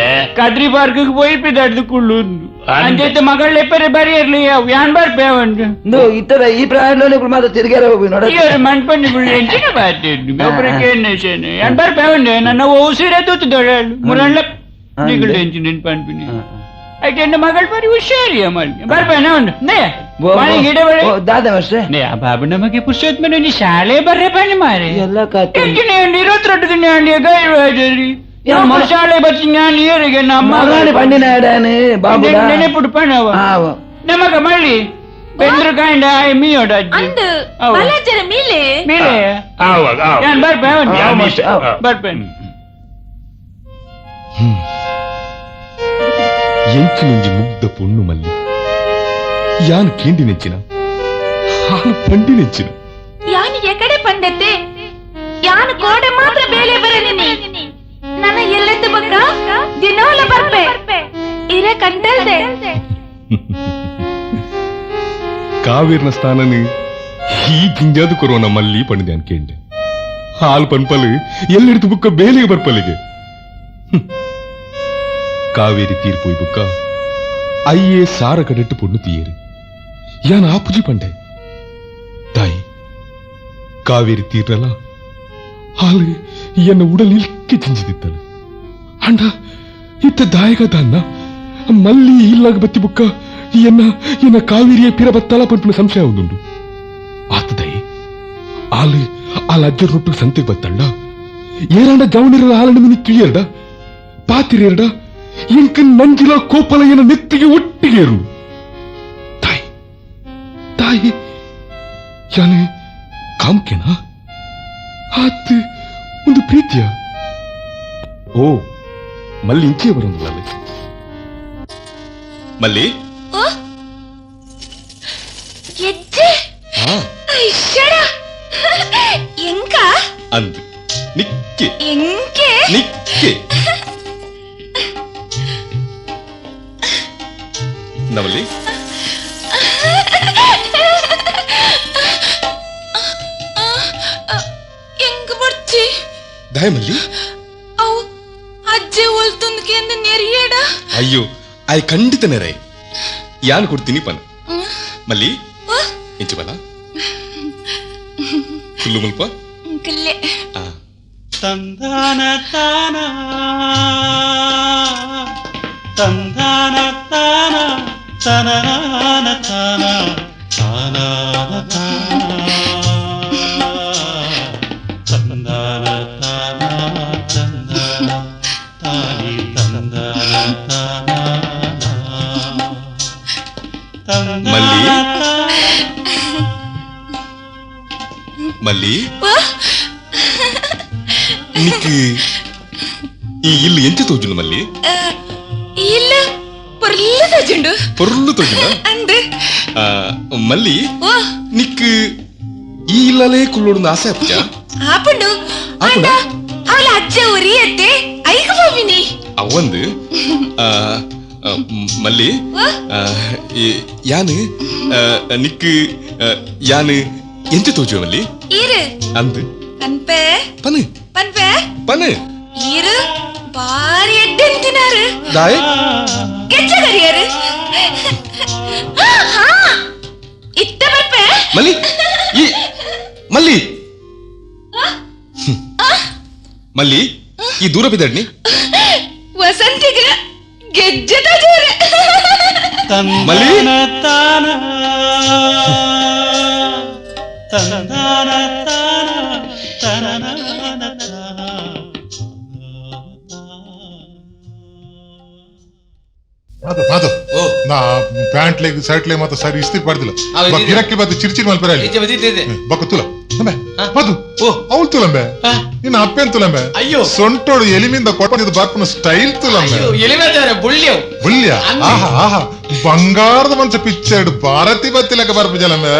ಕದ್ರಿ ಪಾರ್ಕ್ ಪೋಯಿ ಪಿದಾಡ್ದು ಕುಳ್ಳು ಅಂಚೈತೆ ಮಗಳ ಎಪ್ಪರೆ ಬರಿಯರ್ಲಿ ಯಾನ್ ಬರ್ಪೆ ಅವಂಡು ಇತರ ಈ ಪ್ರಾಯದಲ್ಲೇ ಮಾತ್ರ ತಿರುಗಾರ ಹೋಗಿ ನೋಡ ಮಣ್ಪಣ್ಣಿ ಗುಳ್ಳಿ ಎಂಚಿನ ಬಾತೆ ಒಬ್ಬರಿಗೆ ಯಾನ್ ಬರ್ಪೆ ಅವಂಡೆ ನನ್ನ ಉಸಿರೇ ತೂತು ದೊಡಳು ಮುರಳ್ಳ ನಿಗುಳು ಎಂಚಿನ ಪನ್ಪಿನಿ అయితే ಮಗಳು ಬರಿ ಹುಷಾರಿ ಮಳಿ ಬರ್ಪೇನ ಉಂಡು ನೇ ಗಿಡ ಬಳಿ ದಾದ ವರ್ಷ ನೇ ಆ ಬಾಬು ನಮಗೆ ಪುಸ್ತಕ ಮನೆ ನೀ ಶಾಲೆ ಬರ್ರೆ ಬನ್ನಿ ಮಾರೆ ಎಲ್ಲ ಕತೆ ಇರುವತ್ತೆರಡು ದಿನ ಗೈರು ಶಾಲೆ ಬಚ್ಚಿ ನಾನು ಏರಿಗೆ ನಮ್ಮ ಪಂಡಿನ ಬಾಬು ನೆನಪುಡು ಪಣವ ನಮಗ ಮಳ್ಳಿ ಬೆಂದ್ರು ಕಾಂಡ ಮೀಯೋಡ ಅಂದು ಬಲಜರ ಮೀಲೆ ಮೀಲೆ ಯಾನ್ ಬರ್ಪೆ ಬರ್ಪೇನೆ ಎಂಚಿನೊಂಜಿ ಮುಗ್ಧ ಪೊಣ್ಣು ಮಲ್ಲಿ ಯಾನ್ ಕೇಂಡಿ ನೆಚ್ಚಿನ ಹಾಲು ಪಂಡಿ ನೆಚ್ಚಿನ ಯಾನು ಎಕಡೆ ಪಂಡತೆ ಯಾನು ಕೋಡೆ ಮಾತ್ರ ಬೇಲೆ ಬರನಿನಿ ನನ್ನ ಎಲ್ಲೆದ್ದು ಬಕ್ಕ ದಿನೋಲ ಬರ್ಪೆ ಇರೆ ಕಂಟಲ್ದೆ ಕಾವೇರ್ನ ಸ್ಥಾನನು ಈ ಜಿಂಜಾದು ಕೊರೋನ ಮಲ್ಲಿ ಪಂಡಿದೆ ಅನ್ಕೇಂಡೆ ಹಾಲು ಪನ್ಪಲು ಎಲ್ಲಿಡ್ತು ಬುಕ್ಕ ಬೇಲೆಗೆ ಬರ್ಪಲಿಗೆ ಕಾವೇರಿ ತೀರ್ಪೋಯ್ ಬುಕ್ಕ ಅಯ್ಯೇ ಸಾರ ಕಡೆಟ್ಟು ಪೊಣ್ಣು ತೀಯರು ಯಾನ್ ಆಪುಜಿ ಪಂಡೆ ತಾಯಿ ಕಾವೇರಿ ತೀರ್ನಲ್ಲ ಹಾಲು ಎನ್ನ ಉಡಲ್ ಇಲ್ಕೆ ಚಿಂಚಿದಿತ್ತಲು ಅಂಡ ಇತ್ತ ದಾಯಕ ದಾನ್ನ ಮಲ್ಲಿ ಇಲ್ಲಾಗ ಬತ್ತಿ ಬುಕ್ಕ ಎನ್ನ ಎನ್ನ ಕಾವೇರಿಯ ಪಿರ ಬತ್ತಲ ಪಂಪಿನ ಸಂಶಯ ಒಂದುಂಡು ಆತ ದಯಿ ಆಲು ಆಲ ಅಜ್ಜರ ರೊಟ್ಟು ಸಂತೆಗೆ ಬತ್ತಳ್ಳ ಏರಾಂಡ ಜವನಿರ ಹಾಲನ್ನು ಮಿನಿ ಕಿಳಿಯರ್ಡ ಪಾತಿರೇರ್ಡ ಇಂಕ ನಂಜಿಲ ಕೋಪಲ ಎನ್ನ ನೆತ್ತಿಗೆ ಒಟ್ಟಿಗೇರು ತಾಯಿ ತಾಯಿ ಯಾನೆ ಕಾಮ್ಕೆನಾ ಆತ್ ಒಂದು ಪ್ರೀತಿಯ ಓ ಮಲ್ಲಿ ಇಂಚೆ ಬರೋದಿಲ್ಲ ಮಲ್ಲಿ ಎಜ್ಜೆ ಐಶಡ ಎಂಕ ಅಂದು ನಿಕ್ಕಿ ಎಂಕೆ ನಿಕ್ಕಿ ನವಲಿ ಎಂಗ್ ಬರ್ಚಿ ದಯಮಲ್ಲಿ ಅವು ಅಜ್ಜೆ ಒಲ್ತುಂದ್ಕೆಂದು ನೆರಿಯಡ ಅಯ್ಯೋ ಆಯ್ ಖಂಡಿತ ನೆರೆ ಯಾನ್ ಕೊಡ್ತೀನಿ ಪನ್ ಮಲ್ಲಿ ಇಂಚು ಬಲ ಕುಲ್ಲು ಮುಲ್ಪ ಕುಲ್ಲೆ ತಂದಾನ ತಾನ ತಂದಾನ ತಾನ ತನನಾನ ತಾನ ತಾನಾನ ತಾನ ತಂದಾನ ತಾನ ತಂದಾನ ತಾನಿ ತಂದಾನ ತಾನ ಮಲ್ಲಿ ಮಲ್ಲಿ ನಿಕ್ಕು ಈ ಇಲ್ಲು ಎಂಚ ತೋಜುಂಡು ಮಲ್ಲಿ ಇಲ್ಲ ಪೊರ್ಲು ತೋಜುಂಡು ಪೊರ್ಲು ತೋಜುಂಡ ಅಂದು ಮಲ್ಲಿ ನಿಕ್ಕು ಈ ಇಲ್ಲಲೇ ಕುಲ್ಲೋಡು ಆಸೆ ಅಪ್ಪಜ ಆಪುಂಡು ಆಂಡ ಅವಳ ಅಜ್ಜ ಉರಿಯತ್ತೆ ಐಗ ಪೋವಿನಿ ಅವಂದು ಮಲ್ಲಿ ಯಾನು ನಿಕ್ಕು ಯಾನು ಎಂಚ ತೋಜುವ ಮಲ್ಲಿ ಇರು ಅಂದು ಪನ್ಪೆ ಪನು ಪನ್ಪೆ ಪನು ಇರು ಬಾರಿ ಎಡ್ಡೆಂತಿನಾರು ದಾಯ್ ಗೆಜ್ಜೆ ಕರಿಯರು ಇತ್ತ ಬರ್ಪೆ ಮಲ್ಲಿ ಈ ಮಲ್ಲಿ ಮಲ್ಲಿ ಈ ದೂರ ಬಿದ್ದಡ್ನಿ ವಸಂತಿಗೆ ಗೆಜ್ಜೆ ತೋಜುವರೆ ಮಲ್ಲಿ ತಾನ ತಂದಾನ ತಾನ ತನನಾನ ತಾನ ಮಾತು ನಾ ಪ್ಯಾಂಟ್ ಲೆಗ್ ಶರ್ಟ್ ಲೆಗ್ ಮಾತ ಸರಿ ಇಸ್ತ್ರಿ ಪಡ್ದಿಲ್ಲ ಗಿರಕ್ಕೆ ಬತ್ತು ಚಿರ್ಚಿರ್ ಮಲ್ಪರ ಬಕ್ಕ ತುಲ ಮದು ಅವಳು ತುಲಂಬೆ ನಿನ್ನ ಅಪ್ಪೇನ್ ತುಲಂಬೆ ಅಯ್ಯೋ ಸೊಂಟೋಡು ಎಲಿಮಿಂದ ಕೊಟ್ಟಿದ್ದು ಬರ್ಪನ ಸ್ಟೈಲ್ ತುಲಂಬೆ ಬುಳ್ಳಿ ಬುಳ್ಳಿಯ ಆಹಾ ಆಹಾ ಬಂಗಾರದ ಮನ್ಸ ಪಿಕ್ಚರ್ ಭಾರತಿ ಬತ್ತಿ ಲೆಕ್ಕ ಬರ್ಪ ಜಲಂಬೆ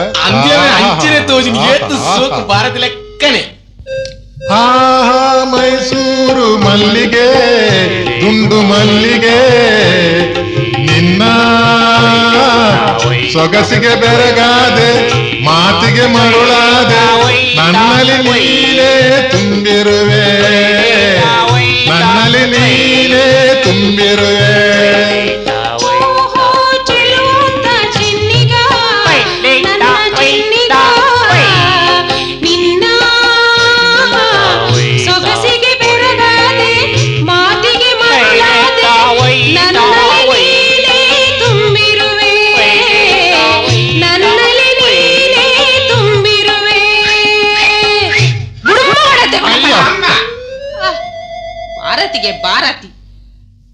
ಭಾರತಿ ಲೆಕ್ಕನೆ ಆಹಾ ಮೈಸೂರು ಮಲ್ಲಿಗೆ ದುಂಡು ಮಲ್ಲಿಗೆ ನಿನ್ನ ಸೊಗಸಿಗೆ ಬೆರಗಾದೆ ಮಾತಿಗೆ ಮರುಳಾದೆ ನನ್ನಲ್ಲಿ ನೀನೇ ತುಂಬಿರುವೆ ನನ್ನಲ್ಲಿ ನೀನೇ ತುಂಬಿರುವೆ ಭಾರತಿಗೆ ಭಾರತಿ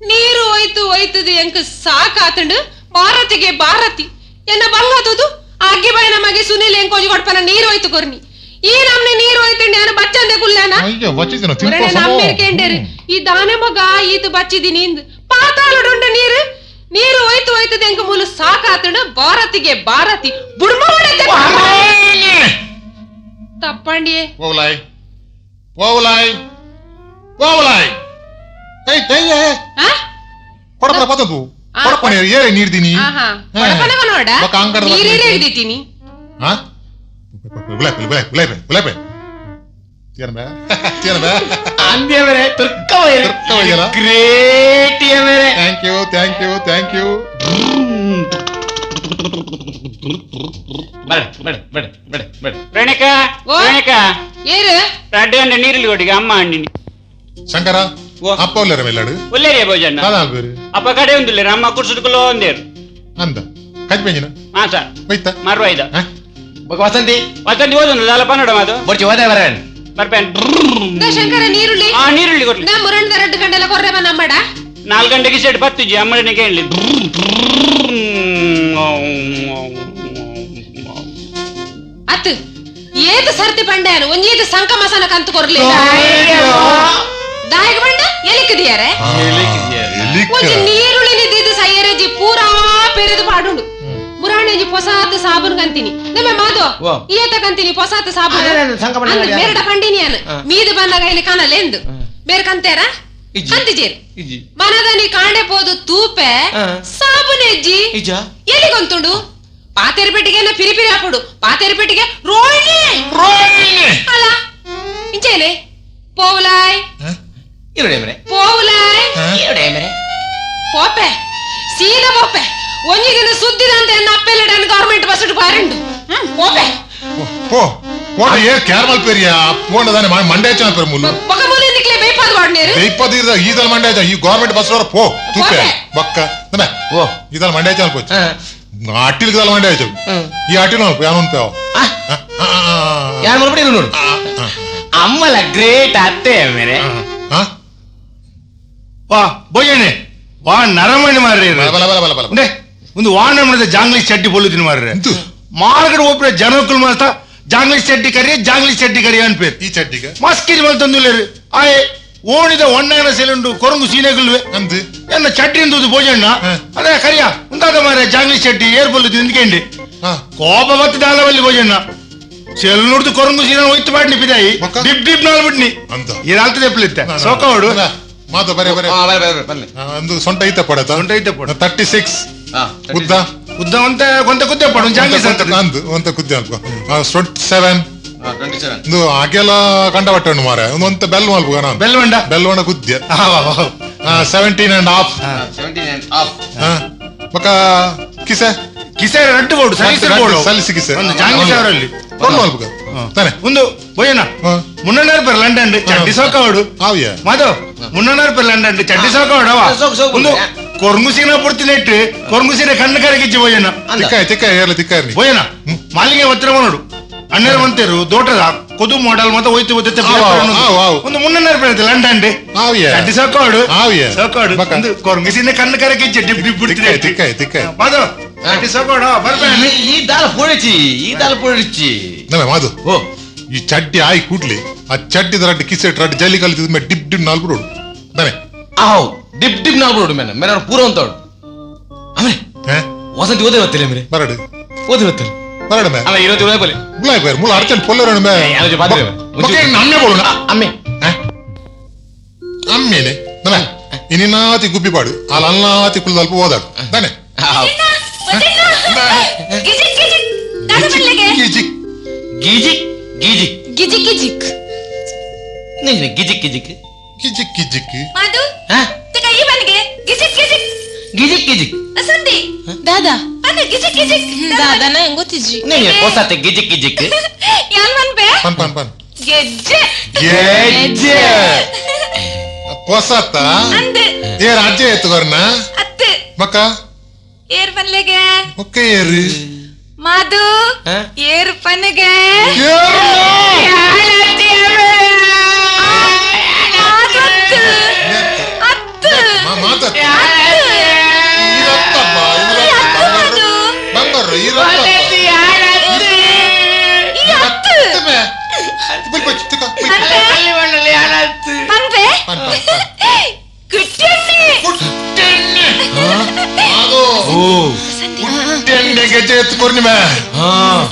ನೀರು ಹೋಯ್ತು ಹೋಯ್ತದು ಎಂಕ ಸಾಕಾತಂಡು ಭಾರತಿಗೆ ಭಾರತಿ ಎನ್ನ ಬಲ್ಲಾತದು ಅಗ್ಗಿ ಬಾಯಿ ನಮಗೆ ಸುನಿಲ್ ಎಂಕೋಜಿ ಕೊಡ್ಪನ ನೀರು ಹೋಯ್ತು ಕೊರ್ನಿ ಈ ನಮ್ನೆ ನೀರು ಹೋಯ್ತಂಡು ನಾನು ಬಚ್ಚಂದೆ ಕುಲ್ಲಾನ ನಮ್ಮೇರ್ಕೆಂಡೇರು ಈ ದಾನೆ ಮಗ ಈತು ಬಚ್ಚಿದೀನಿ ಇಂದು ಪಾತಾಳಡುಂಡ ನೀರು ನೀರು ಹೋಯ್ತು ಹೋಯ್ತದೆ ಎಂಕ ಮೂಲು ಸಾಕಾತಂಡು ಭಾರತಿಗೆ ಭಾರತಿ ಬುಡ್ಮ ತಪ್ಪಂಡಿಯೇ ಹೋಗ್ಲಾಯ್ ಹೋಗ್ಲಾಯ್ ಹೋಗ್ಲಾಯ್ ಏಯ್ ಏಯ್ ಏಯ್ ಕೊಡಪನ ಪದದು ಕೊಡಪನ ಏರೆ ನೀರ್ದಿನಿ ಕೊಡಪನ ನೋಡ ನೀರೇರೆ ಹಿಡಿತೀನಿ ಹಾ ಗುಲಾಬಿ ಗುಲಾಬಿ ಗುಲಾಬಿ ಗುಲಾಬಿ ತಿಯನಬೆ ತಿಯನಬೆ ಅಂದೇವರೆ ತುರ್ಕವೈರೆ ತುರ್ಕವೈರ great ಯಮರೆ thank you thank you thank you ಬಡ ಬಡ ಬಡ ಬಡ ಬಡ ರೇಣುಕಾ ರೇಣುಕಾ ಏರು ರಡ್ಡೆ ಅಂಡ ನೀರಲ್ಲಿ ಕೊಡಿಗೆ ಅಮ್ಮ ಅಂಡಿನಿ ಶಂಕರ ಅಪ್ಪ ಉಲ್ಲೇರ ಮೇಲಾಡು ಉಲ್ಲೇರಿಯ ಭೋಜನ ಅಪ್ಪ ಕಡೆ ಒಂದಿಲ್ಲ ಅಮ್ಮ ಕುರ್ಸುಡ್ಕುಲೋ ಒಂದೇರು ಅಂದ ಕಜ್ಬೆಂಜಿನ ಹಾ ಸರ್ ಬೈತ ಮರ್ವ ಇದ ವಸಂತಿ ವಸಂತಿ ಓದೊಂದು ದಾಲ ಪನ್ನಡ ಮಾತು ಬರ್ಚಿ ಓದೇ ಬರೇನ್ ಬರ್ಪೇನ್ ಶಂಕರ ನೀರುಳ್ಳಿ ಹಾ ನೀರುಳ್ಳಿ ಕೊಡ್ಲಿ ನಾ ಮುರಂಡ ಎರಡು ಗಂಟೆಲ್ಲ ಕೊರ್ರೆ ಬಾ ನಮ್ಮಡ 4 ಗಂಟೆಗೆ ಸೆಟ್ ಬತ್ತಿಜಿ ಅಮ್ಮಡನೆ ಕೇಳಲಿ ಅತ್ ಏತು ಸರ್ತಿ ಬಂಡೆ ಒಂಜೇತು ಸಂಕ ಮಸನ ಕಂತು ಕೊರ್ಲಿ ದಾಯಕ ಬಂಡ ಎಲಿಕ್ಕಿದೆಯಾರೆ ಒಂಜಿ ನೀರುಳ್ಳಿ ನಿದ್ದಿದ್ದು ಸೈಯರಜಿ ಪೂರಾ ಪೆರೆದು ಪಾಡುಂಡು ಮುರಾಣೆ ಯಾನೇಜಿ ಪೊಸಾತ್ ಸಾಬೂನ್ ಕಂತೀನಿ ನಮ್ಮ ಮಾದು ಈತ ಕಂತೀನಿ ಪೊಸಾತ್ ಸಾಬೂನ್ ಮೇರಡ ಪಂಡಿನಿ ಯಾನು ಮೀದು ಬಂದಾಗ ಇಲ್ಲಿ ಕಾಣಲ್ಲ ಎಂದು ಬೇರೆ ಕಂತೇರ ಕಂತಿಜೇರು ಮನದನಿ ಕಾಂಡೆ ಪೋದು ತೂಪೆ ಸಾಬೂನ್ ಎಜ್ಜಿ ಎಲ್ಲಿಗೊಂತುಂಡು ಪಾತೇರಿ ಪೆಟ್ಟಿಗೆ ಪಿರಿ ಪಿರಿ ಹಾಪುಡು ಪಾತೇರಿ ಪೆಟ್ಟಿಗೆ ರೋಹಿಣಿ ಅಲ್ಲ ಇಂಚೇನೆ ಪೋವ್ಲಾಯ್ ಪೋವ್ಲಾಯ್ ಪೋಪೆ ಸೀದಾ ಪೋಪೆ ಒಂಜಿಗಿನ ಸುದ್ದಿದಂತೆ ಅಪ್ಪೆಲ್ಲಡ ಗವರ್ಮೆಂಟ್ ಬಸ್ ಬಾರಂಡು ಪೋಪೆ ಪೋ ಪೋಟ ಏ ಕ್ಯಾರಮಲ್ ಪೇರಿಯಾ ಪೋಂಡದಾನೆ ಮಂಡ್ಯ ಪೇರು ಮುಲ್ಲು ಬೊಕ ಮುಲ್ಲು ನಿಕ್ಲೆ ಬೇಪಾದ ವಾಡ್ನೇರು ಬೇಪಾದ ಇರದ ಈದಲ್ ಮಂಡ್ಯ ಈ ಗವರ್ಮೆಂಟ್ ಬಸ್ ಪೋ ತೂಪೆ ಬಕ್ಕ ನಮೆ ಓ ಈದಲ್ ಮಂಡ್ಯ ಪೋಚ್ ಅಟ್ಟಿಲ್ ದಾಲ್ ಮಂಡ್ಯ ಈ ಅಟ್ಟಿಲ್ ಯಾನು ಪೇವ ಯಾರು ಮಲ್ಪಡಿ ನೋಡು ಅಮ್ಮಲ ಗ್ರೇಟ್ ಅತ್ತೆ ಮೇರೆ ವಾ ಬೋಜಣ್ಣೆ ವಾ ನರಮಣಿ ಮಾರ್ರಿ ಒಂದು ವಾಣ ಜಾಂಗ್ಲಿ ಚಡ್ಡಿ ಬೊಲ್ಲುದಿನ ಮಾರ್ರೆ ಮಾರ್ಗಡೆ ಒಬ್ಬರ ಜನಕ್ಕಲ್ ಮಾಸ್ತ ಜಾಂಗ್ಲಿ ಚಡ್ಡಿ ಕರಿ ಜಾಂಗ್ಲಿ ಚಡ್ಡಿ ಕರಿ ಅನ್ಪೇರು ಈ ಚಡ್ಡಿಗೆ ಮಸ್ಕಿರಿ ಮಲ್ ತಂದುಲೇರು ಆಯ್ ಓಣಿದ ಒಣ್ಣನ ಸೆಲುಂಡು ಕೊರಂಗು ಸೀನೆಗಲ್ವೆ ಅಂದು ಎನ್ನ ಚಡ್ಡಿ ಎಂದುದು ಭೋಜಣ್ಣ ಅದೇ ಕರಿಯ ಉಂದಾದ ಮಾರ್ರೆ ಜಾಂಗ್ಲಿ ಚಡ್ಡಿ ಏರ್ ಬೊಲ್ಲುದಿ ನಿಂತ್ಕಂಡಿ ಕೋಪ ಬತ್ತು ದಾಲವಲ್ಲಿ ಭೋಜಣ್ಣ ಸೆಲ್ ನೋಡ್ದು ಕೊರಂಗು ಸೀನೆ ಹೋಯ್ತು ಮಾಡಿ ಪಿದಾಯಿ ಡಿಪ್ ಡಿಪ್ ನಾಲ್ ಬಿಡ್ನಿ ಈ ರಾಲ್ತದೆ ಪ್ಲಿತ್ತೆ ಸೋಕವಡು ಮಾತು ಬರೆ ಬರೆ ಒಂದು ಸೊಂಟ ಐತೆ ಪಡತ ಸೊಂಟ ಐತೆ ಪಡ 36 ಉದ್ದ ಉದ್ದ ಅಂತ ಕೊಂತ ಕುದ್ದೆ ಪಡ ಜಾಂಗ್ಲಿ ಅಂದು ಒಂತ ಕುದ್ದೆ ಅಲ್ಪ 27 ಒಂದು ಅಗೆಲ ಕಂಡ ಬಟ್ಟಣ್ಣು ಮಾರೆ ಒಂದು ಒಂತ ಬೆಲ್ ಮಲ್ಪ ಬೆಲ್ ಬಂಡ ಬೆಲ್ ಬಂಡ ಕುದ್ದೆ 17.5 ಬಕ ಕಿಸೆ ಕಿಸೆ ರಡ್ಡು ಬೋರ್ಡು ಸಲಿಸಿ ಬೋರ್ಡು ಸಲಿಸಿ ಕಿಸೆ ಒಂದು ಜಾಂಗ್ಲಿ ಅವರಲ್ಲಿ ಮಲ್ಪ ತಾನೆ ಒಂದು ಭೋಜನ ಮುನ್ನೂರು ರೂಪಾಯಿ ಲಂಡನ್ ಚಡ್ಡಿ ಸೋಕವಡು ಮಾಧವ್ 300 ರೂಪಾಯಿ ಲಂಡನ್ ಚಡ್ಡಿ ಸೋಕವಡವ ಒಂದು ಕೊರ್ಗುಸಿನ ಪುಡ್ತಿನೆಟ್ಟು ಕೊರ್ಗುಸಿನ ಕಣ್ಣು ಕರಗಿಚ್ಚಿ ಭೋಜನ ತಿಕ್ಕಾಯ್ ತಿಕ್ಕಾಯ್ ಏರ್ಲ ತಿಕ್ಕಾಯ್ ಭೋಜನ ಮಾಲಿಗೆ ಒತ್ತಿರ ನೋಡು ಅಣ್ಣರ ಮಂತೇರು ದೋಟದ ಕೊದು ಮಾಡಲ್ ಮತ್ತೆ ಹೋಯ್ತು ಒಂದು 300 ರೂಪಾಯಿ ಲಂಡನ್ ಚಡ್ಡಿ ಸೋಕವಡು ಸೋಕವಡು ಒಂದು ಕೊರ್ಗುಸಿನ ಕಣ್ಣು ಕರಗಿಚ್ಚಿ ಡಿಪ್ ಡಿಪ್ ಬಿಡ್ತಿದೆ ತಿಕ್ಕಾಯ್ ತಿಕ್ಕಾಯ್ ಮಾಧವ್ ಚಡ್ಡಿ ಸೋಕವಡ ಬರ್ಬೇಡ ಈ ದಾಲ್ ಪೊಳಿಚಿ ಈ ದಾಲ್ ಪೊಳಿಚಿ ನಮೆ ಮಾಧು ಓ ಈ ಚಡ್ಡಿ ಆಯ್ ಕೂಡ್ಲಿ ಆ ಚಡ್ಡಿದ ರಡ್ಡು ಕಿಸೆಟ್ ರಡ್ಡು ಜಲ್ಲಿ ಕಲಿತಿದ ಮೇಲೆ ಡಿಪ್ ಡಿಪ್ ನಾಲ್ಕು ರೋಡು ತಾನೆ ಆಹೋ ಡಿಪ್ ಡಿಪ್ ನಾಲ್ಕು ರೋಡು ಮೇನ ಮೇನ ಪೂರ ಅಂತವಡು ಆಮೇಲೆ ವಸಂತಿ ಓದೇ ಬತ್ತಿಲ್ಲ ಮೇರೆ ಬರಡು ಓದಿ ಬತ್ತಲ್ಲ ಬರಡು ಮೇ ಅಲ್ಲ ಇರೋದು ಉಳಾಯ್ ಬಲೆ ಉಳಾಯ್ ಬೇರೆ ಮುಳ ಅರ್ಚನ್ ಪೊಲ್ಲರೋಣ ಮೇ ಬಕ್ಕೆ ಅಮ್ಮೆ ಬೋಳು ಅಮ್ಮೆ ಅಮ್ಮೇನೆ ನಮೆ ಇನ್ನಿನಾತಿ ಗುಬ್ಬಿ ಪಾಡು ಅಲ್ಲ ಅಲ್ಲಾತಿ ಕುಳ್ದಲ್ಪ ಓದಾಡು ತಾನೆ ಗಿಜಿಕ್ ಗಿಜಿಕ್ ಗಿಜಿಕ್ ಗಿಜಿಕ್ ಗಿಜಿಕ್ ನೇನೆ ಗಿಜಿಕ್ ಗಿಜಿಕ್ ಗಿಜಿಕ್ ಗಿಜಿಕ್ ಮಾದು ತಕ ಈ ಬನ್ಗೆ ಗಿಜಿಕ್ ಗಿಜಿಕ್ ಗಿಜಿಕ್ ಗಿಜಿಕ್ ಅಸಂದಿ ದಾದಾ ಅನ್ನ ಗಿಜಿಕ್ ಗಿಜಿಕ್ ದಾದಾನ ಹೆಂಗ್ ಗೊತ್ತಿಜಿ ನೇನೆ ಹೊಸತೆ ಗಿಜಿಕ್ ಗಿಜಿಕ್ ಯಾನ್ ಬನ್ಬೆ ಪನ್ ಪನ್ ಪನ್ ಗೆಜ್ಜೆ ಗೆಜ್ಜೆ ಹೊಸತ ಅಂದೆ ಏ ರಾಜ್ಯ ಎತ್ತುಗರ್ನ ಅತ್ತೆ ಮಕ್ಕ ಏರ್ ಬನ್ಲೆಗೆ ಒಕ್ಕ ಏರು ಮಾದು ಏರ್ ಪನ್ಗೆ ಗೆಜ್ಜೆ ಎತ್ತುಕೊರ್ನಿಮೆ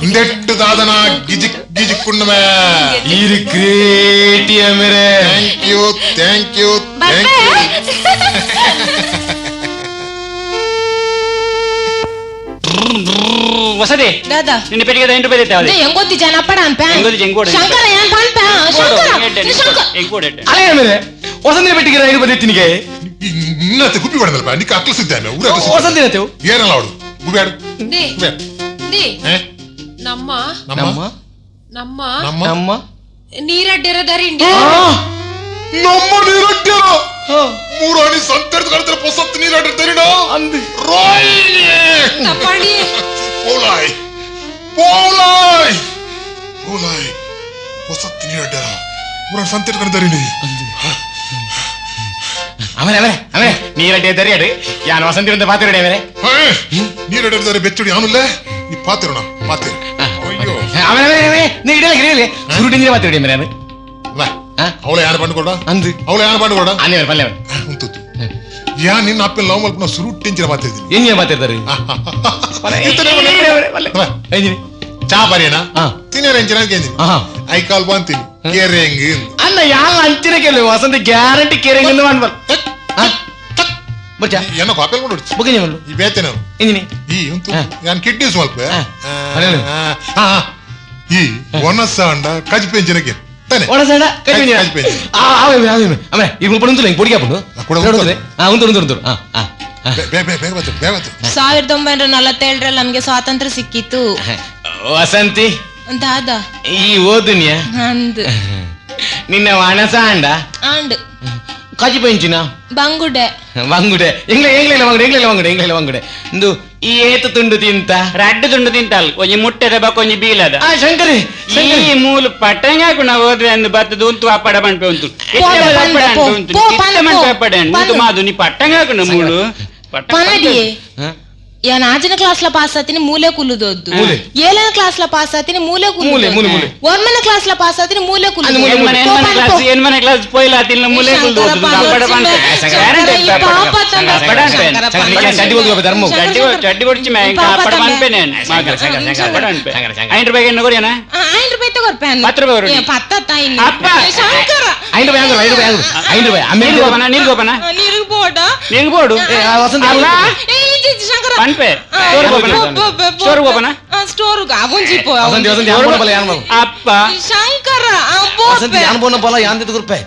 ಇಂದೆಟ್ಟು ದಾದನ ಗಿಜಿಕ್ ಗಿಜಿಕ್ ಕುಣ್ಣಮೆ ಈರು ಗ್ರೇಟ್ ಮೇರೆ thank you thank you thank you. ವಸತಿ ದಾದಾ ನಿನ್ನ ಪೆಟ್ಟಿಗೆ 8 ರೂಪಾಯಿ ಇತ್ತೆ ಹೆಂಗ್ ಜನ ಅಪ್ಪಡ ಅನ್ಪೆ ಶಂಕರ ಏನ್ ಪನ್ಪೆ ಶಂಕರ ಶಂಕರ ಅಲ್ಲ ಮೇರೆ ವಸಂತಿ ಪೆಟ್ಟಿಗೆ 5 ರೂಪಾಯಿ ತಿನ್ನಿಗೆ ಇನ್ನತ್ತೆ ಗುಬ್ಬಿ ಬಡದಲ್ಪ ನಿಕ್ಕ ಅಕ್ಲಿಸಿದ್ದೆ ಊರ ವಸಂತಿ ನತೆವು ಏನಲ್ಲ ಅವಳು ಗುಬ್ಬಿ ಆಡು ನಮ್ಮ ನಮ್ಮ ನಮ್ಮ ನಮ್ಮ ನೀರಡ್ಡಿರ ದರಿಂಡಿ ನಮ್ಮ ನೀರಡ್ಡಿರ ಮೂರಾಣಿ ಸಂತೆಡ್ದು ಕಡ್ತಾರೆ ಪೊಸತ್ತು ನೀರಡ್ಡಿರ ದರಿಡ ರೋಹಿಣಿ ತಪ್ಪಣಿ ಪೋಲಾಯ್ ಪೋಲಾಯ್ ಪೋಲಾಯ್ ಪೊಸತ್ತು ನೀರಡ್ಡಿರ ಮೂರಾಣಿ ಸಂತೆಡ್ದು ಕಡ್ತಾರೆ ಆಮೇಲೆ ಆಮೇಲೆ ಆಮೇಲೆ ನೀರಡ್ಡಿ ದರಿಯಾಡು ಯಾನು ವಸಂತಿ ಒಂದು ಪಾತಿರಡೆ ಆಮೇಲೆ ನೀರಡ್ಡಿ ಬೆಚ್ಚುಡಿ ಅವನಲ್ಲೇ ಈ ಪಾತಿರೋಣ ಪಾತಿರ ಅಯ್ಯೋ ಆಮೇಲೆ ಆಮೇಲೆ ನೀ ಇಡಲ್ಲ ಗಿರಿಯಲ್ಲ ಸುರುಟಿ ನೀರು ಪಾತಿರಡಿ ಆಮೇಲೆ ಅವಳ ಯಾರು ಬಂದು ಕೊಡ ಅಂದು ಅವಳ ಯಾರು ಬಂದು ಕೊಡ ಅಲ್ಲೇ ಪಲ್ಲೆ ಉಂಟು ಯಾ ನಿನ್ನ ಅಪ್ಪನ ಲವ್ ಮಲ್ಪನ ಸುರುಟ್ ಟೆಂಚಿನ ಮಾತಾಡ್ತೀನಿ. ಎಂಜಿನ ಮಾತಾಡ್ತಾರೆ? ಚಾ ಬರೇನಾ ತಿನ್ನೇರ ಎಂಚಿನ ಕೇಂದಿನಿ I call ಬಂತೀನಿ ಕೇರೆಂಗ್ ಅನ್ನ ಯಾಲ ಅಂಚಿನ ಕೇಳು ವಸಂತ ಗ್ಯಾರಂಟಿ ಕೇರೆಂಗ್ ಅಂತ ಮಾಡ್ಬಲ್ ಏನೋ ಕಾಪಿ ಕೊಡು ಈ ಬೇತೇನೆ ಈ ಉಂತು ಯಾನ್ ಕಿಡ್ನಿ ಸ್ವಲ್ಪ ಈ ಒನಸ ಅಂಡ ಕಜ್ಪೆ ಎಂಚಿನ ತಾನೆ ಒಣಸಂಡ ಕಜ್ಪೆ ಕಜ್ಪೆ ಆ ಆವೆ ಆವೆ ಆಮೆ ಈ ಮುಲ್ಪಡ ಉಂತುಲ ಹಿಂಗ್ ಪೊಡಿಗೆ ಹಾಪುಂಡು ಆ ಉಂತು ಉಂತು ಉಂತು ಆ ಆ 1947 ನಮ್ಗೆ ಸ್ವಾತಂತ್ರ್ಯ ಸಿಕ್ಕಿತ್ತು. ವಸಂತಿ ದಾದಾ ಈ ಓದುನ್ಯ ಅಂದ್ ನಿನ್ನ ಒಣಸ ಅಂಡ ಆಂಡ್ ಕಜ್ಪೆ ಎಂಚಿನ ಬಂಗುಡೆ ಬಂಗುಡೆ ಎಂಗ್ಲೆ ಎಂಗ್ಲೆಲ್ಲ ಬಂಗುಡೆ ಎಂಗ್ಲೆಲ್ಲ ಬಂಗುಡೆ ಎಂಗ್ಲೆಲ್ಲ ಬಂಗುಡೆ ಇಂದು ಈ ಏತು ತುಂಡು ತಿಂತ ರಡ್ಡು ತುಂಡು ತಿಂತಲ್ ಒಂಜಿ ಮುಟ್ಟೆದ ಬಕ್ಕ ಒಂಜಿ ಬೀಲದ ಆ ಶಂಕರಿ ಈ ಮೂಲು ಪಟ್ಟಂಗ ಹಾಕು ನಾವು ಹೋದ್ರೆ ಅಂದು ಬತ್ತದ ಉಂತು ಅಪ್ಪಡ ಪಂಪೆ ಉಂತು ಉಂತು ಮಾದು ನೀ ಪಟ್ಟಂಗ ಹಾಕು ಮೂಲು ಪನಡಿಯೇ ಯಾನ್ ಆಜನ ಕ್ಲಾಸ್ ಲ ಪಾಸ್ ಆತೀನಿ ಮೂಲೆ ಕುಲ್ಲುದೊದ್ದು, ಏಳನ ಕ್ಲಾಸ್ ಲ ಪಾಸ್ ಆತೀನಿ ಮೂಲೆ ಕುಲ್ಲುದೊದ್ದು, ಒಂಬನ ಕ್ಲಾಸ್ ಲ ಪಾಸ್ ಆತೀನಿ ಮೂಲೆ ಕುಲ್ಲುದೊದ್ದು, ಎನ್ಮನೆ ಕ್ಲಾಸ್ ಪೋಯ್ಲಾತಿಲ್ಲ ಮೂಲೆ ಕುಲ್ಲುದೊದ್ದು ಚಡ್ಡಿ ಬಡಿಚಿ ಅಪ್ಪಡ ಪನ್ಪೆನೆ ಐದು ರೂಪಾಯಿ ಎಣ್ಣೆ ಕೊರಿಯನ ಐದು ರೂಪಾಯಿ ತಗೋರ್ಪೆ ಹತ್ತು ರೂಪಾಯಿ ಪತ್ತ ಅಪ್ಪ ಶಂಕರ ಐದು ರೂಪಾಯಿ ಐದು ರೂಪಾಯಿ ಐದು ರೂಪಾಯಿ ನೀರು ಗೋಪನ ನೀರು ಗೋಪನ ನೀರು ಬೋಡ ನೀರು ಬೋಡು ಶಂಕರ ಪನ್ಪೆ ಸ್ಟೋರ್ ಗೋಪನ ಸ್ಟೋರ್ ಅವೊಂಜಿ ಪೋ ವಸಂತಿ ವಸಂತಿ ಯಾನ್ ಬೋಡ ಯಾನ್ ಅಪ್ಪ ಶಂಕರ ವಸಂತಿ ಯಾನ್ ಬೋನ ಬಲ ಯಾನ್ ದಿತ್ತು ರೂಪಾಯಿ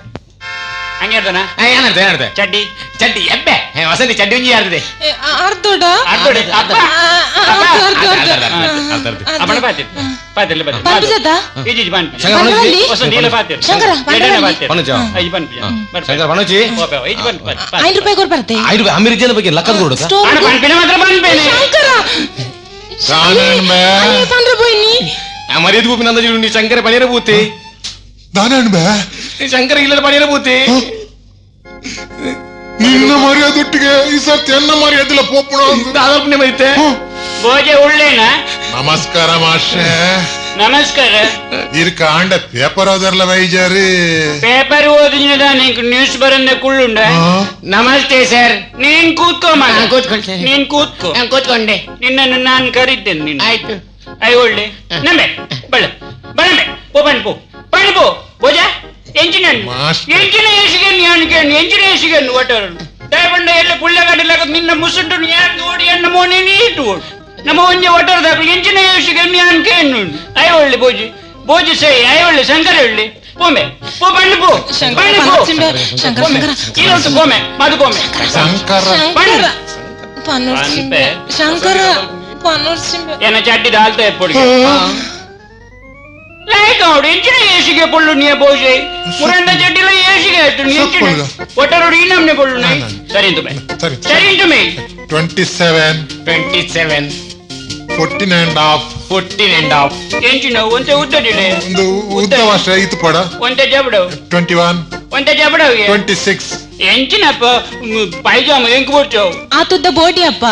ಹಂಗೆ ಇರ್ತಾನ ಏನಾಡ್ತೆ ಏನಾಡ್ತೆ ಚಡ್ಡಿ ಚಡ್ಡಿ ಎಬ್ಬೆ ವಸಂತಿ ಚಡ್ಡಿ ಒಂಜಿ ಯಾರ್ದಿದೆ ಅರ್ಧೋಡ ಅರ್ಧೋಡ ಅಪ್ಪ ಅಪ್ಪಣ ಪಾತಿರ್ ಪಾತಿರ್ಲ ಪಾತಿರ್ ಪನ್ಪಿಸದ ಈಜಿ ಪನ್ಪಿ ಪನ್ಪಲ್ಲಿ ವಸಂತಿ ಇಲ್ಲ ಪಾತಿರ್ ಶಂಕರ ಪಾತಿರ್ ಐಜಿ ಪನ್ಪಿ ಶಂಕರ ಪಣಚಿ ಐಜಿ ಪನ್ಪಿ ಐದು ರೂಪಾಯಿ ಕೊಡ್ಬರ್ತೆ ಐದು ರೂಪಾಯಿ ಅಮೀರ್ ಜನ ಬಗ್ಗೆ ಲಕ್ಕದ ಕೊಡು ಅಣ್ಣ ಪನ್ಪಿನ ಮಾತ್ರ ಪನ್ಪೇನೆ ಶಂಕರ ಪಂದ್ರ ಬೋಯ್ನಿ ಮರ್ಯಾದೆ ಬೂಪಿನ ಅಂದಾಜು ನೀ ಶಂಕರ ಪಣಿಯರ ಬೂತಿ ದಾನಣ್ಣ ಬೇ ಶಂಕರ ಇಲ್ಲದ ಪಣಿಯರ ಬೂತಿ ನಿನ್ನ ಮರ್ಯಾದೊಟ್ಟಿಗೆ ಈ ಸರ್ತಿ ಎನ್ನ ಮರ್ಯಾದಿಲ್ಲ ಪೋಪುಣ ದಾದಾಪುಣ್ಯ ಮೈತೆ ಭೋಜೆ ಉಳ್ಳೇನ ನಮಸ್ಕಾರ ಮಾಸ್ಟ್ರೇ ನಮಸ್ಕಾರ ಇರ್ಕ ಆಂಡ ಪೇಪರ್ ಓದರ್ಲ ಬೈಜಾರಿ ಪೇಪರ್ ಓದಿನ ನ್ಯೂಸ್ ಬರಂದ ಕುಳ್ಳುಂಡ ನಮಸ್ತೆ ಸರ್ ನೀನ್ ಕೂತ್ಕೋ ಮಗ ಕೂತ್ಕೊಳ್ತೇನೆ ನೀನ್ ಕೂತ್ಕೋ ಕೂತ್ಕೊಂಡೆ ನಿನ್ನನ್ನು ನಾನು ಕರೀತೇನೆ ನಿನ್ನ ಆಯ್ತು I ಒಳ್ಳೆ ನಂಬೆ ಬಳ್ಳ ಬಳ್ಳಂಬೆ ಪೋ ಬಣ್ಣ ಪೋ ಬಣ್ಣ ಪೋ ಭೋಜ ಎಂಜಿನ ಎಂಜಿನ ಏಸಿಗೆನ್ ಯಾನು ಕೇಳು ಎಂಜಿನ ಏಸಿಗೆನ್ ಒಟ್ಟರು ದಯಪಂಡ ಎಲ್ಲ ಪುಳ್ಳೆಗಾಡಿಲಾಗ ನಿನ್ನ ಮುಸುಂಟು ಯಾನ್ ಓಡಿ ಎನ್ನ ಮೋನೆ ನೀಟು ನಮ್ಮ ಒಂಜೆ ಒಟ್ಟರು ದಾಖಲು ಎಂಜಿನ ಏಸಿಗೆನ್ ಯಾನು ಕೇಳು I ಒಳ್ಳೆ ಭೋಜಿ ಭೋಜಿ ಸೈ I ಒಳ್ಳೆ ಶಂಕರ ಒಳ್ಳೆ ಪೋಮೆ ಪೋ ಬಣ್ಣ ಪೋ ಬಣ್ಣ ಪೋ ಇಲ್ಲೊಂದು ಪೋಮೆ ಮದು ಪೋಮೆ ಶಂಕರ ಬಣ್ಣ ಶಂಕರ ಏನ ಚಡ್ಡಿದ ಹಾಲ್ತಾ ಎಪ್ಪೊಡಿಗೆ ಲೈಕ್ ಅವಡು ಎಂಚಿನ ಏಸಿಗೆ ಪೊಳ್ಳು ನೀ ಬೋಜೆ ಮುರಂಡ ಚಡ್ಡಿಲ ಏಸಿಗೆ ಆಯ್ತು ನೀ ಎಂಚಿನ ಒಟ್ಟರೋಡು ಈ ನಮ್ನೆ ಪೊಳ್ಳು ನೈ ಸರಿ ಇಂತು ಮೇ ಸರಿ ಸರಿ ಇಂತು May 27 27 14 and half 14 and half ಎಂಚಿನ ಒಂತೆ ಉದ್ದಡಿಲೆ ಒಂದು ಉದ್ದ ಮಾಸ್ಟರ್ ಇತ್ತು ಪಡ ಒಂತೆ ಜಬಡವು 21 ಒಂತೆ ಜಬಡವು 26 ಎಂಚಿನಪ್ಪ ಪೈಜಾಮ ಎಂಕ್ ಬೋಡ್ಚವು ಆತುದ್ದ ಬೋಡಿ ಅಪ್ಪ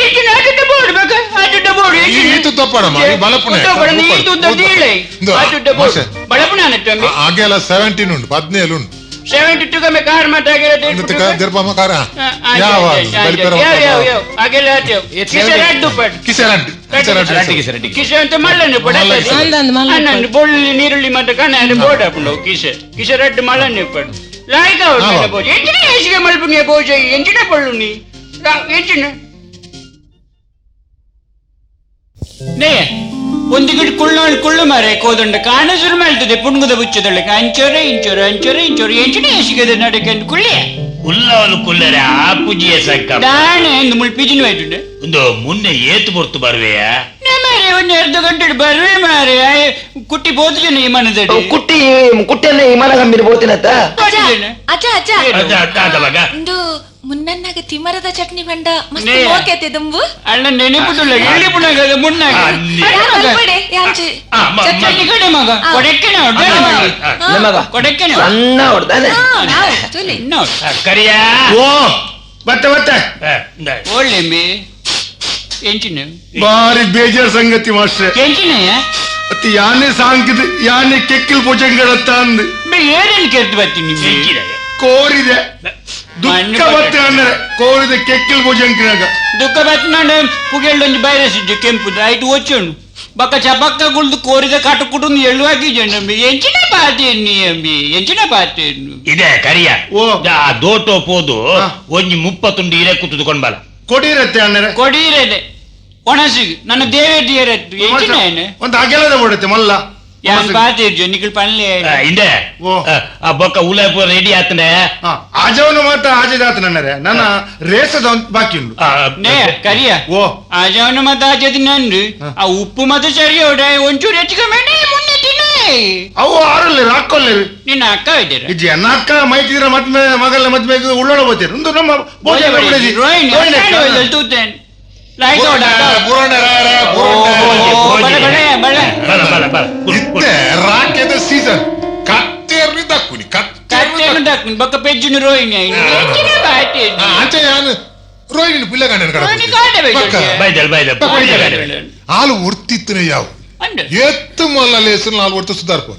ಎಂಚಿನ ಆತುದ್ದ ಬೋಡು ಬೇಕ ಆತುದ್ದ ಬೋಡು ಈತು ತಪ್ಪಡಮ್ಮ ಈ ಬಲಪುಣ ಉದ್ದ ಈತು ಉದ್ದ ದೀಳೆ ಆತುದ್ದ ಬೋಡು ಬಲಪುಣ ಅನ್ನತ್ತಂಬಿ ಹಾಗೆಲ್ಲ 17 ಉಂಟು 17 ಉಂಟು 72 ಕಮ್ಮಿ ಕಾರ್ ಮಾತಾಗಿರ ದೀರ್ಪಮ್ಮ ಕಾರ ಯಾವ ಬಲಿಪೆರ ಯಾವ ಯಾವ ಹಾಗೆಲ್ಲ ಆತೇವ್ ಕಿಸೆ ರಡ್ಡು ಪಡ್ ಕಿಸೆ ರಡ್ಡು ಕಿಸೆ ರಡ್ಡು ಕಿಸೆ ಅಂತ ಮಲ್ಲನೆ ಪಡ ಅಣ್ಣನ್ ಬೊಳ್ಳಿ ನೀರುಳ್ಳಿ ಮತ್ತೆ ಕಣ ಬೋರ್ಡ್ ಹಾಕೊಂಡು ಕಿಸೆ ಕಿಸೆ ರಡ್ಡು ಮಲ್ಲನೆ ಪಡ್ ಲಾಯ್ಕ ಅವ್ರು ಬೋಜ ಎಂಚಿನ ಏಸಿಗೆ ಮಲ್ಪುಂಗೆ ಬೋಜ ಎಂಚಿನ ಪಳ್ಳು ನೀ ಎಂಚಿನ ನೇ ಒಂದು ಗಿಡ ಕುಳ್ಳು ಕುಳ್ಳು ಮಾರೆ ಕೋದಂಡ ಕಾಣ ಶುರು ಮಾಡ್ತದೆ ಪುಣ್ಗುದ ಬುಚ್ಚದೊಳಗೆ ಅಂಚೋರೆ ಇಂಚೋರೆ ಅಂಚೋರೆ ಇಂಚೋರೆ ಎಂಚಿನ ಏಸಿಗೆ ನಡಕ್ಕೆ ಕುಳ್ಳಿ ಕುಲ್ಲವನು ಕುಲ್ಲರೆ ಆ ಪೂಜೆಯ ಸಂಕ ದಾಣೆ ಒಂದು ಮುಳ್ ಪಿಜಿನ ಹೋಯ್ತುಂಡೆ ಒಂದು ಮುನ್ನೆ ಏತು ಬೊರ್ತು ಬರುವೆಯಾ ಮಾರೆ ಒಂದು ಅರ್ಧ ಗಂಟೆ ಬರುವೆ ಮಾರೆ ಕುಟ್ಟಿ ಬೋತು ಜನ ವಿಮಾನದಲ್ಲಿ ಕುಟ್ಟಿ ಕುಟ್ಟಿಯನ್ನ ವಿಮಾನ ಕಂಬಿನ ಬೋತಿನತ್ತ ಅಜ್ಜ ಅಜ್ಜ ಇಂದು ಮುನ್ನನ್ನಾಗ ತಿಮರದ ಚಟ್ನಿ ಬಂಡ ಮಸ್ತ್ ಮೋಕೆತೆ ದುಂಬು ಅಣ್ಣ ನೆನಪುದುಳ್ಳ ಎಲ್ಲಿ ಪುಣಗದ ಮುನ್ನಾಗ ಚಟ್ನಿ ಕಡೆ ಮಗ ಕೊಡಕ್ಕೆನ ಮಗ ಕೊಡಕ್ಕೆನ ಸಣ್ಣ ಹೊಡ್ದಾನೆ ಕರಿಯಾ ಓ ಬತ್ತೆ ಬತ್ತೆ ಒಳ್ಳೆ ಮೇ ಎಂಚಿನ ಬಾರಿ ಬೇಜಾರ್ ಸಂಗತಿ ಮಾಸ್ಟ್ರೆ ಎಂಚಿನ ಅತಿ ಯಾನೆ ಸಾಂಕಿದ ಯಾನೆ ಕೆಕ್ಕಿಲ್ ಪೂಜಂಗಳತ್ತ ಅಂದ್ ಏನೇನು ಕೆರ್ತು ಬರ್ತೀನಿ ಕೋರಿದೆ ದುಃಖ ಬತ್ತೆ ಅಂದ್ರೆ ಕೋರಿದ ಕೆಕ್ಕಿಲ್ ಭೋಜಂಕಿನಾಗ ದುಃಖ ಬತ್ತಿನಾಂಡ ಪುಗೆಳ್ಳೊಂಜಿ ಬೈರಸ್ ಇಜ್ಜೆ ಕೆಂಪುದು ಐಟ್ ಒಚ್ಚುಂಡು ಬಕ್ಕ ಚಬಕ್ಕ ಗುಳ್ದು ಕೋರಿದ ಕಾಟು ಕುಟುಂದು ಎಳ್ಳುವಾಗಿ ಜಂಬಿ ಎಂಚಿನ ಪಾತೇನು ಅಂಬಿ ಎಂಚಿನ ಪಾತೇನು ಇದೆ ಕರಿಯ. ಓ. ಆ ದೋಟೋ ಪೋದು ಒಂಜಿ 30 ಇರೆ ಕುತ್ತುದು ಕೊಂಡ್ಬಲ. ಕೊಡಿರತ್ತೆ ಅಣ್ಣರೆ. ಕೊಡಿರದೆ ಒಣಸಿಗೆ ನನ್ನ ದೇವೇದಿ ಏರತ್ತು ಎಂಚಿನ ಏನು? ಒಂದು ಅಗೆಲದ ಬಿಡುತ್ತೆ ಮಲ್ಲ. ಯಾನ್ ಪಾತೇಜು ನಿಖಿಲ್ ಪನ್ಲೆ. ಇಂದೆ. ಓ. ಆ ಬೊಕ್ಕ ಉಲೈಪು ರೆಡಿ ಆತನೆ. ಆಜವನು ಮಾತ್ರ ಆಜೆ ಜಾತ ನನ್ನರೆ ನನ್ನ ರೇಸದ ಒಂದ್ ಬಾಕಿ ಉಂಟು. ನೇ ಕರಿಯ. ಓ. ಆಜವನು ಮತ್ತ ಆಜದಿ ನಂದು ಆ ಉಪ್ಪು ಮತ್ತೆ ಸರಿ ಹೊಡೆ ಒಂಚೂರು ಹೆಚ್ಚು ಕಮ್ಮಿ ಮುನ್ನೆ ತಿನ್ನೇ. ಅವು ಆರಲ್ಲೇರು ಹಾಕೊಲ್ಲೇರು. ನಿನ್ನ ಅಕ್ಕ ಇದ್ದೀರ? ಇಜ್ಜಿ ನನ್ನ ಅಕ್ಕ ಮೈತಿದ್ರ ಮದ್ಮೆ ಮಗಲ್ಲ ಮದ್ಮೆಗೆ ಉಳ್ಳೋಣ ಬೋತೀರು ಒಂದು ನಮ್ಮ ಭೋಜನ ಬಿಡದಿ. ರೋಹಿಣಿ ರೋಹಿಣಿ ಅಕ್ಕ. ತೂತೇನೆ ಲೈಟ್ ಹೊಡ. ಬಲ ಬಲ ಬಲ. ಇತ್ತೆ ರಾಕೆದ ಸೀಸನ್ ಕತ್ತೇರ್ನಿ ದಕ್ಕುನಿ. ಕತ್ತೇನು ದಕ್ಕುನಿ ಬೊಕ್ಕ ಪೆಜ್ಜುನಿ ರೋಹಿಣಿ ಎಂಚಿನ ಬಾಟಿ. ಅಂಚೆ ಯಾನು ರೋಹಿಣಿ ಪುಲ್ಲ ಗಂಡನ ರೋಹಿಣಿ ಕಾಂಡೆ ಬೈದಲ್. ಬೈದಲ್ ಬೈದಲ್ ಬೈದಲ್. ಆಲು ಒರ್ತಿತ್ತನೆ ಯಾವು ಎತ್ತು ಮಲ್ಲ ಲೇಸು ನಾಲ್ ಒರ್ತು ಸುಧಾರ್ಪು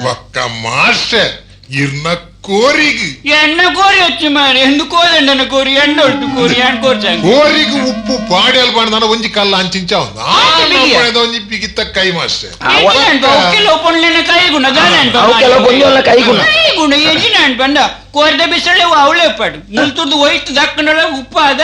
ಬಕ್ಕ ಮಾಸ್ಟರ್ ಇರ್ನ ಕೋರಿಗೆ ಎಣ್ಣ ಕೋರಿ ಹೆಚ್ಚು ಮಾರಿ ಎಂದು ಕೋದಂಡನ ಕೋರಿ ಎಣ್ಣ ಒಟ್ಟು ಕೋರಿ ಎಣ್ಣ ಕೋರ್ಚಾಂಗ ಕೋರಿಗೆ ಉಪ್ಪು ಪಾಡಿಯಲ್ ಬಾಣದಾನ ಒಂಜಿ ಕಲ್ಲ ಅಂಚಿಂಚ ಒಂಜಿ ಬಿಗಿತ್ತ ಕೈ ಮಾಸ್ಟರ್. ಕೈಗುಣ ಕೈಗುಣ. ಕೈಗುಣ ಎಂಜಿನ ಬಂದ ಕೋರಿದ ಬಿಸಳೆ ಅವಳೆ ಪಾಡು ಮುಲ್ತುರ್ದು ಒಯ್ತು ದಕ್ಕನೊಳ ಉಪ್ಪು ಅದ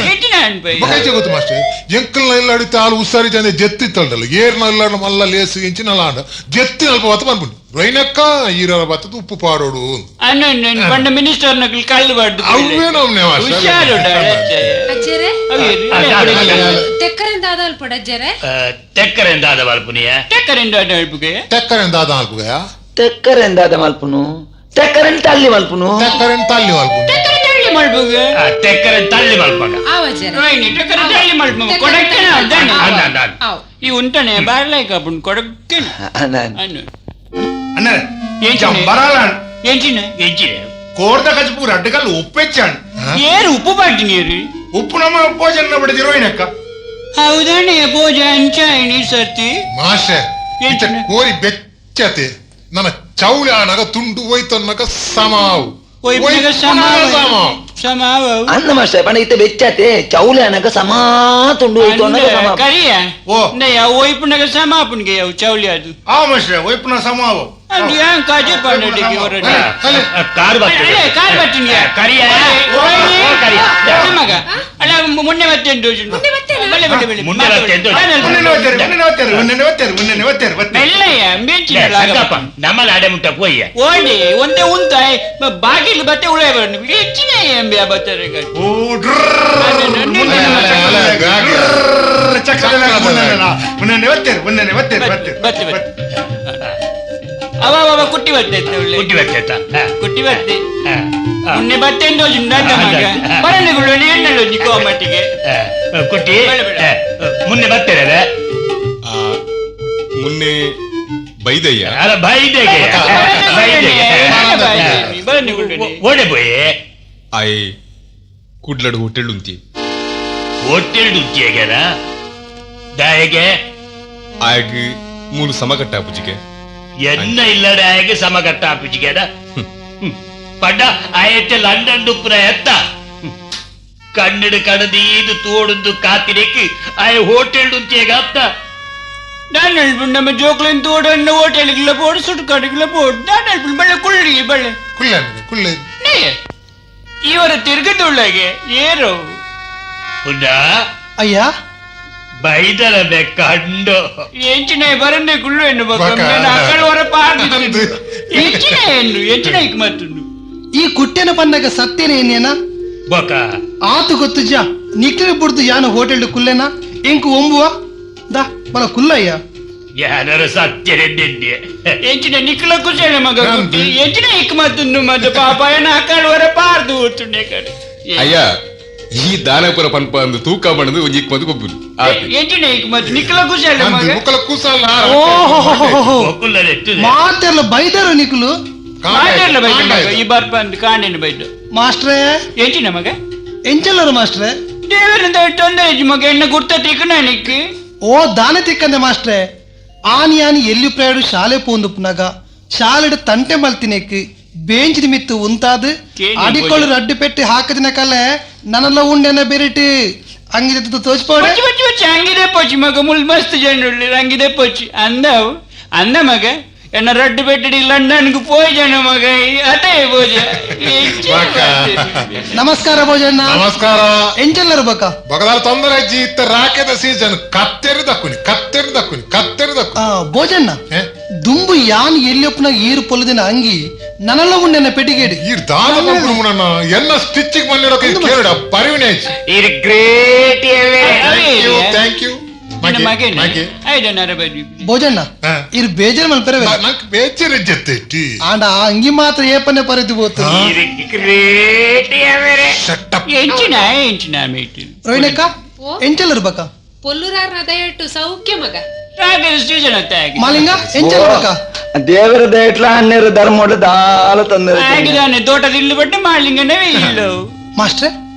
ಎಂಜಿನ ಬೊಕೈಚೆ ಗೊತ್ತು ಮಾಸ್ಟರ್ ಎಂಕಲ್ನ ಇಲ್ಲಾಡಿತ್ತು ಆಲು ಉಸಾರಿ ಜನ ಜೆತ್ತಿ ತಳ್ಳಲ್ಲ ಏರ್ನ ಇಲ್ಲಾಡ ಮಲ್ಲ ಲೇಸು ಎಂಚಿನ ಲಾಂಡ ಜೆತ್ತಿ ಅಲ್ಪ ಬತ್ತ ಬಂದ್ಬಿಡು ರೈನಕ್ಕ ಈರರ ಬತ್ತದ ಉಪ್ಪು ಪಾಡೋಡು ಅನ್ನ ಬಂಡ ಮಿನಿಸ್ಟರ್ ನಕಲ್ ಕಳ್ಳು ಬಾಡ್ದು ಅವೇ ನಮ್ನೆ ಮಾಸ್ಟರ್. ಹುಷಾರು ಅಜ್ಜರೆ ತೆಕ್ಕರಿಂದ ಆದ ಅಲ್ಪ ಅಜ್ಜರೆ. ತೆಕ್ಕರೆಂದ ಆದ ಮಲ್ಪುನಿಯ. ತೆಕ್ಕರೆಂದ ಆದ ಅಲ್ಪುಗೆ. ತೆಕ್ಕರೆಂದ ಆದ ಅಲ್ಪುಗೆ. ತೆಕ್ಕರೆಂದ ಆದ ಮಲ್ಪುನು ತೆಕ್ಕರೆನ್ ತಳ್ಳಿ ಮಲ್ಪುನು ತೆಕ್ಕರೆನ್ ತಳ್ಳಿ ಮಲ್ಪುನು ತೆಕ್ಕರೆ ತಳ್ಳಿ ಮಲ್ಪುಗೆ. ತೆಕ್ಕರೆನ್ ತಳ್ಳಿ ಮಲ್ಪಗ. ಆವಜ್ಜರೆ ರೋಹಿಣಿ ತೆಕ್ಕರೆ ತಳ್ಳಿ ಮಲ್ಪುಗ ಕೊಡಕ್ಕೇನ ಅದಾನೆ ಈ ಉಂಟನೆ ಬಾರ್ಲೈಕ ಅಪ್ಪುನ್ ಕೊಡಕ್ಕೇನ ಅನ್ನು ಅಣ್ಣರೆ ಎಂಚಿನ ಬರಲ್ಲ ಎಂಚಿನ ಎಂಚಿನ ಕೋರ್ದ ಕಚ್ಪೂರ್ ಅಡ್ಡಕಲ್ಲು ಉಪ್ಪು ಹೆಚ್ಚಾಣ್ ಏರು ಉಪ್ಪು ಪಾಟಿ ನೀರು ಉಪ್ಪು ನಮ್ಮ ಭೋಜನ ಬಿಡದಿ ರೋಹಿಣಕ್ಕ. ಹೌದಣ್ಣೆ ಭೋಜ ಅಂಚಾಯಣಿ ಸರ್ತಿ ಮಾಸ್ಟರ್ ಇತ್ತ ಕೋರಿ ಬೆಚ್ಚತೆ ನನ್ನ ಚೌಳಿ ಆನಗ ತುಂಡು ಹೋಯ್ತನ್ನಕ ಸಮಾವು ಸಮಾವು ಅಂದ ಮಾಸ್ಟರ್ ಪಂಡ ಇತ್ತ ಬೆಚ್ಚತೆ ಚೌಲಿ ಆನಗ ಸಮಾ ತುಂಡು ಹೋಯ್ತು ಅನ್ನಕ ಸಮ. ಕರಿಯ. ಓ. ಒಯ್ಪುನಗ ಸಮಾಪುನ್ಗೆ ಯಾವ ಚೌಲಿ ಅದು. ಆ ಮಾಸ್ಟರ್ ಒಯ್ಪುನ ಸಮಾವು ಅದು ಏನ್ ಕಾಜೆ ಪಾಂಡಿಗೆ ಹೊರಡ ಕಾರ್ ಬರ್ತದೆ ಕಾರ್ ಬರ್ತೀನಿ ಕರಿಯ. ಕರಿಯ ಮಗ ಅಲ್ಲ ಮೊನ್ನೆ ಮತ್ತೆ ಬಳೆ ಬಳೆ ಬಳೆ ಮುನ್ನೆ ಮತ್ತೆ ಮೆಲ್ಲಯ್ಯ ನಮ್ಮಲ್ಲಿ ಆಡೆ ಮುಟ್ಟ ಪೋಯ್ಯ ಓಡಿ ಒಂದೇ ಉಂತ ಬಾಗಿಲು ಬತ್ತೆ ಉಳಿಯ ಹೆಚ್ಚಿನ ಎಂಬಿ ಬತ್ತಾರೆ. ಅವ ಅವ ಕುಟ್ಟಿ ಬತ್ತೆ ಕುಟ್ಟಿ ಬತ್ತೆ ಕುಟ್ಟಿ ಬತ್ತೆ ಮುನ್ನೆ ಬತ್ತೆ ಮಗ ಬರಲಿಗಳು ಎಣ್ಣೆ ಕೋಮಟ್ಟಿಗೆ ಕುಟ್ಟಿ ಮುನ್ನೆ ಬತ್ತೇನೆ ಮುನ್ನೆ ಬೈದಯ್ಯ ಅಲ್ಲ ಬೈದೆಗೆ ಓಡೆ ಪೋಯ್ ಆಯ್ ಕುಡ್ಲಡು ಹೋಟೆಲ್ ಉಂತಿ ಹೋಟೆಲ್ ಉಂತಿಯಗೆನ ದಾಯಗೆ ಆಯಗ್ ಮೂಲು ಸಮಕಟ್ಟ ಪೂಜಿಗೆ ಎನ್ನ ಇಲ್ಲಡೆ ಆಯಗೆ ಸಮಕಟ್ಟ ಪೂಜಿಗೆನ ಪಂಡ ಆಯತ್ತೆ ಲಂಡನ್ ಡುಪ್ಪುನ ಎತ್ತ ಕಣ್ಣಿಡು ಕಣದೀದು ತೋಡುಂದು ಕಾತಿರೇಕ್ ಆಯ ಹೋಟೆಲ್ ಉಂತಿಯಗ ಅತ್ತ ನಾನು ಹೇಳ್ಬಿಡು ನಮ್ಮ ಜೋಕ್ಲಿನ ತೋಡನ್ನು ಹೋಟೆಲ್ಗಿಲ್ಲ ಬೋಡು ಸುಟ್ಕಾಡಿಗಿಲ್ಲ ಬೋಡು ನಾನು ಹೇಳ್ಬಿಡು ಬಳ್ಳೆ ಕುಳ್ಳಿ ಬಳ್ಳೆ ಕುಳ್ಳೆ ಕುಳ್ಳೆ ಇವರ ತಿರುಗದುಳ್ಳಗೆ ಏರು ಪುಂಡ ಅಯ್ಯ ಬೈದರ ಕಂಡು ಎಂಚಿನ ಬರನ್ನೇ ಕುಳ್ಳು ಎನ್ನು ಹೊರ ಎಂಚಿನ ಎನ್ನು ಎಂಚಿನ ಇಕ್ ಮತ್ತುಂಡು ಈ ಕುಟ್ಟೆನ ಪನ್ನಗ ಸತ್ತೇನೆ ಏನೇನ ಬೊಕ ಆತು ಗೊತ್ತುಜ ನಿಕ್ಲೆ ಬುಡ್ದು ಯಾನ ಹೋಟೆಲ್ ಕುಲ್ಲೆನ ಎಂಕು ಒಂಬುವ ದಾ ಬಲ ಕುಲ್ಲಯ್ಯ ಯಾನರ ಸತ್ಯನೆಂದೆ ಎಂಚಿನ ನಿಕ್ಲ ಕುಶಲ ಮಗ ಕುಟ್ಟಿ ಎಂಚಿನ ಇಕ್ ಮತ್ತುಂಡು ಮತ್ತೆ ಪಾಪ ಏನ ಆಕಳ ಹೊರ ಪಾರ್ದು ಓತುಂಡೆ ಕಡೆ ಅಯ್ಯ ಈ ದಾನಪುರ ಪನ್ಪ ಅಂದು ತೂಕ ಬಣ್ಣದು ಒಂಜಿ ಇಕ್ ಮದ್ದು ಕೊಬ್ಬುದು ಎಂಚಿನ ಇಕ್ ಮತ್ತು ನಿಕ್ಲ ಕುಶಲ ಮಗ ಮುಕ್ಕಲ ಕುಸಲ ಓಹೋ ಮಾತೆಲ್ಲ ಬೈದರು ನಿಕ್ಲು ಮಾತೆಲ್ಲ ಬೈದ ಮಗ ಈ ಬರ್ಪ ಅಂದು ಕಾಂಡಿನ ಬೈದು ಮಾಸ್ಟ್ರೇ ಎಂಚಿನ ಮಗ ಎಂಚಲ್ಲರು ಮಾಸ್ಟ್ರೇ ದೇವರಿಂದ ತೊಂದರೆ ಮಗ ಎಣ್ಣ ಗುರ್ತ ತಿಕ್ಕನ ನಿಕ್ ಓ ದಾನ ತಿಕ್ಕಂದೆ ಮಾಸ್ಟ್ರೇ ಆನಿ ಆನಿ ಎಲ್ಲಿ ಪ್ರಯಾಡು ಶಾಲೆ ಪೋಂದುಪ್ನಾಗ ಶಾಲೆಡ್ ತಂಟೆ ಮಲ್ತಿನೆಕ್ ಬೇಂಚ್ ನಿಮಿತ್ತು ಉಂತಾದು ಅಡಿಕೊಳ್ಳು ರಡ್ಡು ಪೆಟ್ಟಿ ಹಾಕದಿನ ಕಲೆ ನನ್ನಲ್ಲ ಉಂಡೆನ ಬೆರಿಟಿ ಅಂಗಿದೆ ತೋಚ್ಪೋಡೆ ಅಂಗಿದೆ ಪೋಚಿ ಮಗ ಮುಲ್ ಮಸ್ತ್ ಜನ ಅಂಗಿದೆ ಪೋಚಿ ಅಂದವು ಅಂದ ಮಗ ಎನ್ನ ರಡ್ಡು ಪೆಟ್ಟಿ ಲಂಡನ್ಗೆ ಪೋಯ್ಜನ ಮಗ ಅದೇ ಪೋಜ. ನಮಸ್ಕಾರ ಭೋಜಣ್ಣ. ನಮಸ್ಕಾರ. ಎಂಚೆಲ್ಲರು ಬಕ ಬಗದಾಲ ತೊಂದರೆ ಇತ್ತ ರಾಕೆದ ಸೀಸನ್ ಕತ್ತೆರಿ ದಕ್ಕುನಿ ಕತ್ತೆರಿ ದಕ್ಕುನಿ ಕತ್ತೆರಿ ದಕ್ಕು. ಭೋಜಣ್ಣ ದುಂಬು ಯಾನ್ ಎಲ್ಲಿಯಪ್ಪನ ಈರು ಪೊಲದಿನ ಅಂಗಿ ನನಲ್ಲ ಉಂಡೆನ ಪೆಟ್ಟಿಗೇಡಿ ಈರ್ ದಾದ ಮುನ್ನ ಎಲ್ಲ ಸ್ಟಿಚಿಂಗ್ ಮಲ್ಲಿಡೋಕೆ ಕೇರಡ ಪರಿವಿಣೆ ಈರ್ ಗ್ರೇಟ್. Thank you. Bhojanna ಇರ್ ಬೇಜಾರ್ ಮಲ್ಪೆರವೆ ನಂಗೆ ಬೇಜಾರ್ ಜೊತೆ ಆಂಡ ಆ ಅಂಗಿ ಮಾತ್ರ ಏಪನೆ ಪರಿತಿ ಬೋತು. ಎಂಚಿನ ಮೇಟಿ ರೋಹಿಣಕ್ಕ ಎಂಚೆಲ್ಲರು ಬಕ ಪೊಲ್ಲುರಾರ್ನ ದಯಟ್ಟು ಸೌಖ್ಯ ಮಗ ಮಾಲಿಂಗ ಎಂಚೆಲ್ಲರು ಬಕ ದೇವರ ದಯಟ್ಲ ಹನ್ನೆರಡು ಧರ್ಮೋಡ ದಾಲ ತಂದರೆ ಆಗಿದಾನೆ ತೋಟದ ಇಲ್ಲು ಬಟ್ಟೆ ಮಾಲಿಂಗನೇ ಇಲ್ಲು. ಮಾಸ್ಟ್ರೆ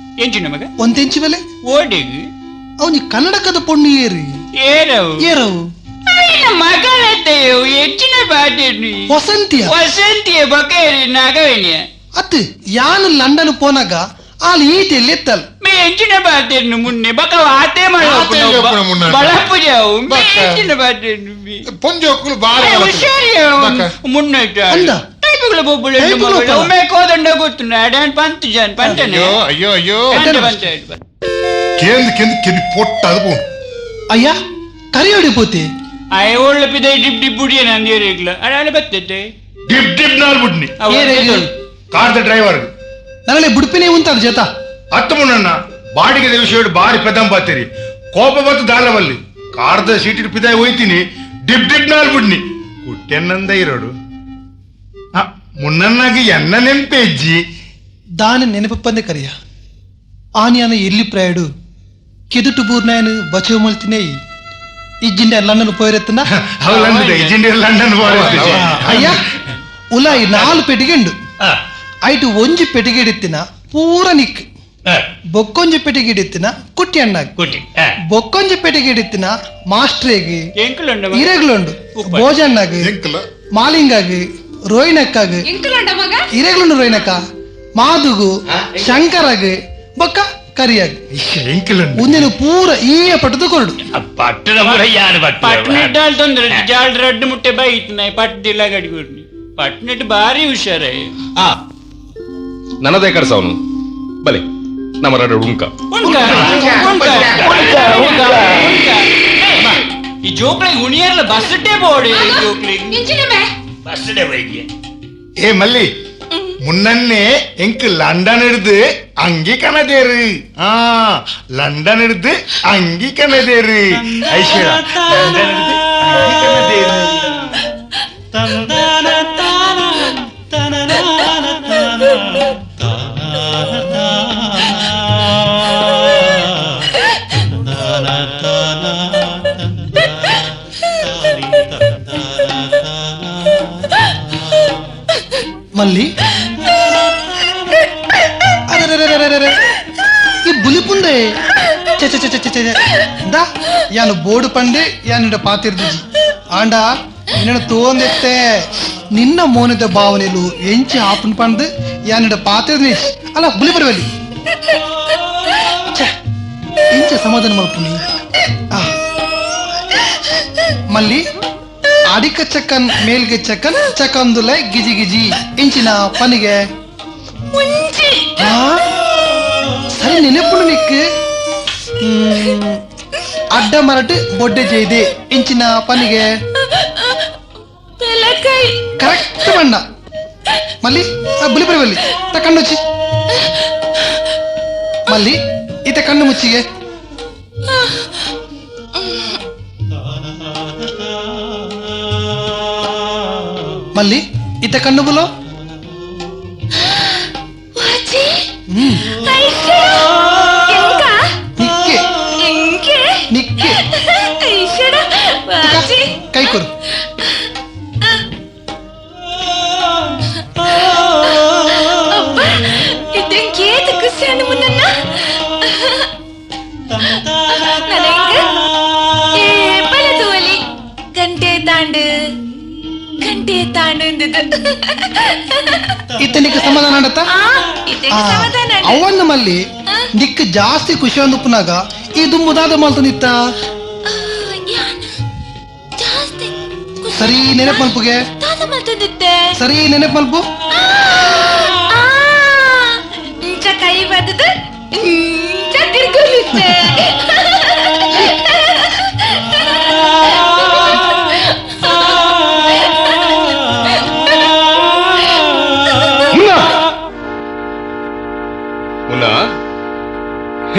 ಎಂಚಿನ ಮಗ ಒಂದೆಂಚು ಬೆಲೆ ಓಡಿಗೆ ಅವನಿ ಕನ್ನಡಕದ ಪೊಣ್ಣು ಏರಿ ಏರವು ಏರವು ಮಗಳತ್ತೆಯು ಹೆಚ್ಚಿನ ಬಾಟೇನಿ ವಸಂತಿಯ ವಸಂತಿಯ ಬಕೇರಿ ನಾಗವೇಣಿಯ ಅತ್ತು ಯಾನು ಲಂಡನ್ ಪೋನಾಗ ಆಲ್ ಈಟ್ ಎಲ್ಲಿ ಎತ್ತಲ್ ಮೇ ಎಂಚಿನ ಬಾಟೇನು ಮುನ್ನೆ ಬಕ ಆತೆ ಬಳಪು ಜಾವು ಮೇ ಎಂಚಿನ ಬಾಟೇನು ಪೊಂಜೋಕುಲು ಬಾರಿ ಹುಷಾರಿ ಮುನ್ನ ಅಂದ ಟೈಪುಗಳ ಬೊಬ್ಬುಳು ಒಮ್ಮೆ ಕೋದಂಡ ಗೊತ್ತು ಅಡ್ಯಾನ್ ಪಂತು ಜಾನ್ ಪಂಟನೆ. ಅಯ್ಯೋ ಅಯ್ಯೋ ಪಂತ ಪಂತ ಕೇಂದ್ ಕೇಂದ್ ಕೆಬಿ ಪೊಟ್ಟ ಅದು ಪೋನು. ಅಯ್ಯ ಕರಿಯೋಡಿ ಪೋತಿ ಅಯ್ಯ ಒಳ್ಳೆ ಪಿದ ಡಿಬ್ ಡಿಬ್ ಬುಡಿಯ ನಂದಿಯರಿಗ್ಲ ಅಡಾಲೆ ಬತ್ತೈತೆ ಡಿಬ್ ಡಿಬ್ ನಾಲ್ ಬುಡ್ನಿ ಕಾರ್ದ ಡ್ರೈವರ್ ನನ್ನಲ್ಲಿ ಬುಡ್ಪಿನೇ ಉಂತಾದ ಜೊತ ಅತ್ತ ಮುನ್ನಣ್ಣ ಬಾಡಿಗೆ ವಿಷಯ ಬಾರಿ ಪೆದಂ ಬಾತೀರಿ ಕೋಪ ಬತ್ತು ದಾಲವಲ್ಲಿ ಕಾರ್ದ ಸೀಟಿಡ್ ಪಿದಾಯಿ ಹೋಯ್ತೀನಿ ಡಿಬ್ ಡಿಬ್ ನಾಲ್ ಬುಡ್ನಿ ಕುಟ್ಟೆನ್ನಂದ ಇರೋಡು ಮುನ್ನನ್ನಾಗಿ ಎನ್ನ ನೆನಪೆಜ್ಜಿ ದಾನ ನೆನಪಪ್ಪಂದೆ ಕರಿಯ ಆನಿಯಾನ ಎಲ್ಲಿ ಪ್ರಾಯಡು ಕೆದುಟು ಬೂರ್ನಾಯನು ಬಚವು ಮಲ್ತಿನೇ ಇಜ್ಜಿಂಡ ಲಂಡನ್ ಪೋಯಿರತ್ತನ ಲಂಡನ್ ಅಯ್ಯ ಉಲಾಯಿ ನಾಲ್ ಪೆಟ್ಟಿಗೆಂಡು ಐಟು ಒಂಜಿ ಪೆಟ್ಟಿಗೆಡಿತ್ತಿನ ಪೂರ ನಿಕ್ ಬೊಕ್ಕೊಂಜಿ ಪೆಟ್ಟಿಗೆಡಿತ್ತಿನ ಕುಟ್ಟಿ ಅಣ್ಣಾಗ ಬೊಕ್ಕೊಂಜಿ ಪೆಟ್ಟಿಗೆಡಿತ್ತಿನ ಮಾಸ್ಟ್ರೇಗ್ ಇರೆಗ್ಲುಂಡು ಭೋಜಣ್ಣಾಗ ಮಾಲಿಂಗಾಗ ರೋಹಿಣಕ್ಕಾಗ ಇರೆಗ್ಲುಂಡು ರೋಹಿಣಕ್ಕ ಮಾದುಗು ಶಂಕರಾಗ ಬೊಕ್ಕ ಕರಿಯಾಗ ಒಂದಿನ ಪೂರ ಈಯ ಪಟ್ಟದ ಕೊರಡು ಪಟ್ನೆಟ್ ತೊಂದರೆ ಜಾಲ್ ರಡ್ಡು ಮುಟ್ಟೆ ಬೈತು ನಾ ಪಟ್ಟದಿಲ್ಲ ಗಡಿಗುಡ್ನಿ ಪಟ್ನೆಟ್ ಬಾರಿ ಹುಷಾರ. ನನ್ನದೇ ಕರ್ಸ ಅವನು ಬಲೆ ನಮ್ಮ ರಡ್ಡು ಉಂಕ ಈ ಜೋಕ್ಳಿಗೆ ಉಣಿಯರ್ಲ ಬಸ್ಟೇ ಬೋಡಿ ಜೋಕ್ಳಿಗೆ ಬಸ್ಟೇ ಬೈಗೆ. ಏ ಮಲ್ಲಿ ಮುನ್ನನ್ನೇ ಎಂಕ್ ಲಂಡನ್ ಹಿಡ್ದು ಅಂಗಿ ಕಣದೇರು. ಆ ಲಂಡನ್ ಹಿಡ್ದು ಅಂಗಿ ಕಣದೇರು ಐಶ್ವರ್ಯ ಲಂಡನ್ ಹಿಡ್ದು ಅಂಗಿ ಕಣದೇರು. ಮಲ್ಲಿ ಅರೆ ಈ ಬುಲಿಪುಂದೆ ಚೆ ಚೆ ಚೆ ಚೆ ಚೆ ದಾ ಯಾನು ಬೋರ್ಡು ಪಂಡೆ ಯಾನಿಡ ಪಾತಿರ್ದಿಜಿ ಆಂಡ ನಿನ್ನ ತೋಂದೆತ್ತೆ ನಿನ್ನ ಮೋನದ ಭಾವನೆಲು ಎಂಚಿ ಆಪನ್ ಪಂದು ಯಾನಿಡ ಪಾತಿರ್ದಿ ಅಲ್ಲ ಬುಲಿ ಬರವಲ್ಲಿ ಎಂಚ ಸಮಾಧಾನ ಮಲ್ಪುನಿ ಆ ಮಲ್ಲಿ ಅಡಿಕ ಚಕ್ಕನ್ ಮೇಲ್ಗೆ ಚಕ್ಕನ್ ಚಕಂದುಲೆ ಗಿಜಿ ಗಿಜಿ ಇಂಚಿನ ಪನಿಗೆ ಸರಿ ನೆನಪುಂಡು ನಿಕ್ ಅಡ್ಡ ಮರಟ್ ಬೊಡ್ಡೆ ಜೈದೆ ಇಂಚಿನ ಪನಿಗೆ ಕರೆಕ್ಟ್ ಬಣ್ಣ ಮಲ್ಲಿ ಬುಲಿ ಬರವಲ್ಲಿ ತ ಕಣ್ಣುಚ್ಚಿ ಮಲ್ಲಿ ಈತ ಕಣ್ಣು ಮುಚ್ಚಿಗೆ ಮಲ್ಲಿ ಈತ ಕಣ್ಣು ಬುಲೋ ನಿಕ್ಕೆ ನಿಕ್ಕೆ ಕೈ ಕೊಡು ಗಂಟೆ ತಾಂಡು ಗಂಟೆ ತಾಂಡು. ಇತ್ತೆ ಸಮಾಧಾನ ಆಡತ್ತ? ಅವನ್ನ ಮಲ್ಲಿ ನಿಕ್ ಜಾಸ್ತಿ ಖುಷಿ ಅಂದುಪ್ಪನಾಗ ಈ ದುಂಬುದಾದ ಮಲ್ತನಿತ್ತ ಸರಿ ನೆನಪು ಮಲ್ಪುಗೆ ಸರಿ ನೆನಪು ಮಲ್ಪು ಕೈ ಬದದು ತಿರ್ಗೊಂಡಿತ್ತೆ.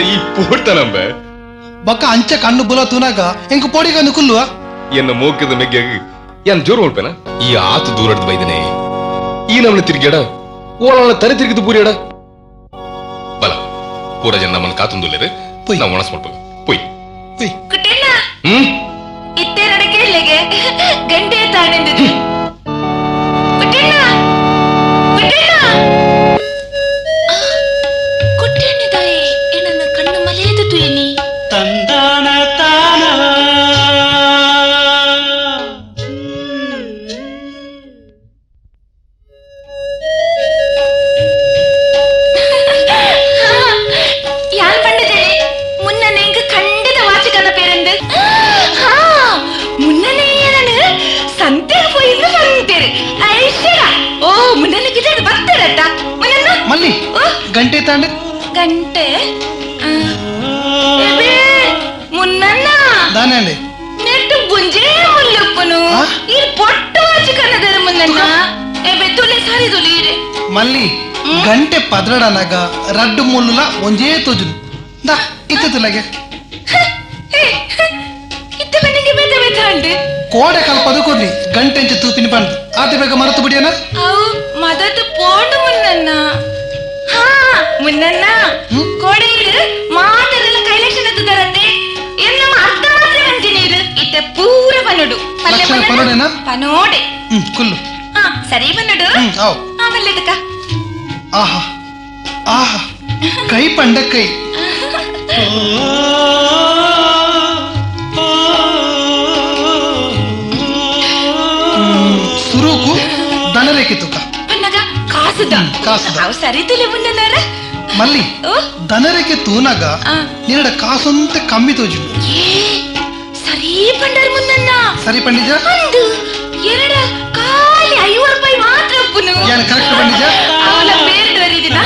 ಈ ಪೋಡ್ತಾನಂಬೆ ಬಕ್ಕ ಅಂಚೆ ಕಣ್ಣು ಬುಲ ತೂನಾಗ ಎಂಕ ಪೋಡಿಗಂದು ಕುಲ್ಲುವ ಎನ್ನ ಮೋಕದ ಮೆಗ್ಗಾಗಿ ಏನ್ ಜೋರು ಹೊಲ್ಪೇನ ಈ ಆತು ದೂರಡ್ದು ಬೈದನೆ ಈ ನಮ್ಮನ್ನ ತಿರ್ಗ್ಯಾಡ ಓಳನ ತಲೆ ತಿರುಗಿದು ಪೂರಿಯಾಡ ಬಲ ಪೂರ ಜನ ನಮ್ಮನ್ನ ಕಾತುಂದುಲ್ಲೇರು ನಾವು ಒಣಸ್ ಮಾಡ್ಬೇಕು ಪೊಯ್ ಕುಟೆಣ್ಣ ಇತ್ತೆ ನಡಕೆ ಇಲ್ಲಿಗೆ ಗಂಟೆ ತಾಣಿಂದಿದ್ದು ಕುಟೆಣ್ಣ ಕುಟೆಣ್ಣ ಕುಟ್ಟೆಣ್ಣ ತಾಯಿ ಏನನ್ನ ಕಣ್ಣು ಮಲೆಯದು ತುಯನಿ ತಂದಾನ ತಾನ ಯಾನ್ ಪಂಡಜನೆ ಮುನ್ನ ನೆಂಗ್ ಖಂಡಿತ ವಾಚಿಕನ ಪೇರಂದು ಮುನ್ನನೆ ನಾನು ಸಂತೆಗೆ ಪೋಯಿದ್ದು ಸಂತೇರು ಐಶ್ವರ ಓ ಮುನ್ನನೆ ಗಿಜಾದ ಬರ್ತಾರತ್ತ ಮುನ್ನನ್ನ ಮಲ್ಲಿ ಗಂಟೆ ತಾಂಡೆ ಗಂಟೆ ಮುನ್ನನ್ನ ದಾನೆ ನೆಟ್ಟು ಬುಂಜೆ ಮುಲ್ಲಪ್ಪನು ಈ ಪೊಟ್ಟು ವಾಚಿಕನದರ ಮುನ್ನನ್ನ ಎಬೆ ತುಲೆ ಸಾರಿ ತುಲಿ ಇರೆ ಮಲ್ಲಿ ಗಂಟೆ ಪದ್ರಡನಾಗ ರಡ್ಡು ಮುಳ್ಳುಲ ಒಂಜೇ ತೋಜುನು ದಾ ಇತ್ತೆ ತುಲಗೆ ಇತ್ತೆ ಮನೆಗೆ ಬೇತ ಬೇತ ಉಂಟು ಕೋಡೆ ಕಲ್ಪದು ಕೊಡ್ಲಿ ಗಂಟೆ ಅಂಚೆ ತೂಪಿನ ಪಂಡು ಆತೆ ಬೇಗ ಮರತು ಬಿಡಿಯನ ಅವು ಮದತು ಪೋಂಡು ಮುನ್ನನ್ನ ಹಾ ಮುನ್ನನ್ನ ಕೋಡೆಯಿರು ಮಾತರೆಲ್ಲ ಕೈಲಕ್ಷಣ ತುದರಂತೆ ಎನ್ನಮ್ಮ ಅರ್ಧ ಮಾತ್ರ ಮಂಜಿನೀರು ಇತ್ತೆ ಪೂರ ಪನೋಡು ಪಲ್ಲೆ ಪನೋಡೆನಾ ಪನೋಡೆ ಕುಲ್ಲು ಹಾ ಸರಿ ಪನೋಡು ಆಮೇಲೆ ಇದಕ್ಕ ಆಹಾ ಆಹಾ ಕೈ ಪಂಡ ಕೈ ಸುರುಕು ದನರೇಖೆ ತುಕ ಕಾಸುದ ಕಾಸುದ ಸರಿ ತುಲೆ ಮುನ್ನನಾರ ಮಲ್ಲಿ ದನರೇಖೆ ತೂನಾಗ ನಿನ್ನಡ ಕಾಸಂತ ಕಮ್ಮಿ ತೋಜು ಸರಿ ಪಂಡರ್ ಮುನ್ನನ್ನ ಸರಿ ಪಂಡಿಜ ಒಂದು ಎರಡ ಖಾಲಿ 50 ರೂಪಾಯಿ ಮಾತ್ರ ಒಪ್ಪುನು ಏನು ಕರೆಕ್ಟ್ ಪಂಡಿಜ ಅವಲ ಬೇರೆ ಬರೀದಿನ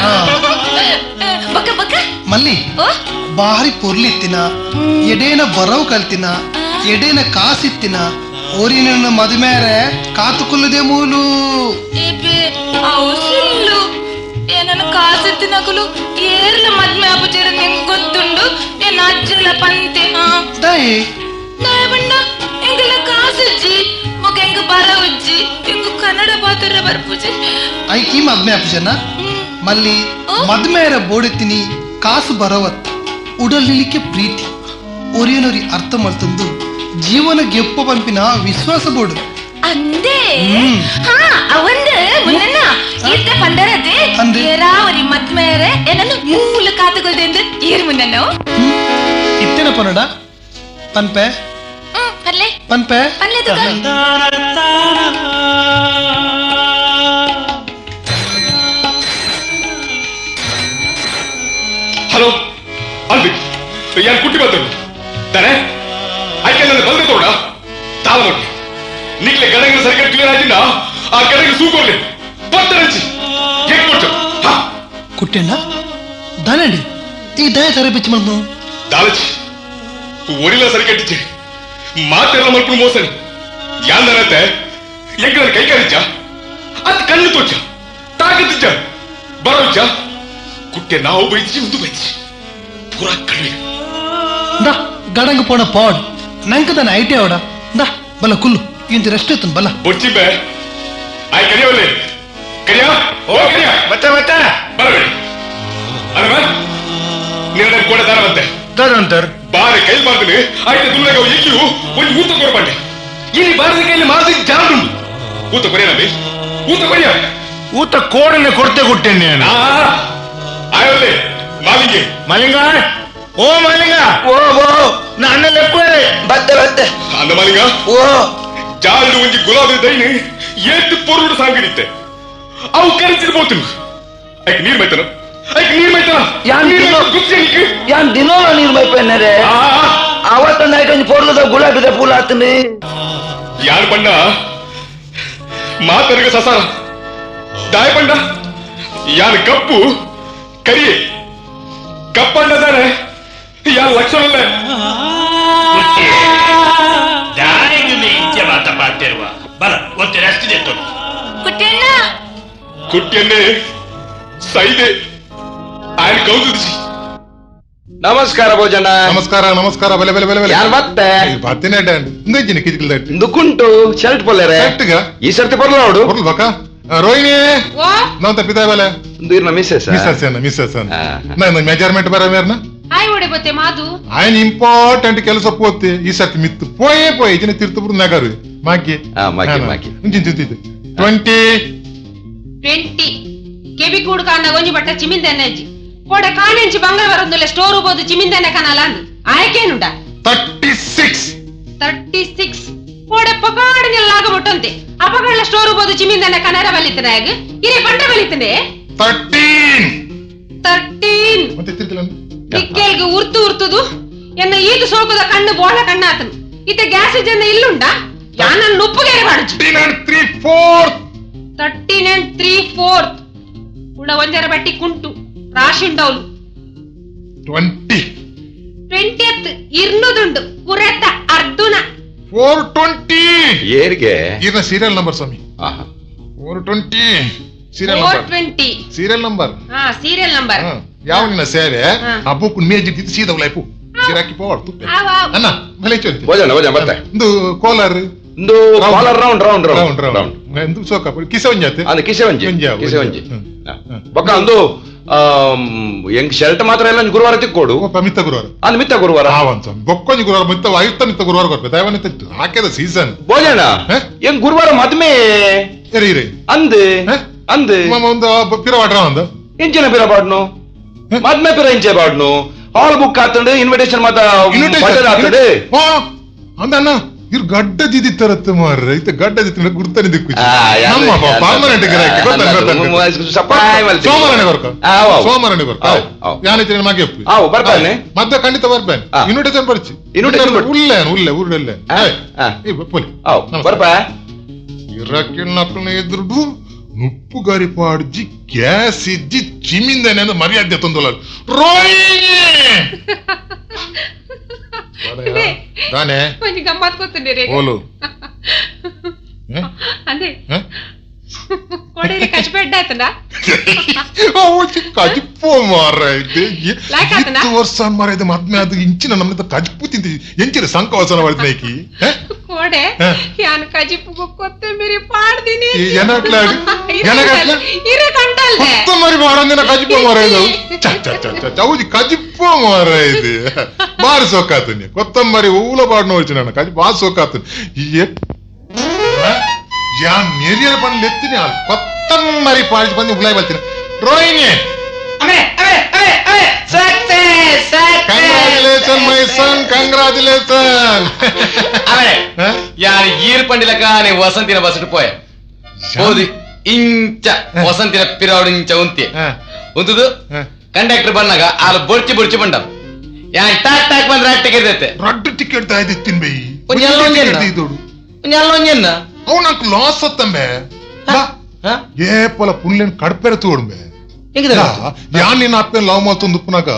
ಬಕ್ಕ ಬಕ್ಕ ಮಲ್ಲಿ ಬಾರಿ ಪೊರ್ಲಿತ್ತಿನ ಎಡೇನ ಬರವು ಕಲ್ತಿನ ಎಡೇನ ಕಾಸಿತ್ತಿನ ಓರಿನ ಮದುಮೇರೆ ಕಾತುಕುಲ್ಲದೆ ಮೂಲು ಸುಳ್ಳು ಏನನ್ನ ಕಾಸಿತ್ತಿನಕಲು ಏರ್ಲ ಮದ್ಮೆ ಆಪುಚೇರ ನಿಂಗೆ ಗೊತ್ತುಂಡು ಏನ್ ಅಜ್ಜಲ ಪಂತೆ ದಾಯಿ ಬಣ್ಣ ಎಂಗೆಲ್ಲ ಕಾಸುಜ್ಜಿ ಮೊಗ ಎಂಗ ಬರ ಉಜ್ಜಿ ಎಂಗು ಕನ್ನಡ ಪಾತ್ರ ಬರ್ಪುಜಿ ಐಕಿ ಮದ್ಮೆ ಆಪುಜನ ಮಲ್ಲಿ ಮದ್ಮೇರ ಬೋಡಿತೀನಿ ಕಾಸು ಬರವತ್ ಉಡಲಿಲಿಕ್ಕೆ ಪ್ರೀತಿ ಒರಿಯನೊರಿ ಅರ್ಥ ಮಲ್ತಂದು ಜೀವನ ಗೆಪ್ಪ ಪಂಪಿನ ವಿಶ್ವಾಸ ಬೋಡು ಅಂದೇ ಹಾ ಅವಂದು ಮುನ್ನನ್ನ ಈರ್ತ ಪಂಡರದೆ ಏರಾವರಿ ಮದ್ಮೇರೆ ಏನನ್ನು ಮೂಲ ಕಾತುಗೊಳ್ದೆ ಏರ್ ಮುನ್ನನ್ನು ಇತ್ತೇನ ಪನ್ನಡ ಪನ್ಪೆ ಪನ್ಲೆ ಪನ್ಪೆ ಪನ್ಲೆ ಹಲೋ ಅಲ್ಲಿ ಯಾರು ಕುಟ್ಟಿ ಬಂದರು ತಾನೆ ಆಯ್ಕೆ ನನ್ನ ಬಂದೆ ತೋಡ ತಾಳ ನೋಡಿ ನಿಗ್ಲೆ ಗಡಂಗ ಸರಿಕಟ್ ಕ್ಲಿಯರ್ ಆಗಿಲ್ಲ ಆ ಗಡಂಗ ಸೂಕೊರ್ಲಿ ಪತ್ತರಂಚಿ ಹೇಗ್ ಕೊಟ್ಟು ಕುಟ್ಟೆಣ್ಣ ದಾನಂಡಿ ಈ ದಯ ತರೆ ಬಿಚ್ಚಿ ಮಲ್ನು ದಾಲಚಿ ಒರಿಲ ಸರಿಕಟ್ಟಿಚ್ಚೆ ಮಾತೆಲ್ಲ ಮಲ್ಪು ಮೋಸನಿ ಯಾಂದನತ್ತೆ ಎಂಗಳ ಕೈ ಕರಿಚ ಅದ್ ಕಣ್ಣು ತೋಚ ತಾಕತ್ತಿಚ್ಚ ಬರೋಚ ಕುಟ್ಟೆ ನಾವು ಬೈತಿ ಒಂದು ಬೈತಿ ಪೂರಾ ಕಳುವೆ ದಾ ಗಡಂಗ ಪೋಣ ಪಾಡ್ ನಂಗೆ ತಾನೆ IT ಅವಡ ದಾ ಬಲ ಕುಲ್ಲು ಇಂತ ರೆಸ್ಟ್ ಇತ್ತು ಬಲ ಬೊಚ್ಚಿ ಬೇ ಆಯ್ ಕರಿಯವಲ್ಲಿ ಕರಿಯ ಓ ಕರಿಯ ಮತ್ತೆ ಮತ್ತೆ ಬರಬೇಡಿ ಅಲ್ವಾ ನಿನ್ನ ಕೂಡ ದಾರ ಬಂತೆ ತದಂತರ್ ಬಾರೆ ಕೈ ಮಾಡ್ತೀನಿ ಆಯ್ತು ದುಮ್ನಾಗ ಎಕ್ಕಿಯು ಒಂದು ಊತ ಕೊಡ್ಬಂಡೆ ಇಲ್ಲಿ ಬಾರದ ಕೈಯಲ್ಲಿ ಮಾರ್ದಿ ಜಾರುಂಡು ಊತ ಕೊರಿಯ ನಮ್ಮಿ ಊತ ಕೊರಿಯ ಊತ ಕೋಡನೆ ಕೊಡ್ತೆ ಕೊಟ್ಟೇನೆ ಆಯೋಲೆ ಮಾಲಿಂಗೆ ಮಾಲಿಂಗ ಓ ಮಾಲಿಂಗ ಓ ಓ ನನ್ನ ಲೆಪ್ಪರೆ ಬತ್ತೆ ಬತ್ತೆ ಅಂದ ಮಾಲಿಂಗ ಓ ಜಾಲ್ದು ಒಂಜಿ ಗುಲಾಬಿ ದೈನಿ ಏತ್ ಪೊರುಡು ಸಾಂಗಿಡಿತ್ತೆ ಅವು ಕರಿಚಿದ ಪೋತುಂಡು ಐಕ್ ನೀರ್ ಮೈತನ ಐಕ್ ನೀರ್ ಮೈತನ ಯಾನ್ ದಿನೋಲ ನೀರ್ ಮೈಪೆನ್ನರೆ ಅವತ್ತ ನೈಟ್ ಒಂಜಿ ಪೊರ್ಲುದ ಗುಲಾಬಿದ ಪೂಲ ಆತುಂಡು ಯಾರ್ ಬಣ್ಣ ಮಾತರ್ಗ ಸಸಾರ ದಾಯ ಬಣ್ಣ ಯಾನ್ ಕಪ್ಪು ಕರಿ ಕಪ್ಪಂಡದಾನೆ ಯಾನ್ ಲಕ್ಷಣ ದಾಯಿಗೆ ಇಂಚೆ ಮಾತ ಪಾತಿರುವ ಬಲ ಒತ್ತೆ ರೆಸ್ಟ್ ದೆತ್ತೊಡು ಕುಟ್ಟಿಯಣ್ಣ ಕುಟ್ಟಿಯನ್ನೇ ಸೈದೆ ఆయన ಕೌದುದಿಸಿ. ನಮಸ್ಕಾರ ಭೋಜನ. ನಮಸ್ಕಾರ ನಮಸ್ಕಾರ. ಬಲೆ ಬಲೆ ಬಲೆ ಬಲೆ. ಯಾರ್ ಮತ್ತೆ ಬತ್ತಿನ ಇಂದಂಜಿನ ಕಿಜಿಕಲ್ that ಇಂದುಕುಂಟು ಶರ್ಟ್ ಪೊಲ್ಲೆರೆ ಶರ್ಟ್ಗ ಈ ಸರ್ತಿ ಪೊರ್ಲ ಪೊರ್ಲು ಬಕ ರೋಹಿಣಿ ನಾವ್ ತಪ್ಪಿದ ಬಲೆ ಇಂದು ಮಿಸ್ಸಸ್ ಮಿಸ್ಸಸ್ ಅನ್ನ ಮಿಸ್ಸಸ್ ಅನ್ನ ನಾನು ಮೆಜರ್ಮೆಂಟ್ ಬರ ಮೇರ್ನ ಹಾಯ್ ಓಡೆ ಬತ್ತೆ ಮಾದು ఆయన ಇಂಪಾರ್ಟೆಂಟ್ ಕೆಲಸ ಪೋತೆ ಈ ಸರ್ತಿ ಮಿತ್ತು ಪೋಯೇ ಪೋಯೆ ಇಜಿನ ತಿರ್ತಪುರ ನಗರು ಮಾಕಿ ಮಾಕಿ ಮಾಕಿ 20 20 ಕೆಬಿ ಕೂಡು ಕಾಣ ಒಂಜಿ ಬಟ್ಟ ಚಿಮಿಂದೆನೆ ಅಜ್ಜಿ ಕೋಡೆ ಕಾಣೆಂಚಿ ಬಂಗಾರ ಬರಂದುಲ್ಲ ಸ್ಟೋರ್ ಬೋದು ಚಿಮಿಂದೆನೆ ಕನಲ ಅಂದು ಆಯ್ಕೇನುಂಡ 36 36 ಕೋಡೆ ಪಕಾಡನೆಲ್ಲ ಆಗಬಿಟ್ಟಂತೆ ಅಪಗಳ ಸ್ಟೋರ್ ಬೋದು ಚಿಮಿಂದೆನೆ ಕನರ ಬಲಿತನೆ ಆಗ ಇರೇ ಬಂಡ ಬಲಿತನೆ 13 13 ಮತ್ತೆ ತಿರ್ಕಲ ಇಕ್ಕೆಲ್ಗೆ ಉರ್ತು ಉರ್ತುದು ಎನ್ನ ಈದು ಸೋಕದ ಕಣ್ಣು ಬೋಳ ಕಣ್ಣಾತನು ಇತ್ತ ಗ್ಯಾಸ್ ಜನ ಇಲ್ಲುಂಡ ಯಾನ ನುಪ್ಪುಗೆರೆ ಬಾಡುಜಿ 13 3/4 13 3/4 ಉಳ ಒಂಜರ ಬಟ್ಟಿ ಕುಂಟು ರಾಶಿಂಡೌಲು 20 20th ಇರ್ನುದುಂಡು ಕುರೆತ ಅರ್ಧುನ 420 ಏರಿಗೆ ಇರ್ನ ಸೀರಿಯಲ್ ನಂಬರ್ ಸ್ವಾಮಿ 420 serial number 420 serial number ಹಾ ಸೀರಿಯಲ್ ನಂಬರ್ ಯಾವ ನಿನ್ನ ಸೇವೆ ಆ ಬುಕ್ ಮೇಜ್ ಇದ್ದಿದ್ದು ಸೀದಾ ಲೈಫು ಗಿರಾಕಿ ಪೋವರ್ ತುಪ್ಪೆ ಅಣ್ಣ ಭಲೆ ಚೊಂತಿ ಭೋಜನ ಭೋಜನ ಬರ್ತೆ ಇಂದು ಕೋಲಾರ್ ಇಂದು collar round round round round ಇಂದು ಸೋಕ ಕಿಸೆ ಒಂಜಾತೆ ಅಂದು ಕಿಸೆ ಒಂಜಿ ಕಿಸೆ ಒಂಜಿ ಬೊಕ್ಕ ಅಂದು ಎಂಕ್ ಶರ್ಟ್ ಮಾತ್ರ ಎಲ್ಲ ಗುರುವಾರ ತಿಕ್ಕೋಡು ಮಿತ್ತ ಗುರುವಾರ ಅಂದು ಮಿತ್ತ ಗುರುವಾರ ಆವಂತ ಬೊಕ್ಕೊಂಜಿ ಗುರುವಾರ ಮಿತ್ತ ಐತ ಮಿತ್ತ ಗುರುವಾರ ಕೊರ್ಪೆ ದಯವನ್ನ ತೆತ್ತು ಹಾಕ್ಯದ ಸೀಸನ್ ಭೋಜನ ಎಂಗ್ ಗುರುವಾರ ಮದ್ಮೆ ಇರಿ ಇರಿ ಅಂದು ಅಂದು ಒಂದು ಪಿರವಾಡ್ರ ಒಂದು ಎಂಚಿನ ಪಿರ ಪಾಡ್ನು ಮದ್ಮೆ ಪಿರ ಇಂಚೆ ಪಾಡ್ನು ಹಾಲ್ ಬುಕ್ ಆತಂಡು ಇನ್ವಿಟೇಷನ್ ಮಾತ ಆತಂಡು ಅಂದಣ್ಣ ಇವ್ರು ಗಡ್ಡ ದಿದಿ ತರತ್ತು ಮಾರ್ರೆ ಇತ್ತ ಗಡ್ಡ ದಿತ್ತ ಗುರ್ತನೆ ದಿಕ್ಕು ನಮ್ಮ ಪರ್ಮನೆಂಟ್ ಗಿರಾಕಿ ಸೋಮವಾರನೇ ಬರ್ಕ ಸೋಮವಾರನೇ ಬರ್ಕ ಯಾನಿತ್ತಿನ ಮಾಗೆ ಒಪ್ಪಿ ಬರ್ತಾನೆ ಮತ್ತೆ ಖಂಡಿತ ಬರ್ಬೇನೆ ಇನ್ವಿಟೇಷನ್ ಬರ್ಚಿ ಇನ್ವಿಟೇಷನ್ ಉಲ್ಲೆ ಉಲ್ಲೆ ಊರಲ್ಲೇ ಪೊಲಿ ಬರ್ಪ ಇರಕಿಲ್ ಎದುರುಡು ನುಪ್ಪು ಗರಿ ಪಾಡ್ಜಿ ಗ್ಯಾಸ್ ಇಜ್ಜಿ ಚಿಮಿಂದನೆ ಮರ್ಯಾದೆ ತಂದೊಲ್ಲ ರೋಹಿಣಿ ದಾನೆ ಒಂಜಿ ಗಮ್ಮತ್ ಗೊತ್ತುಂಡಿರಿ ಓಲು ಅಂದೆ ಕೊಡಿರಿ ಕಚ್ಬೆಡ್ಡ ಆತನ ಕಜಿಪ್ಪು ಮಾರ ಇತ್ತು ವರ್ಷ ಮಾರ ಇದು ಮದ್ಮೆ ಅದು ಇಂಚಿನ ನಮ್ಮ ಕಜಿಪ್ಪು ತಿಂತಿ ಎಂಚಿನ ಸಂಕವಸನ ಮಾಡಿದ ನೈಕಿ ಕೋಡೆ ಯಾನ್ ಕಜಿಪ್ಪು ಕೊತ್ತಂಬರಿ ಪಾಡ್ದಿನಿ ಏನಟ್ಲ ಏನಗಟ್ಲ ಇರ ಕಂಡಲ್ದೆ ಕೊತ್ತಂಬರಿ ಮಾಡಂದಿನ ಕಜಿಪ್ಪು ಮಾರ ಇದು ಚ ಚ ಚ ಚ ಹೌದು ಕಜಿಪ್ಪು ಮಾರ ಇದು ಬಾರಿ ಸೋಕಾತನಿ ಕೊತ್ತಂಬರಿ ಊಲ ಬಾಡ್ ನೋಡ್చి ನಾನು ಕಜಿ ಬಾರಿ ಸೋಕಾತನಿ ಯಾನ್ ನೆರಿಯರ ಪನ್ನಿ ಎತ್ತಿನಿ ಆಲ್ ಕೊತ್ತಂಬರಿ ಪಾಡಿಸಿ ಬಂದು ಉಲಾಯ್ ಬರ್ತೀನಿ Rohini congratulation my son congratulation ಅವೇ ಯಾರು ಈರ್ ಪಂಡಿಲಕ ವಸಂತಿನ ಬಸ್ಟು ಪೋಯೆ ಹೋದಿ ಇಂಚ ವಸಂತಿನ ಪಿರಾವಡು ಇಂಚ ಉಂತಿ ಉಂತುದು ಕಂಡಕ್ಟರ್ ಬಂದಾಗ ಆಲ್ ಬೊರ್ಚಿ ಬೊರ್ಚಿ ಬಂಡ ಯಾನ್ ಟಾಕ್ ಟಾಕ್ ಬಂದ್ರೆ ಟಿಕೆಟ್ ಇರುತ್ತೆ ರಡ್ಡು ಟಿಕೆಟ್ ತಾಯ್ದಿತ್ತಿನ ಬೈ ಒಂಜೆಲ್ಲ ಅವನಕ್ ಲಾಸ್ ಅತ್ತಂಬೆ ಏಪಲ ಪುಲ್ಲೇನ್ ಕಡ್ಪೆರ ತೋಡ್ಬೆ ಯಾನ್ ನಿನ್ನ ಅಪ್ಪೆ ಲವ್ ಮಾತೊಂದು ಉಪ್ಪುನಾಗ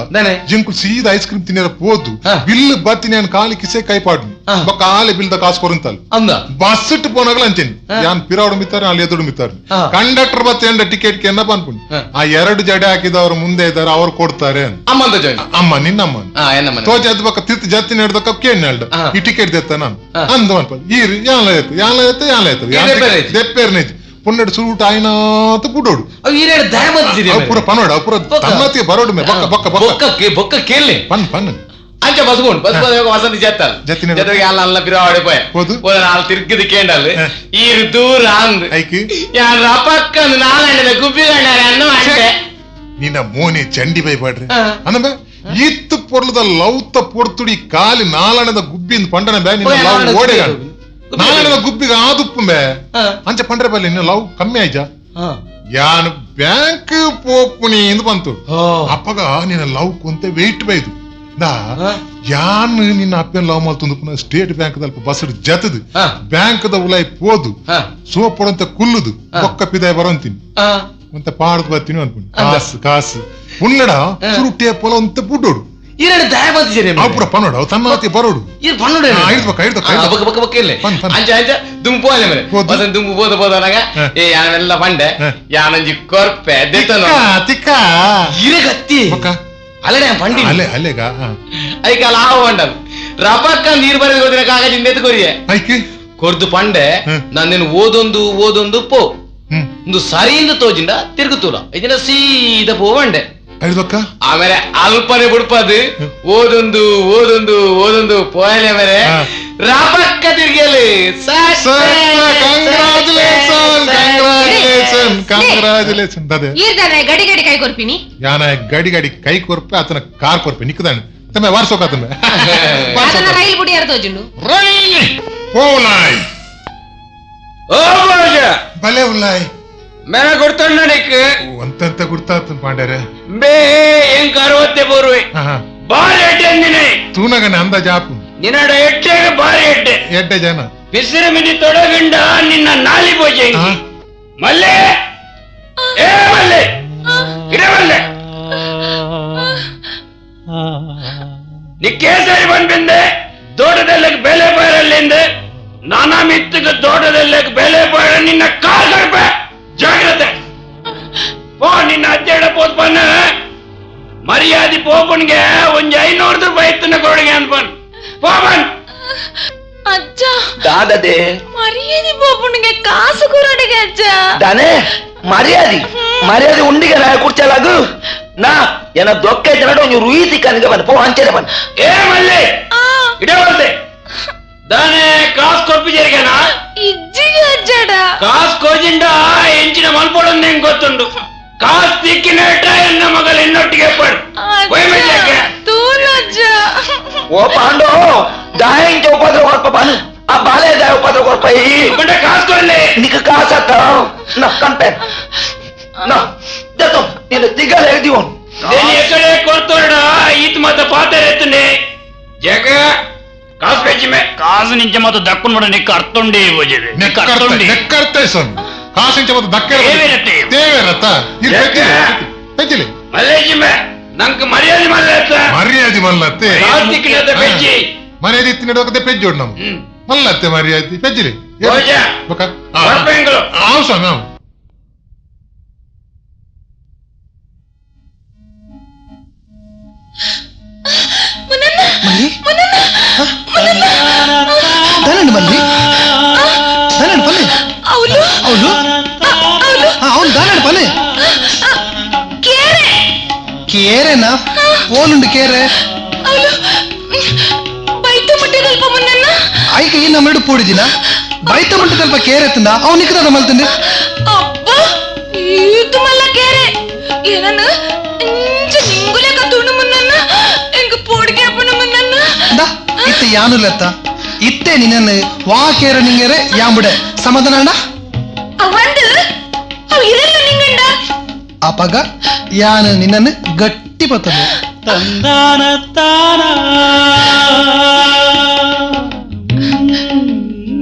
ಜಿಂಕು ಸೀದಾ ಐಸ್ ಕ್ರೀಮ್ ತಿನ್ನಿರ ಪೋದು ಬಿಲ್ ಬತ್ತೀನಿ ನಾನು ಕಾಲಿ ಕಿಸೆ ಕೈ ಪಾಡ್ನಿ ಬೊಕ್ಕ ಆಲೆ ಬಿಲ್ದ ಕಾಸು ಕೊರಂತಲ್ಲ ಬಸ್ ಇಟ್ಟು ಪೋನಾಗಲ ಅಂತೀನಿ ಯಾನ್ ಪಿರಾವಡು ಮಿತ್ತಾರೆ ಅಲ್ಲಿ ಎದುರು ಮಿತ್ತಾರೆ ಕಂಡಕ್ಟರ್ ಬತ್ತೇಂಡ ಟಿಕೆಟ್ ಕೆನ್ನ ಅನ್ಕೊಂಡು ಆ ಎರಡು ಜಡೆ ಹಾಕಿದವರು ಮುಂದೆ ಇದ್ದಾರೆ ಅವ್ರು ಕೊಡ್ತಾರೆ ಅಮ್ಮ ನಿನ್ನಮ್ಮ ತೋಜ ಅದ್ ಬಕ್ಕ ತಿರ್ತು ಜತ್ತಿನ ಹಿಡ್ದಕ್ಕ ಕೇಳಿ ಹೇಳ್ದ ಈ ಟಿಕೆಟ್ ದೆತ್ತ ನಾನು ಅಂದ ಅನ್ಪ ಈ ಯಾನ್ಲ ಎತ್ತು ಯಾನ್ಲ ಎತ್ತು ಯಾನ್ಲ ಎತ್ತು ದೆಪ್ಪೇರ್ನೆ ಪುನ್ನಡು ಸುರುಟ ಆಯ್ನಾತ ಪುಡೋಡು ಪೂರ ಪನೋಡು ಪೂರ ತನ್ನತಿಗೆ ಬರೋಡು ಮೇ ಬೊಕ್ಕ ಬೊಕ್ಕ ಬೊಕ್ಕ ಬೊಕ್ಕ ಕೇಳಿ ಪನ್ ಪನ್ ಅಂಚ ಬಸ್ಕೊಂಡು ಬಸ್ ಬಸ್ ವಸಂತಿ ಜತ್ತಲ್ ಜೊತೆಗೆ ಅಲ್ಲ ಅಲ್ಲ ಪಿರಾವಡೆ ಪೋಯ ಪೋದ ನಾಲ್ ತಿರ್ಗದ ಕೇಂಡಲ್ ಈರು ದೂರ ಅಂದ್ ಯಾರ ಪಕ್ಕ ನಾಲಂಡದ ಗುಬ್ಬಿ ಗಂಡಾರೆ ಅನ್ನ ಅಂಟೆ ನಿನ್ನ ಮೋನೆ ಚಂಡಿ ಬೈ ಪಾಡ್ರಿ ಅನ್ನಬ ಈತ್ತು ಪೊರ್ಲದ ಲೌತ ಪೊರ್ತುಡಿ ಕಾಲಿ ನಾಲಣದ ಗುಬ್ಬಿಂದ ಪಂಡನ ಬೇ ನಿನ್ನ ಲವ್ ಓಡೆಗಾಡು ನಾಲಣದ ಗುಬ್ಬಿಗೆ ಆದುಪ್ಪು ಬೇ ಅಂಚ ಪಂಡ್ರೆ ಬಲ್ಲಿ ನಿನ್ನ ಲವ್ ಕಮ್ಮಿ ಆಯ್ಜಾ ಯಾನ್ ಬ್ಯಾಂಕ್ ಪೋಪುನಿ ಎಂದು ಬಂತು ಅಪ್ಪಗ ನಿನ್ನ ಲವ್ ಕೊಂತೆ ವೆಯ್ಟ್ ಬೈದು ದಾ ಯಾನ್ ನಿನ್ನ ಅಪ್ಪನ ಲವ್ ಮಲ್ತೊಂದು ಸ್ಟೇಟ್ ಬ್ಯಾಂಕ್ ದಲ್ಪ ಬಸ್ ಜತದು ಬ್ಯಾಂಕ್ the ಉಲಾಯಿ ಪೋದು ಸೋಪೊಡಂತ ಕುಲ್ಲುದು ಬೊಕ್ಕ ಪಿದಾಯ ಬರಂತೀನಿ ಒಂತ ಪಾಡ್ದು ಬರ್ತೀನಿ ಅನ್ಕೊಂಡು ಕಾಸು ಕಾಸು ಉಳ್ಳಡ ಸುರುಟೆ ಪೊಲ ಒಂತ ಬುಡ್ಡೋಡು ಈರಡು ದಯ ಬಂದಿದ್ದೀರಿ ಅಪ್ಪುಡ ಪನ್ನೋಡು ಅವು ತನ್ನ ಬರೋಡು ಈರ್ ಪನ್ನೋಡು ಐದು ಬಕ್ಕ ಐದು ಬಕ್ಕ ಬಕ್ಕ ಬಕ್ಕ ಇಲ್ಲ ಅಂಚ ಅಂಚ ದುಂಪು ಅಲ್ಲ ಮರೆ ಬಸನ್ ದುಂಪು ಬೋದ ಬೋದನಾಗ ಏ ಯಾನೆಲ್ಲ ಪಂಡೆ ಯಾನಂಜಿ ಕೊರ್ಪೆ ದೆತ್ತನ ತಿಕ್ಕ ಇರೆ ಕತ್ತಿ ಅಲ್ಲಡೆ ಪಂಡಿ ಅಲ್ಲೇ ಅಲ್ಲೇಗ ಐಕಾಲ ಆವ ಪಂಡನ್ ರಪಕ್ಕ ನೀರು ಬರೆದು ಗೊತ್ತಿನ ಕಾಗಜಿ ನೆತ್ತು ಕೊರಿಯೆ ಐಕೆ ಕೊರ್ದು ಪಂಡೆ ನಾನು ಓದೊಂದು ಓದೊಂದು ಪೋ ಒಂದು ಸರಿಯಿಂದ ತೋಜಿಂದ ತಿರುಗುತ್ತೂಲ ಇದನ್ನ ಸೀದಾ ಪೋ ಪಂಡೆ ಆಮೇಲೆ ಅಲ್ಪನೆ ಬಿಡ್ಪದು ಓದೊಂದು ಓದೊಂದು ಓದೊಂದು ಪೋಯಲೆ ಮೇಲೆ ರಪಕ್ಕ ತಿರ್ಗಿಯಲ್ಲಿ ಗಡಿ ಗಡಿ ಕೈ ಕೊರ್ಪಿನಿ ಯಾನ ಗಡಿ ಗಡಿ ಕೈ ಕೊರ್ಪೆ ಆತನ ಕಾರ್ ಕೊರ್ಪೆ ನಿಕ್ಕದಾನೆ ತಮ್ಮ ವಾರ್ಸೋಕ ಆತನ ರೈಲ್ ಬುಡಿ ಯಾರು ತೋಜುಂಡು ಪೋಲಾಯ್ ಓ ಬಲೆ ಉಲ್ಲಾಯ್ ಮೇನ ಗುರ್ತುಂಡ ನಿಕ್ ಅಂತಂತ ಗುರ್ತಾತನ್ ಪಾಂಡ್ಯಾರೆ ಬೇ ಎಂಕ್ ಅರವತ್ತೆ ಪೂರ್ವೆ ಬಾರಿ ಎಡ್ಡೆ ಅಂದಿನಿ ತೂನಗನೆ ಅಂದಾಜಾಪು ನಿನ್ನಡ ಎಡ್ಡೆಗೆ ಬಾರಿ ಎಡ್ಡೆ ಎಡ್ಡೆ ಜನ ಬಿಸಿರು ಮಿನಿ ತೊಡಗಿಂಡ ನಿನ್ನ ನಾಲಿ ಪೂಜೆ ಮಲ್ಲೆ ಏ ಮಲ್ಲೆ ಇಡೆ ಮಲ್ಲೆ ನಿಕ್ಕೇ ಸರಿ ಬಂದ್ಬಿಂದೆ ದೋಟದಲ್ಲೇ ಬೆಲೆ ಬಾರಲ್ಲಿಂದ ನಾನಾ ಮಿತ್ತಗ ದೋಟದಲ್ಲೇ ಬೆಲೆ ಬಾರ ನಿನ್ನ ಕಾಲ್ ಗರ್ಭ ಜಾಗ್ರತೆ ಪೋ ನಿನ್ನ ಅಜ್ಜಡ ಪೋತ್ಪನ್ನ ಮರ್ಯಾದೆ ಪೋಪನ್ಗೆ ಒಂದ್ 500 ರೂಪಾಯಿ ಇತ್ತನ ಕೊಡುಗೆ ಅನ್ಪನ್ ಪೋಪನ್ ಅಜ್ಜ ದಾದದೆ ಮರ್ಯಾದೆ ಪೋಪನ್ಗೆ ಕಾಸು ಕೊರಡಿಗೆ ಅಜ್ಜ ದಾನೆ ಮರ್ಯಾದೆ ಮರ್ಯಾದೆ ಉಂಡಿಗೆ ನಾ ಕುರ್ಚಲಾಗು ನಾ ಏನ ದೊಕ್ಕ ಜನಡ ಒಂಜಿ ರುಯಿ ತಿಕ್ಕನಿಗೆ ಬನ್ ಪೋ ಅಂಚೆನೆ ಬನ್ ಏ ಮಲ್ಲೆ ಇಡೇ ಬಲ್ಲೆ ದಾನೆ ಕಾಸು ಕೊರ್ಪಿಜೇರಿಗೆನಾ ಇಜ್ಜಿಗೆ ಅಜ್ಜಡ ಕಾಸು ಕೋಜಿಂಡ ಎಂಚಿನ ಮಲ್ಪೊಡೊಂದು ಹೆಂಗ್ ಗೊತ್ತುಂಡು ಕಾಸು ತಿಕ್ಕಿನೇಟ ಎನ್ನ ಮಗಲ್ ಇನ್ನೊಟ್ಟಿಗೆ ಪಡ್ ತೂನಜ್ಜ ಓ ಪಾಂಡೋ ದಾಯಂಚ ಉಪದ್ರ ಕೊರ್ಪ ಬನ್ ಆ ಬಾಲೆ ದಾಯ ಉಪದ್ರ ಕೊರ್ಪ ಈ ಕಾಸು ಕೊಡ್ಲಿ ನಿಕ್ಕ ಕಾಸತ್ತ ನಾ ಕನ್ಪೆ ನಾ ದತ್ತೋ ನೀನು ತಿಗ್ಗಲ ಹೇಳ್ದೀವನು నేను ఎక్కడే కొడుతోడా ఈత మాత పాతరెత్తునే జగ ಕಾಸು ಬೆಚ್ಚಿಮೆ ಕಾಸು ನಿಂಚೆ ಮಾತು ದಕ್ಕುನ್ ಮಾಡ ನಿಕ್ಕ ಅರ್ಥುಂಡಿ ಓಜಿದೆ ನಿಕ್ಕ ಅರ್ಥುಂಡಿ ನೆಕ್ಕರ್ತೆ ಸ್ವಾಮಿ ಕಾಸು ನಿಂಚೆ ಮಾತು ದಕ್ಕೆ ದೇವೇರತ್ತ ಪೆಜ್ಜಿಲಿ ಮಲ್ಲೇಜಿಮೆ ನಂಗೆ ಮರ್ಯಾದೆ ಮಲ್ಲತ್ತ ಮರ್ಯಾದೆ ಮಲ್ಲತ್ತೆ ಕಾಸು ತಿಕ್ಕಿನದ ಪೆಜ್ಜಿ ಮರ್ಯಾದೆ ಇತ್ತು ನಡುವಕತೆ ಪೆಜ್ಜೋಡು ನಮ್ಮ ಮಲ್ಲತ್ತೆ ಮರ್ಯಾದೆ ಪೆಜ್ಜಿಲಿ ಆವು ಸ್ವಾಮಿ ಆವು ಮಲ್ಲಿ ದಾనండి మల్లి దానండి పల్లి అవును అవును అవును దానండి పల్లి కేరే కేరేనా పోనుండి కేరే అవును బయట ముట్టే తల్ప మున్నన్న ఐక ఈ నమ్మడు పూడిదిన బయట ముట్టే తల్ప కేరెత్తుందా అవును ఇక్కడ మల్తుంది అబ్బా ఈతు మల్ల కేరే ಏನನ್ನ ಇಂಚ ನಿಂಗುಲೇಕ ತುಣು ಮುನ್ನನ್ನ ಎಂಕ ಪೋಡಿಗೆ ಅಪ್ಪನ ಮುನ್ನನ್ನ ದಾ ಇತ್ತೆ ಯಾನುಲೆತ್ತ ಇತ್ತೆ ನಿನ್ನನ್ನು ವಾ ಕೇರ ನಿಂಗೆರೆ ಯಾಂಬುಡೆ ಸಮಾಧಾನ ಅವಂದು ಅವ್ ಇರಲ್ಲ ನಿಂಗಂಡ ಅಪಗ ಯಾನು ನಿನ್ನನ್ನು ಗಟ್ಟಿ ಪತ್ತನು ತಂದಾನ ತಾನ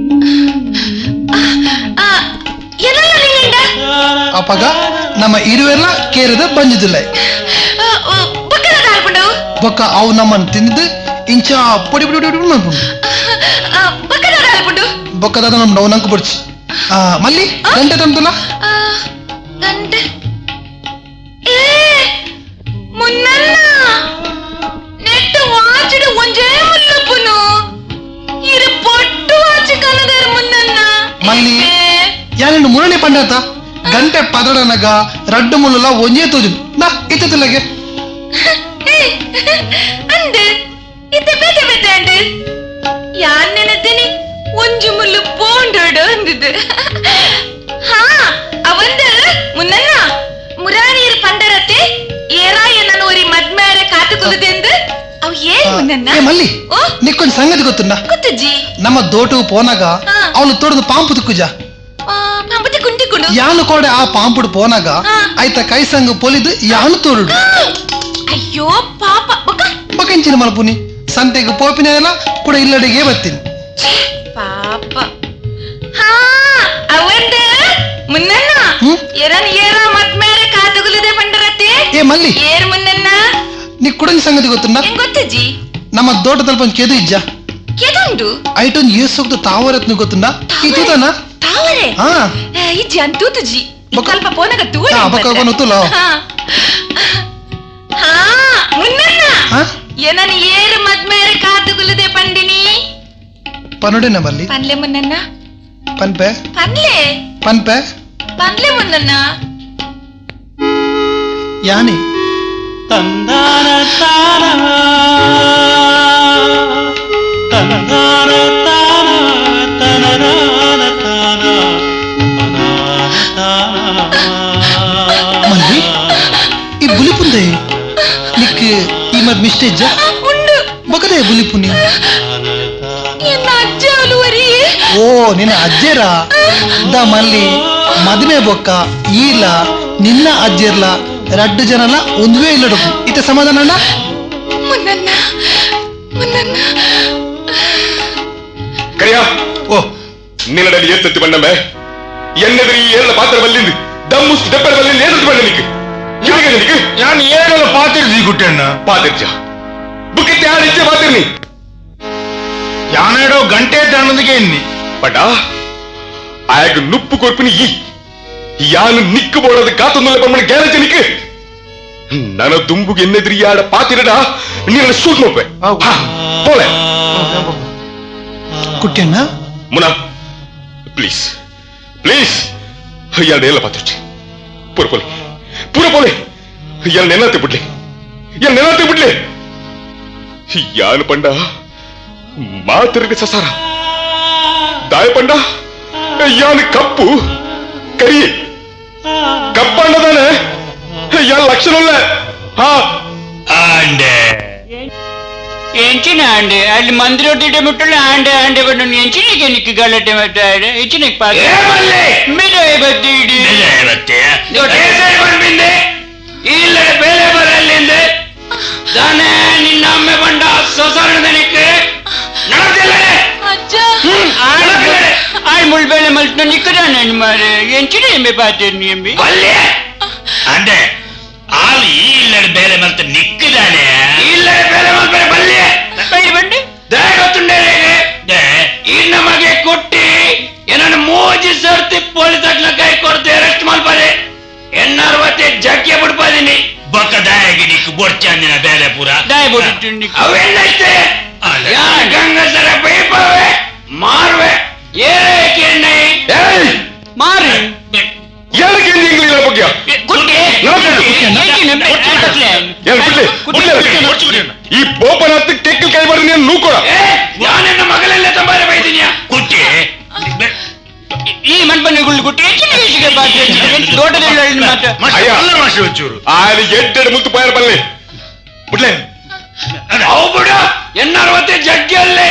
ಅಪಗ ನಮ್ಮ ಇರುವೆಲ್ಲ ಕೇರದ ಬಂದಿದ್ದಿಲ್ಲ ಬೊಕ್ಕ ಅವು ನಮ್ಮನ್ನು ತಿಂದಿದ್ದು ಇಂಚ ಪೊಡಿ ಪೊಡಿ ಪೊಡಿ ಮಲ್ಪುಂಡು ಬೊಕ್ಕದಾದ ನಮ್ಮ ಡೌನಂಕು ಬುಡ್ಚಿ ಮಲ್ಲಿ ಗಂಟೆ ತಂತುಲ ಗಂಟೆ ಏ ಮುನ್ನನ್ನ ನೆಟ್ಟು ವಾಚಿಡು ಒಂಜೇ ಮುಲ್ಲುಪುನು ಇರು ಪೊಟ್ಟು ವಾಚಿ ಕನದರ್ ಮುನ್ನನ್ನ ಮಲ್ಲಿ ಯಾನಿಂಡು ಮುರಳಿ ಪಂಡಾತ ಗಂಟೆ ಪದಡನಗ ರಡ್ಡು ಮುಲ್ಲುಲ ಒಂಜೇ ತೋಜುನು ನಾ ಇತ್ತುಲಗೆ ಅಂದೆ ಇತ್ತೆ ಬೇತೆ ಬೇತೆ ಅಂದೆ ಯಾನ್ ನೆನತೀನಿ ಒಂಜು ಮುಲ್ಲು ಪೋಂಡೋಡು ಅಂದಿದ್ದು ಹಾ ಅವಂದು ಮುನ್ನನ್ನ ಮುರಾನಿಯರ್ ಪಂಡರತೆ ಏರಾಯ ನಾನು ಒರಿ ಮದ್ಮೇರೆ ಕಾತು ಕುಲುದೆಂದು ಅವು ಏನ್ ಮುನ್ನನ್ನ ಮಲ್ಲಿ ನಿಕ್ಕೊಂದು ಸಂಗತಿ ಗೊತ್ತುಂಡ ಗೊತ್ತುಜ್ಜಿ ನಮ್ಮ ದೋಟು ಪೋನಾಗ ಅವನು ತೋಡದು ಪಾಂಪು ತುಕ್ಕುಜ ಪಾಂಪು ತಿಕ್ಕುಂಡು ಯಾನು ಕೋಡೆ ಆ ಪಾಂಪುಡು ಪೋನಾಗ ಆಯ್ತ ಕೈಸಂಗ ಪೊಲಿದು ಯಾನು ತೋರುಡು. ಅಯ್ಯೋ ಪಾಪ ಬೊಕ ಬೊಕ ಮಲ್ಪುನಿ ಸಂತೆಗೆ ಪೋಪಿನ ಕೂಡ ಇಲ್ಲಡೆಗೆ ಬರ್ತೀನಿ ಪಾಪ. ಹಾ ಅವಂದ ಮುನ್ನಣ್ಣ ಎರನ್ ಏರ ಮತ್ ಮೇರೆ ಕಾತುಗುಲಿದೆ ಪಂಡರತೆ. ಏ ಮಲ್ಲಿ ಏರ್ ಮುನ್ನಣ್ಣ ನೀ ಕುಡಂಜಿ ಸಂಗತಿ ಗೊತ್ತುಂಡ? ಗೊತ್ತಜ್ಜಿ. ನಮ್ಮ ದೋಟದಲ್ಲಿ ಬಂದು ಕೆದು ಇಜ್ಜ ಕೆದುಂಡು ಐಟೊಂದು ಏಸೋಗ್ದು ತಾವರತ್ನ ಗೊತ್ತುಂಡ? ಈ ತೂತನ ತಾವರೆ ಹಾ ಇಜ್ಜಿ ಅಂತ ತೂತುಜಿ ಸ್ವಲ್ಪ ಪೋನಗ ತೂ ಬೊಕ ಗೊತ್ತುಲ್ಲ. ಹಾ ಮುನ್ನಣ್ಣ ಏನನ್ ಏರು ಮದ್ಮೇರೆ ಕಾತುಗುಲಿದೆ ಪಂಡಿನಿ ಪನುಡೆನ ಮಲ್ಲಿ ಪನ್ಲೆ ಮುನ್ನಣ್ಣ ಪನ್ಪೆ ಪನ್ಲೆ ಪನ್ಪೆ ಪನ್ಲೆ ಮುನ್ನಣ್ಣ ಯಾನಿ ತಂದಾನ ತಾನ ತಂದಾನ ತಾನ ತನನಾನ ತಾನ ಮಲ್ಲಿ ಈ ಬುಲಿಪುಂದೆ ನಿಕ್ ಈ ಮದ್ ಮಿಸ್ಟೇಜ್ ಉಂಡು ಬಕದೆ ಬುಲಿಪುನಿ ಎನ್ನ ಅಜ್ಜ ಅಲುವರಿ. ಓ ನಿನ್ನ ಅಜ್ಜೇರಾ the ಮಲ್ಲಿ ಮದುವೆ ಬೊಕ್ಕ ಈಲ ನಿನ್ನ ಅಜ್ಜಿರ್ಲ ರಡ್ಡು ಜನಲ ಒಂದುವೇ ಇಲ್ಲಡು ಇತ್ತ ಸಮಾಧಾನ ಅಣ್ಣ. ಮುನ್ನಣ್ಣ ಮುನ್ನಣ್ಣ ಕರಿಯ ಓ ನಿನ್ನಡಲ್ಲಿ ಏರ್ತತ್ತಿ ಬಣ್ಣಮ್ಮೆ ಎನ್ನೆದುರು ಈ ಏಳ ಪಾತ್ರ ಬಲ್ಲಿಂದು ದಮ್ಮುಸ್ತು ದೆಪ್ಪರ ಬಲ್ಲಿಂದು ಏರ್ತತ್ತಿ ಬಣ್ಣ ನಿಕ್ ನಿಕ್ ನಾನು ಏಳಲ್ಲ ಪಾತಿರ್ಜಿ ಗುಟ್ಟಣ್ಣ ಪಾತಿರ್ಜ ಬುಕ್ಕಿತ್ತೆ ಯಾರು ಇಚ್ಛೆ ಪಾತಿರ್ನಿ ಯಾನೇಡೋ ಗಂಟೆ ತಾಣದಿಗೆ ಎನ್ನಿ ಪಟ ಆಯಾಗ ನುಪ್ಪು ಕೊರ್ಪಿನಿ ಈ ಯಾನು ನಿಕ್ಕು ಬೋಡದ ಕಾತೊಂದುಲ್ಲ ಪಮ್ಮಣ ಗ್ಯಾರಂಟಿ ನಿಕ್ ನನ್ನ ದುಂಬುಗೆ ಎನ್ನೆದ್ರಿ ಯಾಡ ಪಾತಿರಡ ನೀನ ಶೂಟ್ ನೋಪೆ ಪೋಲೆ ಕುಟ್ಟಣ್ಣ ಮುನ ಪ್ಲೀಸ್ ಪ್ಲೀಸ್ ಎರಡು ಎಲ್ಲ ಪಾತಿರ್ಚಿ ಪೂರ ಪೋಲೆ ಪೂರ ಪೋಲೆ ಎರಡು ನೆನತೆ ಬಿಡ್ಲಿ ಎರಡು ನೆನತೆ ಬಿಡ್ಲಿ ಯಾನು ಪಂಡ ಮಾತಿರಡಿ ಸಸಾರ ದಾಯ ಪಂಡ ಯಾನು ಕಪ್ಪು ಕರಿ ಕಪ್ಪಂಡದಾನೆ ಯಾನ್ ಲಕ್ಷಣ ಹಾ ಆಂಡೆ ಎಂಚಿನ ಆಂಡೆ ಅಲ್ಲಿ ಮಂದಿರ ಮುಟ್ಟಲ್ಲ ಆಂಡೆ ಆಂಡೆ ಬಂದು ಎಂಚಿನಿಗೆ ನಿಕ್ಕ ಗಲಾಟೆ ಮಾಡ್ತಾರೆ ಎಂಚಿನಕ್ಕೆ ಪಾತ್ರ ಇಲ್ಲಡೆ ಬೇಲೆ ಬರಲ್ಲಿಂದ ತಾನೇ ನಿನ್ನ ಅಮ್ಮೆ ಬಂಡ ಸೊಸರಣದನಿಕ್ಕೆ ನಡೆದಿಲ್ಲಡೆ ಆಳ್ ಮುಳ್ಬೇಳೆ ಮಲ್ತ ನಿಕ್ಕದಾನೆ ಮಾರೆ ಎಂಚಿನ ಎಂಬೆ ಪಾತೇರ್ನಿ ಎಂಬಿ ಅಂದೆ ಆಲ್ ಈ ಇಲ್ಲಡೆ ಬೇಲೆ ಮಲ್ತ ನಿಕ್ಕದಾನೆ ಇಲ್ಲಡೆ ಬೇಲೆ ಮಲ್ಪರೆ ಬಲ್ಲೆ ಬೈರಿ ಬಂಡಿ ದಯ ಗೊತ್ತುಂಡೆ ಇನ್ನ ಮಗೆ ಕೊಟ್ಟಿ ಏನನ್ನು ಮೋಜಿ ಸರ್ತಿ ಪೊಲೀಸ್ ಅಟ್ಲ ಕೈ ಕೊಡ್ತೆ ಅರೆಸ್ಟ್ ಮಲ್ಪರೆ ಎನ್ನಾರ್ವತ್ತೆ ಜಗ್ಗೆ ಬಿಡ್ಪಾದಿನಿ ಬೊಕ್ಕ ದಾಯಗಿ ನಿಕ್ಕು ಬೊಡ್ಚಾಂದಿನ ಬೇಲೆ ಪೂರ ದಾಯ ಬೊಡ್ಚು ಅವೆನ್ನಷ್ಟೇ ಗಂಗಸರ ಬೈಪವೆ ಮಾರುವೆ ಏನೇ ಮಾರು ಈ ಬೋಪನ ಕೆಕ್ಕಲ್ ಕೈ ಬರ ನೀನು ನೂಕೊಡ ನಾನೆನ್ನ ಮಗಳೆಲ್ಲ ತಂಬಾರೆ ಬೈದಿನಿಯ ಕುಟ್ಟಿ ಈ ಮನ್ಪನ್ನಿಗಳು ಕುಟ್ಟಿ ತೋಟದಲ್ಲಿ ಆಲಿ ಎಡ್ಡೆಡ್ ಮುತ್ತು ಪಾಯರ್ ಬಲ್ಲೆ ಬಿಡ್ಲೆ ಅವು ಬಿಡು ಎನ್ನರ್ವತ್ತೆ ಜಗ್ಗಿಯಲ್ಲೇ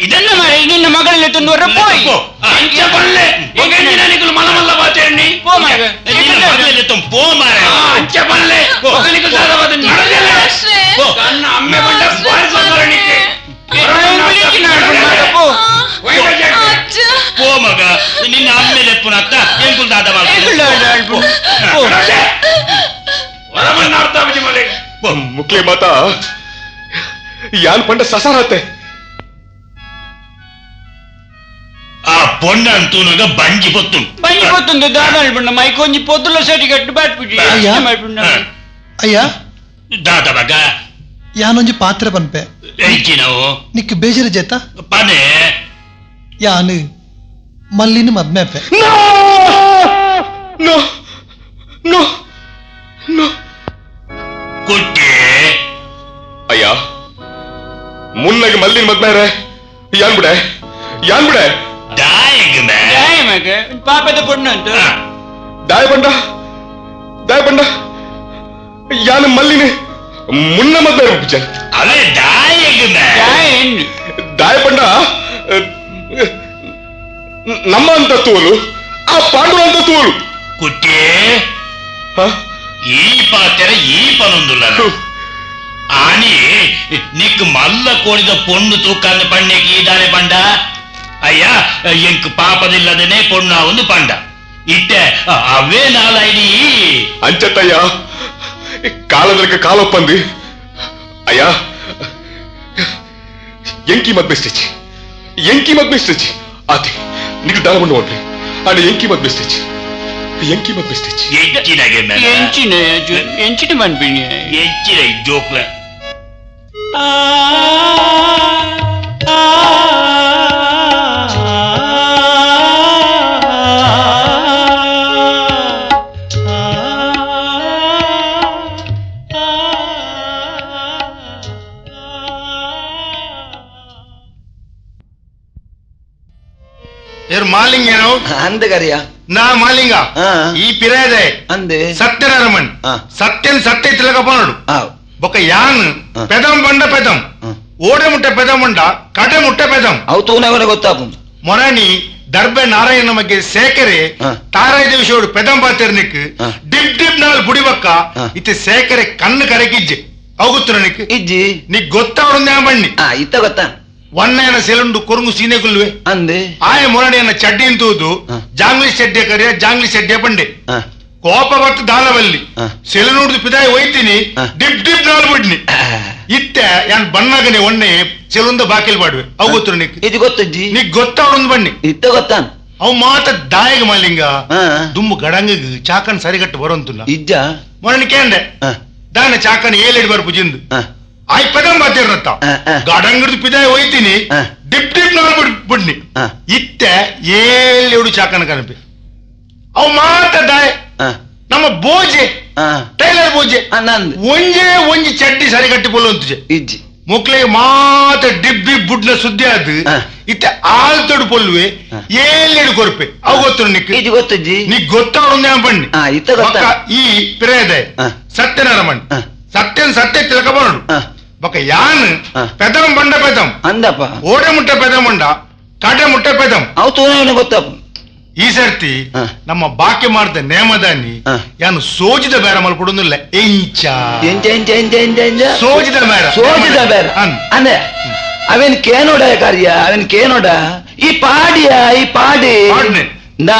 ಇದನ್ನ ಮಾರೆ ನಿನ್ನ ಮಗಳೆಲ್ಲ ತಂದು ಪೋಯ್ ಅಂಚ ಬಲ್ಲೆ ನಿನಗೆ ಮಲಮಲ್ಲ ಬಾತೇಣ್ಣಿ ಪೋ ಮಾರೆ ಪೋ ಮಾರೆ ಅಂಚ ಬಲ್ಲೆ ಮಗನಿಗೆ ಸಾಧವಾದ ನಡೆದಿಲ್ಲ ನನ್ನ ಅಮ್ಮೆ ಬಂಡ ಬಾರಿಸೋದರಣಿಕೆ ಪೋ ಮಗ ನಿನ್ನ ಅಮ್ಮೆ ಲೆಪ್ಪುನತ್ತ ಎಂಕುಲ್ ದಾದ ಮುಕ್ಲೆ ಮಾತಾ ಯಾನ್ ಪಂಡ ಸಸಾರತ್ತೆ ಆ ಪೊಣ್ಣ ಅಂತೂನಾಗ ಬಂಜಿ ಪೊತ್ತುಂಡು ಬಂಜಿ ಪೊತ್ತುಂಡು ದಾದ ಬಣ್ಣ ಮೈಕೊಂಜಿ ಪೊತ್ತುಲ ಸರಿ ಕಟ್ಟು ಬಾಟ್ಬಿಡಿ ಅಯ್ಯ ದಾದ ಮಗ ಯಾನೊಂಜಿ ಪಾತ್ರೆ ಪನ್ಪೆ ಎಂಚಿನವು ನಿಕ್ ಬೇಜಾರು ಜೇತ ಪನೆ ಯಾನು ಮಲ್ಲಿನ ಮದ್ಮೆಪೆ no no no ಕುಟ್ಟಿ ಅಯ್ಯ ಮುನ್ನಗೆ ಮಲ್ಲಿನ ಮದ್ಮೇರೆ ಯಾನ್ ಬಿಡೆ ಯಾನ್ ಬಿಡೆ ದಾಯಗ ದಾಯ ಮಗ ಪಾಪದ ಪೊಣ್ಣು ಅಂತ ದಾಯ ಬಂಡ ದಾಯ ಬಂಡ ಯಾನು ಮಲ್ಲಿನ ಮುನ್ನ ಮದ್ಮೇರೆ ಒಪ್ಪಿಚ ಅವೇ ದಾಯಗ ದಾಯ ಬಂಡ ನಮ್ಮ ಅಂತ ತೋಲು ಪಾಂಡುರಂತ ತೋಳು ಕುಟ್ಟಿ ಈ ಪಾತೆರ ಈ ಪನೊಂದುಲ್ಲ ಆನಿ ನಿಕ್ ಮಲ್ಲ ಕೋಡಿದ ಪೊಣ್ಣು ತೂಕಂದ ಪಣ್ಣೆಗೆ ಈದಾನೆ ಪಂಡ ಅಯ್ಯ ಎಂಕ್ ಪಾಪದಿಲ್ಲದನೆ ಪೊಣ್ಣು ಒಂದು ಪಂಡ ಇಟ್ಟೆ ಅವೇ ನಾಲೈಡಿ ಅಂಚತ್ತಯ್ಯ ಕಾಲದಕ್ಕೆ ಕಾಲೊಪ್ಪಂದು ಅಯ್ಯ ಎಂಕಿ ಮದ್ಮೆ ಸ್ಟೇಜ್ ಎಂಕಿ ಮದ್ಮೆ ಸ್ಟೇಜ್ ಆತಿ ನಿಕ್ ದಾನ ಮಣ್ಣು ಹೋಗ್ಲಿ ಅಂಡ ಎಂಕಿ ಮದ್ಮೆ ಸ್ಟೇಜ್ ಎಂಕಿ ಮದ್ಮೆ ಸ್ಟೇಜ್ ಎಂಚಿನಗೆ ಎಂಚಿನ ಎಂಚಿನ ಮನ್ಪಿಣಿ ಎಂಚಿನ ಜೋಕ್ಲ ಮಾಲಿಂಗ ಅಂದ ಕರಿಯ ನಾ ಮಾಲಿಂಗ ಈ ಪಿರಾಯದೆ ಅಂದೆ ಸತ್ಯನಾರಮಣ್ ಸತ್ಯನ್ ಸತ್ಯ ತಿಲಕ ಪನಡು ಬೊಕ್ಕ ಯಾನ್ ಪೆದಂ ಬಂಡ ಪೆದಂ ಓಡೆ ಮುಟ್ಟೆ ಪೆದಂ ಬಂಡ ಕಡೆ ಮುಟ್ಟೆ ಪೆದಂ ಅವು ತೂನವನ ಗೊತ್ತಾಪು ಮೊರಣಿ ದರ್ಬೆ ನಾರಾಯಣ ಬಗ್ಗೆ ಸೇಕರೆ ತಾರಾಯ ವಿಷಯೋಡು ಪೆದಂ ಪಾತಿರ್ನಿಕ್ ಡಿಪ್ ಡಿಪ್ ನಾಲ್ ಬುಡಿಬಕ್ಕ ಇತ್ತೆ ಸೇಕರೆ ಕಣ್ಣು ಕರೆಕಿಜ್ಜೆ ಅವು ಗೊತ್ತು ನಿಕ್ ಇಜ್ಜಿ ನಿಕ್ ಗೊತ್ತಾವಡು ಬಣ್ಣಿ ಇತ್ತ ಗೊತ್ತಾ ಒಣ್ಣೆಯನ ಸೆಲುಂಡು ಕೊರುಂಗು ಸೀನೆಗುಲ್ವೆ ಅಂದೆ ಆಯ ಮೊರಣಿಯನ್ನ ಚಡ್ಡಿನ್ ತೂದು ಜಾಂಗ್ಲಿ ಚಡ್ಡಿಯ ಕರಿಯ ಜಾಂಗ್ಲಿ ಚಡ್ಡಿಯ ಬಂಡೆ ಕೋಪ ಬತ್ತು ದಾಲವಲ್ಲಿ ಸೆಲುನುಡ್ದು ಪಿದಾಯಿ ಒಯ್ತೀನಿ ಡಿಪ್ ಡಿಪ್ ನಾಲ್ ಬಿಡ್ನಿ ಇತ್ತೆ ಯಾನ್ ಬಣ್ಣಗನೆ ಒಣ್ಣೆ ಸೆಲುಂದ ಬಾಕಿಲ್ ಬಾಡುವೆ ಅವು ಗೊತ್ತು ನಿಕ್ ಇದು ಗೊತ್ತಜ್ಜಿ ನಿಕ್ ಗೊತ್ತಾವಡೊಂದು ಬಣ್ಣಿ ಇತ್ತ ಗೊತ್ತಾನ್ ಅವು ಮಾತ ದಾಯಗ ಮಾಲಿಂಗ ದುಂಬು ಗಡಂಗ ಚಾಕನ್ ಸರಿಗಟ್ಟು ಬರೋಂತುಲ್ಲ ಇಜ್ಜ ಮೊರಣಿ ಕೇಂಡೆ ದಾನ ಚಾಕನ್ ಏಳೆಡು ಬರ್ಪು ಜಿಂದು ಆಯ್ ಪದಂ ಬಾತಿರ್ನತ್ತ ಗಡಂಗಡ್ದು ಪಿದಾಯಿ ಒಯ್ತೀನಿ ಡಿಪ್ ಡಿಪ್ ನಾಲ್ ಬಿಡ್ನಿ ಇತ್ತೆ ಏಳೆಡು ಚಾಕನ ಕನಪಿ ಅವು ಮಾತ ದಾಯ ನಮ್ಮ ಬೋಜೆ ಟೈಲರ್ ಬೋಜೆ ಒಂಜೇ ಒಂಜಿ ಚಡ್ಡಿ ಸರಿಗಟ್ಟಿ ಪೊಲ್ಲು ಅಂತುಜೆ ಇಜ್ಜಿ ಮೊಕ್ಲಿಗೆ ಮಾತ ಡಿಪ್ ಡಿಪ್ ಬುಡ್ನ ಸುದ್ದಿ ಅದು ಇತ್ತೆ ಆಲ್ ತೊಡು ಪೊಲ್ವೆ ಏಳೆಡು ಕೊರ್ಪೆ ಅವು ಗೊತ್ತು ನಿಕ್ ಇದು ಗೊತ್ತಜ್ಜಿ ನಿಕ್ ಗೊತ್ತಾವಡು ಬಣ್ಣಿ ಇತ್ತ ಗೊತ್ತ ಈ ಪಿರೇದೆ ಸತ್ಯನಾರಮಣ್ ಸತ್ಯನ್ ಸತ್ಯ ತಿಲಕ ಬರಡು ಬೊಕ್ಕ ಯಾನ್ ಪೆದಂ ಬಂಡ ಪೆದಂ ಅಂದಪ್ಪ ಓಡೆ ಮುಟ್ಟೆ ಪೆದಂ ಬಂಡ ಕಡೆ ಮುಟ್ಟೆ ಪೆದಂ ಅವು ತೂನ ಗೊತ್ತಪ್ಪ ಈ ಸರ್ತಿ ನಮ್ಮ ಬಾಕಿ ಮಾಡಿದ ನೇಮದಾನಿ ಯಾನು ಸೋಜಿದ ಬೇರೆ ಮಲ್ಪಡೊಂದಿಲ್ಲ ಎಂಚ ಎಂಚ ಎಂಚ ಎಂಚ ಎಂಚ ಎಂಚ ಸೋಜಿದ ಬೇರೆ ಸೋಜಿದ ಬೇರೆ ಅಂದೆ ಅವೇನ್ ಕೇನೋಡ ಕಾರ್ಯ ಅವೇನ್ ಕೇನೋಡ ಈ ಪಾಡಿಯ ಈ ಪಾಡಿ ನಾ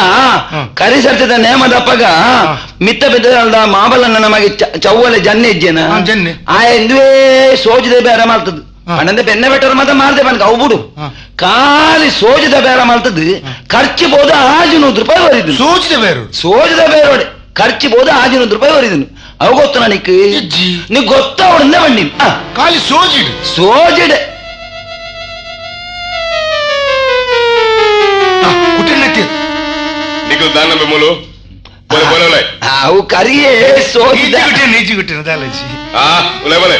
ಕರಿ ಸರ್ತಿದ ನೇಮದಪ್ಪಗ ಮಿತ್ತ ಬಿದ್ದ ಮಾಬಲನ್ನ ನಮಗೆ ಚವ್ವಲೆ ಜನ್ನೆ ಇಜ್ಜೇನ ಆ ಎಂದುವೇ ಸೋಜಿದ ಬೇರೆ ಮಾಡ್ತದ ಪಣಂದೆ ಬೆನ್ನೆ ಬೆಟ್ಟರ ಮಾತ್ರ ಮಾಡ್ದೆ ಪನ್ಕ ಅವು ಬಿಡು ಖಾಲಿ ಸೋಜಿದ ಬೇರೆ ಮಾಡ್ತದ ಖರ್ಚು ಬೋದ 500 ರೂಪಾಯಿ ಬರಿದ್ರು ಸೋಜಿದ ಬೇರೆ ಸೋಜಿದ ಬೇರೆ ಖರ್ಚು ಬೋದ 500 ರೂಪಾಯಿ ಬರಿದನು ಅವು ಗೊತ್ತು ನನಗೆ ನೀ ಗೊತ್ತ ಬಣ್ಣಿ ಖಾಲಿ ಸೋಜಿಡ್ ಸೋಜಿಡೆ ಅವು ಕರಿಯೇ ಸೋಜಿದ ಬಲೆ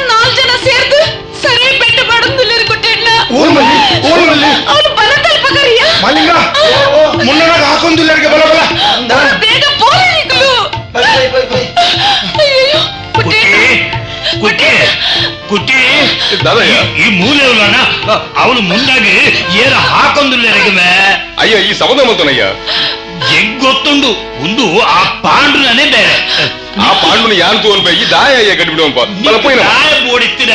ನಾಲ್ಕು ಜನ ಸೇರ್ದು ಸರಿ ಪೆಟ್ಟು ಬಡಂದುಲ್ಲೇರು ಕುಟ್ಟಣ್ಣ ಅವನು ಬಲ ತಲುಪಕರಿಯ ಮುನ್ನನಾಗ ಹಾಕೊಂದುಲ್ಲೇರಿಗೆ ಬಲ ಬಲ ಬೇಗ ಪೋಲೆ ನಿಕ್ಲು ಅಯ್ಯೋ ಕುಟ್ಟಿ ಕುಟ್ಟಿ ಈ ಮೂಲೆ ಅವನು ಮುಂದಾಗಿ ಏನ ಹಾಕೊಂದುಲ್ಲೇರಿಗೆ ಅಯ್ಯ ಈ ಸಬಂಧ ಮಾಡ್ತಾನಯ್ಯ ಹೆಂಗ್ ಗೊತ್ತುಂಡು ಒಂದು ಆ ಪಾಂಡುನೇ ಬೇರೆ ಆ ಪಾಂಡುನ ಯಾನ್ ತೋನ್ಪ ಈ ದಾಯ ಅಯ್ಯ ಗಟ್ಟಿ ಬಿಡುವಪ್ಪ ಬಲ ಪೋಯ್ನ ದಾಯ ಬೋಡಿತ್ತಿರ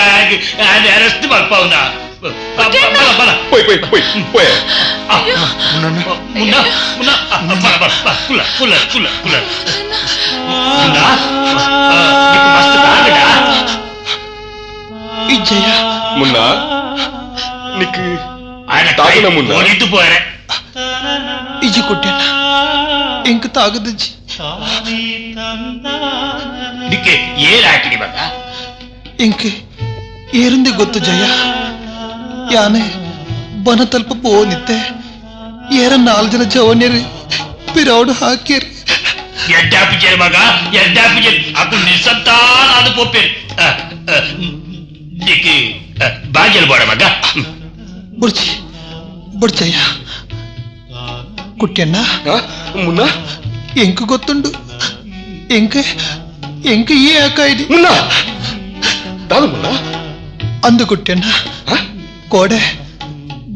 ಅರೆಸ್ಟ್ ಮಲ್ಪವನ ಬಲ ಬಲ ಪೋಯ್ ಪೋಯ್ ಪೋಯ್ ಪೋಯ್ ಮುನ್ನ ಮುನ್ನ ಬಲ ಬಲ ಕುಲ್ಲ ಕುಲ್ಲ ಕುಲ್ಲ ಕುಲ್ಲ ಮುನ್ನ ಮಸ್ತ್ ತಾಗಡ ಇಜ್ಜಯ್ಯ ಮುನ್ನ ನಿಕ್ ತಾಗುನ ಮುನ್ನ ಓಡಿತ್ತು ಪೋರೆ ಇಜ್ಜಿ ಕೊಟ್ಟೆನ ಎಂಕ್ ತಾಗದಜ್ಜಿ ನಿಕ್ಕೆ ಏರ್ ಹಾಕಿಡಿ ಮಗ ಎಂಕ್ ಏರಿಂದೆ ಗೊತ್ತು ಜಯ ಯಾನೆ ಬನ ತಲ್ಪ ಪೋನಿತ್ತೆ ಏರ ನಾಲ್ಕು ಜನ ಜವನ್ಯರು ಪಿರೌಡ್ ಹಾಕಿರಿ ಎಡ್ಡಾಪಿಜೇರು ಮಗ ಎಡ್ಡಾಪಿಜೇರು ಅಕು ನಿಸ್ಸಂತಾನ ಅದು ಪೊಪ್ಪೇರು ನಿಕ್ಕೆ ಬಾಜಲ್ ಬೋಡ ಮಗ ಬುರ್ಚಿ ಬುರ್ಚಯ್ಯ ಕುಟ್ಯಣ್ಣ ಮುನ್ನ ಎಂಕ್ ಗೊತ್ತುಂಡು ಎಂಕ್ ಎಂಕ ಈ ಹಾಕಾಯ್ದು ಮುನ್ನ ದಾದ ಮುನ್ನ ಅಂದು ಕುಟ್ಟೆಣ್ಣ ಕೋಡೆ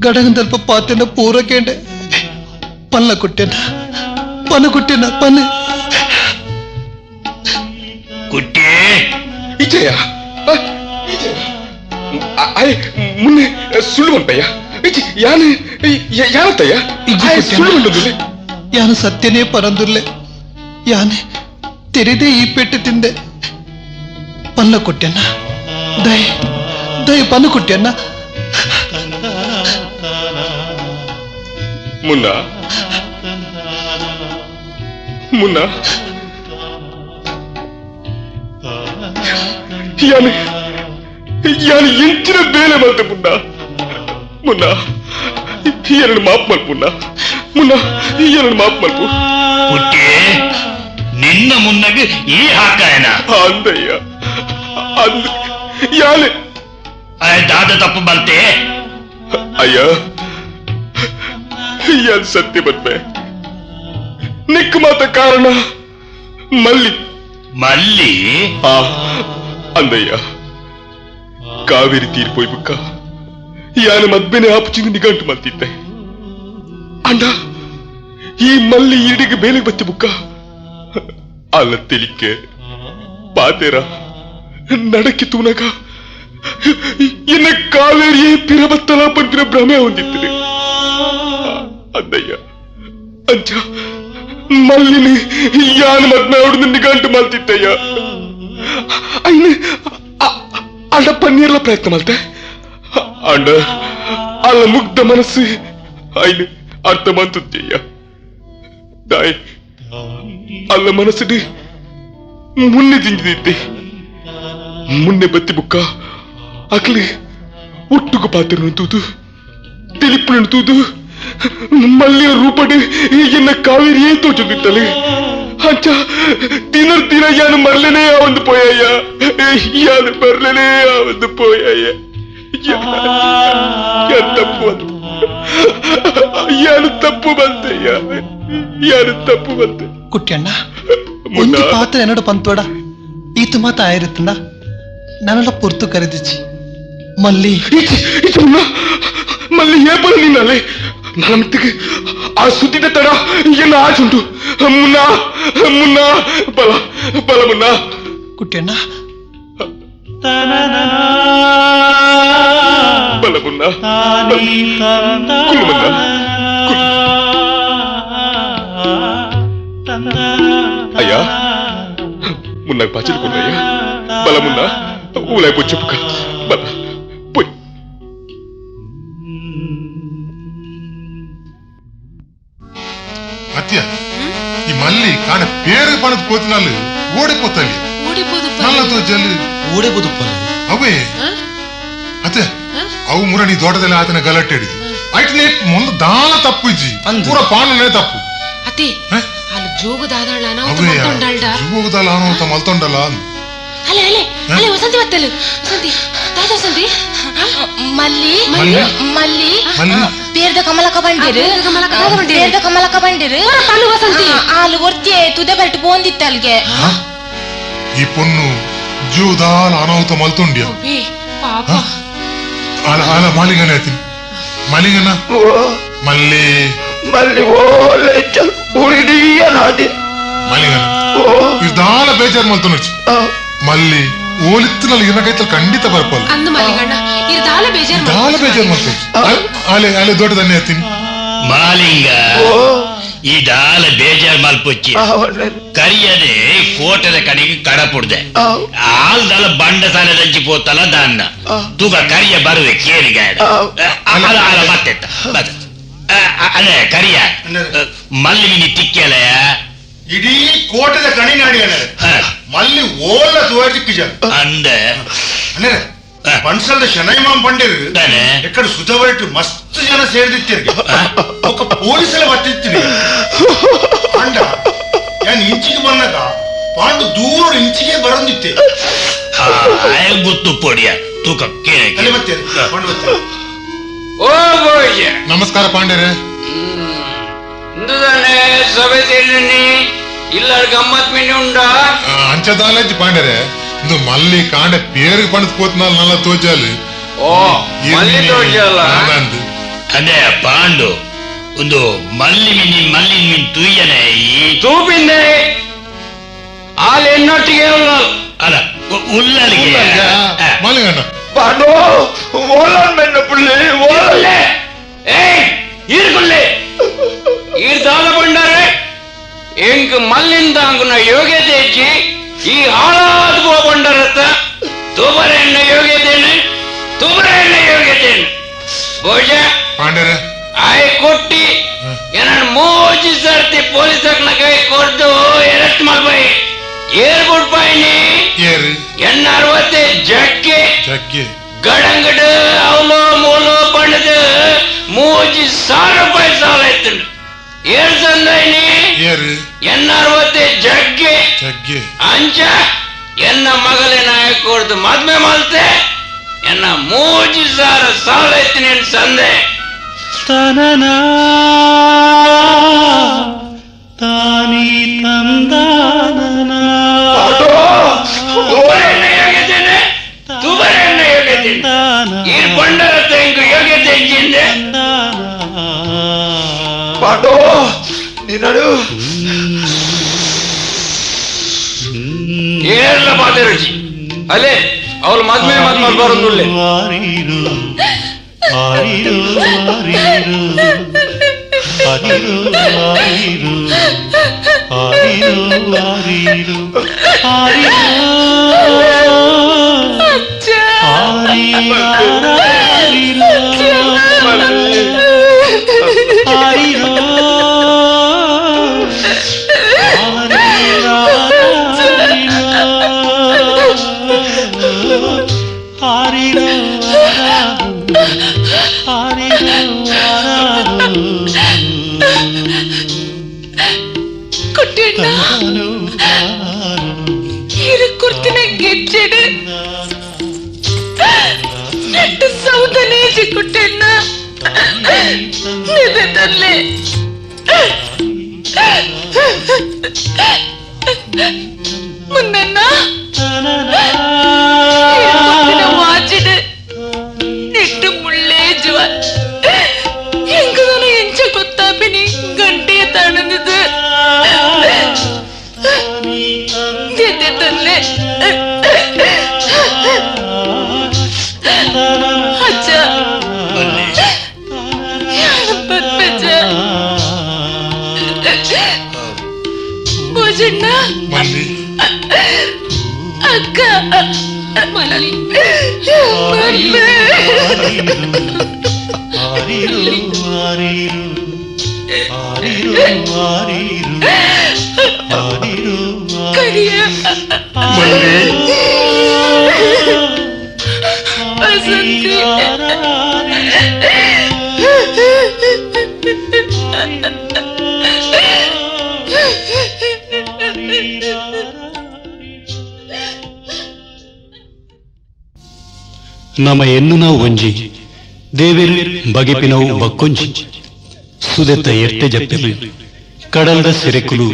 ಗಡಗಂದಲ್ಪ ಪಾತೆನ ಪೂರ ಕೇಂಡೆ ಪಲ್ಲ ಕುಟ್ಟೆನ ಪನ ಕುಟ್ಟೆನ ಪನ್ನ ಕುಟ್ಟಿ ಇಜಯ ಮುನ್ನೆ ಸುಳ್ಳು ಬಂಪಯ್ಯ ಯಾನು ಯಾನತ್ತಯ್ಯ ಸುಳ್ಳು ಬಂದುರ್ಲೆ ಯಾನು ಸತ್ಯನೇ ಪರಂದುರ್ಲೆ ಯಾನೆ ತೆರೆದೇ ಈ ಪೆಟ್ಟು ತಿಂದೆ ಪಲ್ಲ ಕೊಟ್ಟೆನ ದಯ ದಯ ಪನ್ನು ಕೊಟ್ಟೆನ್ನ ಮುನ್ನ ಮುನ್ನ ಯಾನು ಯಾನು ಎಂಚಿನ ಬೇಲೆ ಮಲ್ತೆ ಮುನ್ನ ಮುನ್ನ ಎರಡು ಮಾಪ್ ಮಲ್ಪುನ್ನ ಮುನ್ನ ಎರಡು ಮಾಪ್ ಮಲ್ಪು ಕುಟ್ಟಿ ನಿನ್ನ ಮುನ್ನಗೆ ಈ ಹಾಕಾಯನ ಅಂದಯ್ಯ ಅಂದ ಯಾಲೆ ದಾದ ತಪ್ಪು ಬಲ್ತೆ ಅಯ್ಯ ಯಾನ್ ಸತ್ಯ ಬಂದ್ಮೆ ನಿಕ್ಕ ಮಾತ ಕಾರಣ ಮಲ್ಲಿ ಮಲ್ಲಿ ಆ ಅಂದಯ್ಯ ಕಾವೇರಿ ತೀರ್ಪೋಯ್ ಬುಕ್ಕ ಯಾನು ಮದ್ಮೆನೆ ಆಪುಚಿಂದ ನಿಗಂಟು ಮಲ್ತಿದ್ದೆ ಅಂಡ ಈ ಮಲ್ಲಿ ಈಡಿಗೆ ಬೇಲೆ ಬತ್ತಿ ಬುಕ್ಕ ಅಲ್ಲ ತಿಳಿಕೆ ಪಾತೇರ ನಡಕ್ಕೆ ತೂನಗ ಇನ್ನ ಕಾವೇರಿಯೇ ಪಿರಬತ್ತಲ ಪಂಪಿನ ಭ್ರಮೆ ಹೊಂದಿತ್ತದೆ ಅಂದಯ್ಯ ಅಂಚ ಮಲ್ಲಿನಿ ಯಾನು ಮದ್ಮೆ ಅವಡು ನಿಗಂಟು ಮಲ್ತಿತ್ತಯ್ಯ ಐನ ಅಂಡ ಪನ್ನೀರ್ಲ ಪ್ರಯತ್ನ ಮಲ್ತೆ ಅಂಡ ಅಲ್ಲ ಮುಗ್ಧ ಮನಸ್ಸು ಐನು ಅರ್ಥ ಮಂತುತ್ತಯ್ಯ ದಾಯ್ ಅಲ್ಲ ಮನಸ್ಸು ಮುನ್ನೆ ದಿಂಜಿದಿತ್ತೆ ಮುನ್ನೆ ಬತ್ತಿ ಬುಕ್ಕ ಅಕ್ಲಿ ಒಟ್ಟುಗು ಪಾತ್ರ ತೂದು ತಿಳಿಪುಣ ತೂದು ಮಲ್ಲಿಯ ರೂಪಡೆ ಎನ್ನ ಕಾವೇರಿಯೇ ತೋಚುತ್ತಿತ್ತಲೆ ಅಂಚ ದಿನ ದಿನ ಯಾನು ಮರಲೇನೇ ಒಂದು ಪೋಯಯ್ಯ ಯಾನು ಬರ್ಲೇನೇ ಒಂದು ಪೋಯಯ್ಯ ಯಾರು ತಪ್ಪು ಬಂತ ಯಾರು ತಪ್ಪು ಬಂತಯ್ಯ ಯಾರು ತಪ್ಪು ಬಂತೆ ಕುಟ್ಯಣ್ಣ ಒಂದು ಪಾತ್ರ എന്നോട് ಪಂತೋಡ ಈತು ಮಾತ ಆಯಿರುತ್ತಂಡ ನನ್ನೆಲ್ಲ ಪುರ್ತು ಕರೆದಿಚ್ಚಿ ಮಲ್ಲಿ ಮಲ್ಲಿ ಏಪಲ ನಿನ್ನಲೆ ನನ್ನ ಮಿತ್ತಿಗೆ ಆ ಸುದ್ದಿದ ತಡ ಎನ್ನ ಆಚುಂಟು ಮುನ್ನ ಮುನ್ನ ಬಲ ಬಲ ಮುನ್ನ ಕುಟ್ಯಣ್ಣ ಬಲ ಮುನ್ನ ಕುಲ್ಲು ಮುನ್ನ ಅಯ್ಯ ಮುನ್ನಾಗ ಪಾಚಿಲ್ಕೊಂಡಯ್ಯ ಬಲ ಮುನ್ನ ಊಲಾಯ್ ಪೊಚ್ಚುಪುಕ ಬಲ ಪೊಯ್ ಅತ್ಯ ಈ ಮಲ್ಲಿ ಕಾಣ ಪೇರು ಪಣದ ಕೋತಿನಲ್ಲಿ ಓಡಿಪೋತಲ್ಲಿ ನಲ್ಲ ತೋಜಲ್ಲಿ ಓಡಿಪೋದುಪ್ಪಲ್ಲ ಅವೇ ಅತ್ತೆ ಅವು ಮುರಣಿ ದೊಡ್ಡದಲ್ಲಿ ಆತನ ಗಲಾಟೆ ಹಿಡಿದು ಐಟ್ನೆ ಮುಂದೆ ದಾನ ತಪ್ಪು ಇಜ್ಜಿ ಪೂರ ಪಾಣನೇ ತಪ್ಪು ಅತಿ ಅಲ್ಲಿ ಜೋಗದಾದಳ ಅವೇ ಜೋಗದಲ್ಲ ಅನಾಹುತ ಮಲ್ತೊಂಡಲ್ಲ ಅಲೆ ಅಲೆ ಅಲೆ ವಸಂತಿ ಬತ್ತಲು ವಸಂತಿ ತಾತ ವಸಂತಿ ಮಲ್ಲಿ ಮಲ್ಲಿ ಪೇರ್ದ ಕಮಲಕ ಬಂಡಿರು ಪೇರ್ದ ಕಮಲಕ ಬಂಡಿರು ವಸಂತಿ ಆಲು ಒರ್ತಿಯೇ ತುದೆ ಬರಟು ಪೋಂದಿತ್ತ ಅಲ್ಗೆ ಈ ಪೊಣ್ಣು ಜೀವದಾಲ ಅನಾಹುತ ಮಲ್ತೊಂಡ್ಯ ಪಾಪ ಆಲ ಆಲ ಮಾಲಿಂಗನ ಆಯ್ತೀನಿ ಮಾಲಿಂಗನ ಮಲ್ಲಿ ಮಲ್ಲಿ ಓಲೆ ಚಲ್ ಉಳಿಡಿಯ ನಾದಿ ಮಾಲಿಂಗನ ಇರ್ದಾಲ ಬೇಜಾರ್ ಮಲ್ತೊಂಡು ಮಲ್ಲಿ ಓಲಿತ್ತಿನಲ್ಲಿ ಇರಕೈತಲ್ ಖಂಡಿತ ಬರ್ಪಲ್ಲ ಅಂದು ಮಾಲಿಂಗಣ್ಣ ಇರ್ದಾಲ ಬೇಜಾರ್ ದಾಲ ಬೇಜಾರ್ ಮಲ್ತೊಂಡು ಆಲೆ ಆಲೆ ದೊಡ್ಡದನ್ನೇ ಆಯ್ತೀನಿ ಮಾಲಿಂಗ ಈ ದಾಲ ಬೇಜಾರ್ ಮಲ್ಪುಚ್ಚಿ ಕರಿಯದೆ ಕೋಟದ ಕಡೆಗೆ ಕಡಪುಡ್ದೆ ಆಲ್ದಲ ಬಂಡ ಸಾಲ ದಂಚಿ ಪೋತಲ ದಾನ್ನ ತೂಕ ಕರಿಯ ಬರುವೆ ಕೇಳಿಗ ಅಲ ಅಲ ಮತ್ತೆ ಅಲ್ಲೇ ಕರಿಯ ಮಲ್ಲಿ ಮಿನಿ ತಿಕ್ಕಲಯ ಇಡೀ ಕೋಟದ ಕಣಿ ನಾಡಿ ಮಲ್ಲಿ ಓಲ ತುವಾಜಿಕ್ಕಿಜ ಅಂದೆ ಅಣ್ಣರೇ ಪನ್ಸಲ್ದ ಶನೈಮಾಂ ಪಂಡಿರು ಎಕ್ಕಡ ಸುತವರಟು ಮಸ್ತ್ ಜನ ಸೇರ್ದಿತ್ತಿರ್ಗೆ ఒక ಪೊಲೀಸಲ ಬತ್ತಿತ್ತಿನಿ ಅಂಡ ಯಾನ್ ಇಂಚಿಗೆ ಬಂದಾಗ ಪಾಂಡು ದೂರ ಇಂಚಿಗೆ ಬರಂದಿತ್ತೆ ಗೊತ್ತು ಪೊಡಿಯ ತೂಕ ಕೇಳಿ ಮತ್ತೆ ಪಾಂಡು ಬತ್ತೆ ಓ ಬೋಯ್ಯ ನಮಸ್ಕಾರ ಪಾಂಡ್ಯರೇ ಇಂದುದಾನೆ ಸಭೆ ಸೇರಿನಿ ಇಲ್ಲ ಗಮ್ಮತ್ ಮಿನಿ ಉಂಡಾ ಅಂಚದಾಲಜ್ಜಿ ಪಾಂಡರೆ ಇಂದು ಮಲ್ಲಿ ಕಾಂಡ ಪೇರಿಗೆ ಪಣದ್ ಪೋತ್ನಾಲ್ ನಲ್ಲ ತೋಜಾಲು ಓ ಮಲ್ಲಿ ತೋಜಾಲ ಅದೇ ಪಾಂಡು ಒಂದು ಮಲ್ಲಿ ಮಿನಿ ಮಲ್ಲಿ ಮಿನ್ ತೂಯನೆ ತೂಪಿಂದೆ ಆಲ್ ಎನ್ನೊಟ್ಟಿಗೆ ಅಲ್ಲ ಉಲ್ಲಲಿಗೆ ಮಲ್ಲಿಗಣ್ಣ ಪಾಂಡು ಓಲನ್ ಬೆನ್ನ ಪುಳ್ಳಿ ಓಲಲ್ಲೆ ಏಯ್ ಈರ್ಗುಲ್ಲೆ ಈರ್ದಾದ ಬಂಡಾರೆ ಎಂಕ್ ಮಲ್ಲಿಂದಾಂಗುನ ಯೋಗ್ಯತೆ ಹೆಚ್ಚಿ ಈ ಹಾಳಾದ ಬಂಡರತ್ತ ತೂಬರ ಎಣ್ಣ ಯೋಗ್ಯತೇನೆ ತೂಬರ ಎಣ್ಣ ಯೋಗ್ಯತೇನೆ ಬಹುಶಃ ಪಾಂಡರೆ ಆಯ್ ಕೊಟ್ಟಿ ಏನನ್ನ ಮೋಜಿ ಸರ್ತಿ ಪೊಲೀಸ್ ಕೈ ಕೊಡ್ದು ಅರೆಸ್ಟ್ ಮಾಡ್ಬಾಯಿ ಏರ್ ಬಿಡ್ಪಾಯಿನಿ ಏರು ಎಣ್ಣ ಅರವತ್ತೆ ಜಕ್ಕೆ ಜಗ್ಗೆ ಗಡಂಗಡು ಅವಲೋ ಮೂಲೋ ಬಣ್ಣದ ಮೂಜಿ ಸಾವಿರ ರೂಪಾಯಿ ಸಾಲ ಇತ್ತು ಏರ್ ಸಂದೈನಿ ಏರು ಎಣ್ಣ ಅರವತ್ತೆ ಜಗ್ಗೆ ಜಗ್ಗೆ ಅಂಚ ಎನ್ನ ಮಗಲಿನ ಕೊಡ್ದು ಮದ್ವೆ ಮಲ್ತೆ ಎನ್ನ ಮೂಜಿ ಸಾವಿರ ಸಾಲ ಇತ್ತು ನಿನ್ ಸಂದೆ ತನನಾ ತಾನಿ ತಂದಾನನಾ ಪಾಂಡು ನಿನ್ನಡು ಏರ್ಲ ಮಾತಾಡಿ ಅಲ್ಲೇ ಅವಳು ಮದ್ವೆ ಮದ್ವೆ ಬರೋದುಳ್ಳೆ ಆರಿರು ಆರಿರು ಆರಿರು ಆರಿರು ಆರಿರು ಆರಿರು ಆರಿರು ಆರಿರು ಕುಟ್ಟಿಣ್ಣ ಇರು ಕುರ್ತಿನ ಗೆಜ್ಜೆಡು ನೆಟ್ಟು ಸೌದನೇಜಿ ಕುಟ್ಟಿಣ್ಣ ನಿದೆತಲ್ಲೇ ಮುನ್ನಣ್ಣ ಇರು ಕುರ್ತಿನ ವಾಚಿಡು ನೆಟ್ಟು ಮುಳ್ಳೇ ಜುವ ಎಂಕದನ ಎಂಚ ಗೊತ್ತಾಪಿನಿ ಗಂಟೆ ತಣಂದಿದ್ದು ತಲ್ಲೆ ಅಜ್ಜ ಪತ್ಪಜ್ಜ ಭೋಜಣ್ಣ ಅಕ್ಕ ಮಲ್ಲಿ ಆರಿರು ಆರಿರು ಆರಿರು ಆರಿರು ಆರಿರು ಕರಿಯ ವಸಂತಿ ನಮ ಎನ್ನು ನಾವು ಒಂಜಿ ದೇವೆರು ಬಗೆಪಿನವು ಬಕ್ಕೊಂಜಿ ಸುದೆತ್ತ ಎರ್ತೆ ಜಪ್ಪೆಲು ಕಡಲ್ದ ಸೆರೆಕುಲು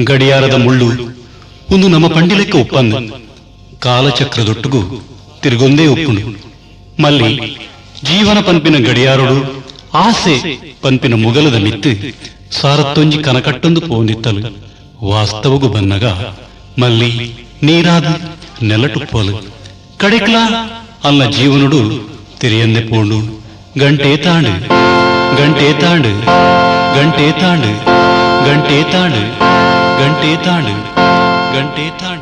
ಗಡಿಯಾರದ ಮುಳ್ಳು ಒಂದು ನಮ್ಮ ಪಂಡಿಲೆಕ್ಕ ಒಪ್ಪಂದ ಕಾಲಚಕ್ರದೊಟ್ಟುಗು ತಿರುಗೊಂದೇ ಒಪ್ಪುಂಡು ಮಲ್ಲಿ ಜೀವನ ಪಂಪಿನ ಗಡಿಯಾರಡು ಆಸೆ ಪಂಪಿನ ಮುಗಲದ ಮಿತ್ತು ಸಾರತ್ತೊಂಜಿ ಕನಕಟ್ಟೊಂದು ಪೋಂದಿತ್ತಲು ವಾಸ್ತವಗು ಬನ್ನಗ ಮಲ್ಲಿ ನೀರಾದ ನೆಲಟುಪ್ಪಲು ಕಡೆಕ್ಲ ಅಲ್ಲ ಜೀವನುಡು ತಿರಿಯಂದೆ ಪೋಂಡು ಗಂಟೆ ತಾಂಡು ಗಂಟೆ ತಾಂಡು ಗಂಟೆ ತಾಂಡು ಗಂಟೆ ತಾಂಡು ಗಂಟೆ ತಾಂಡು ಗಂಟೆ ತಾಂಡು.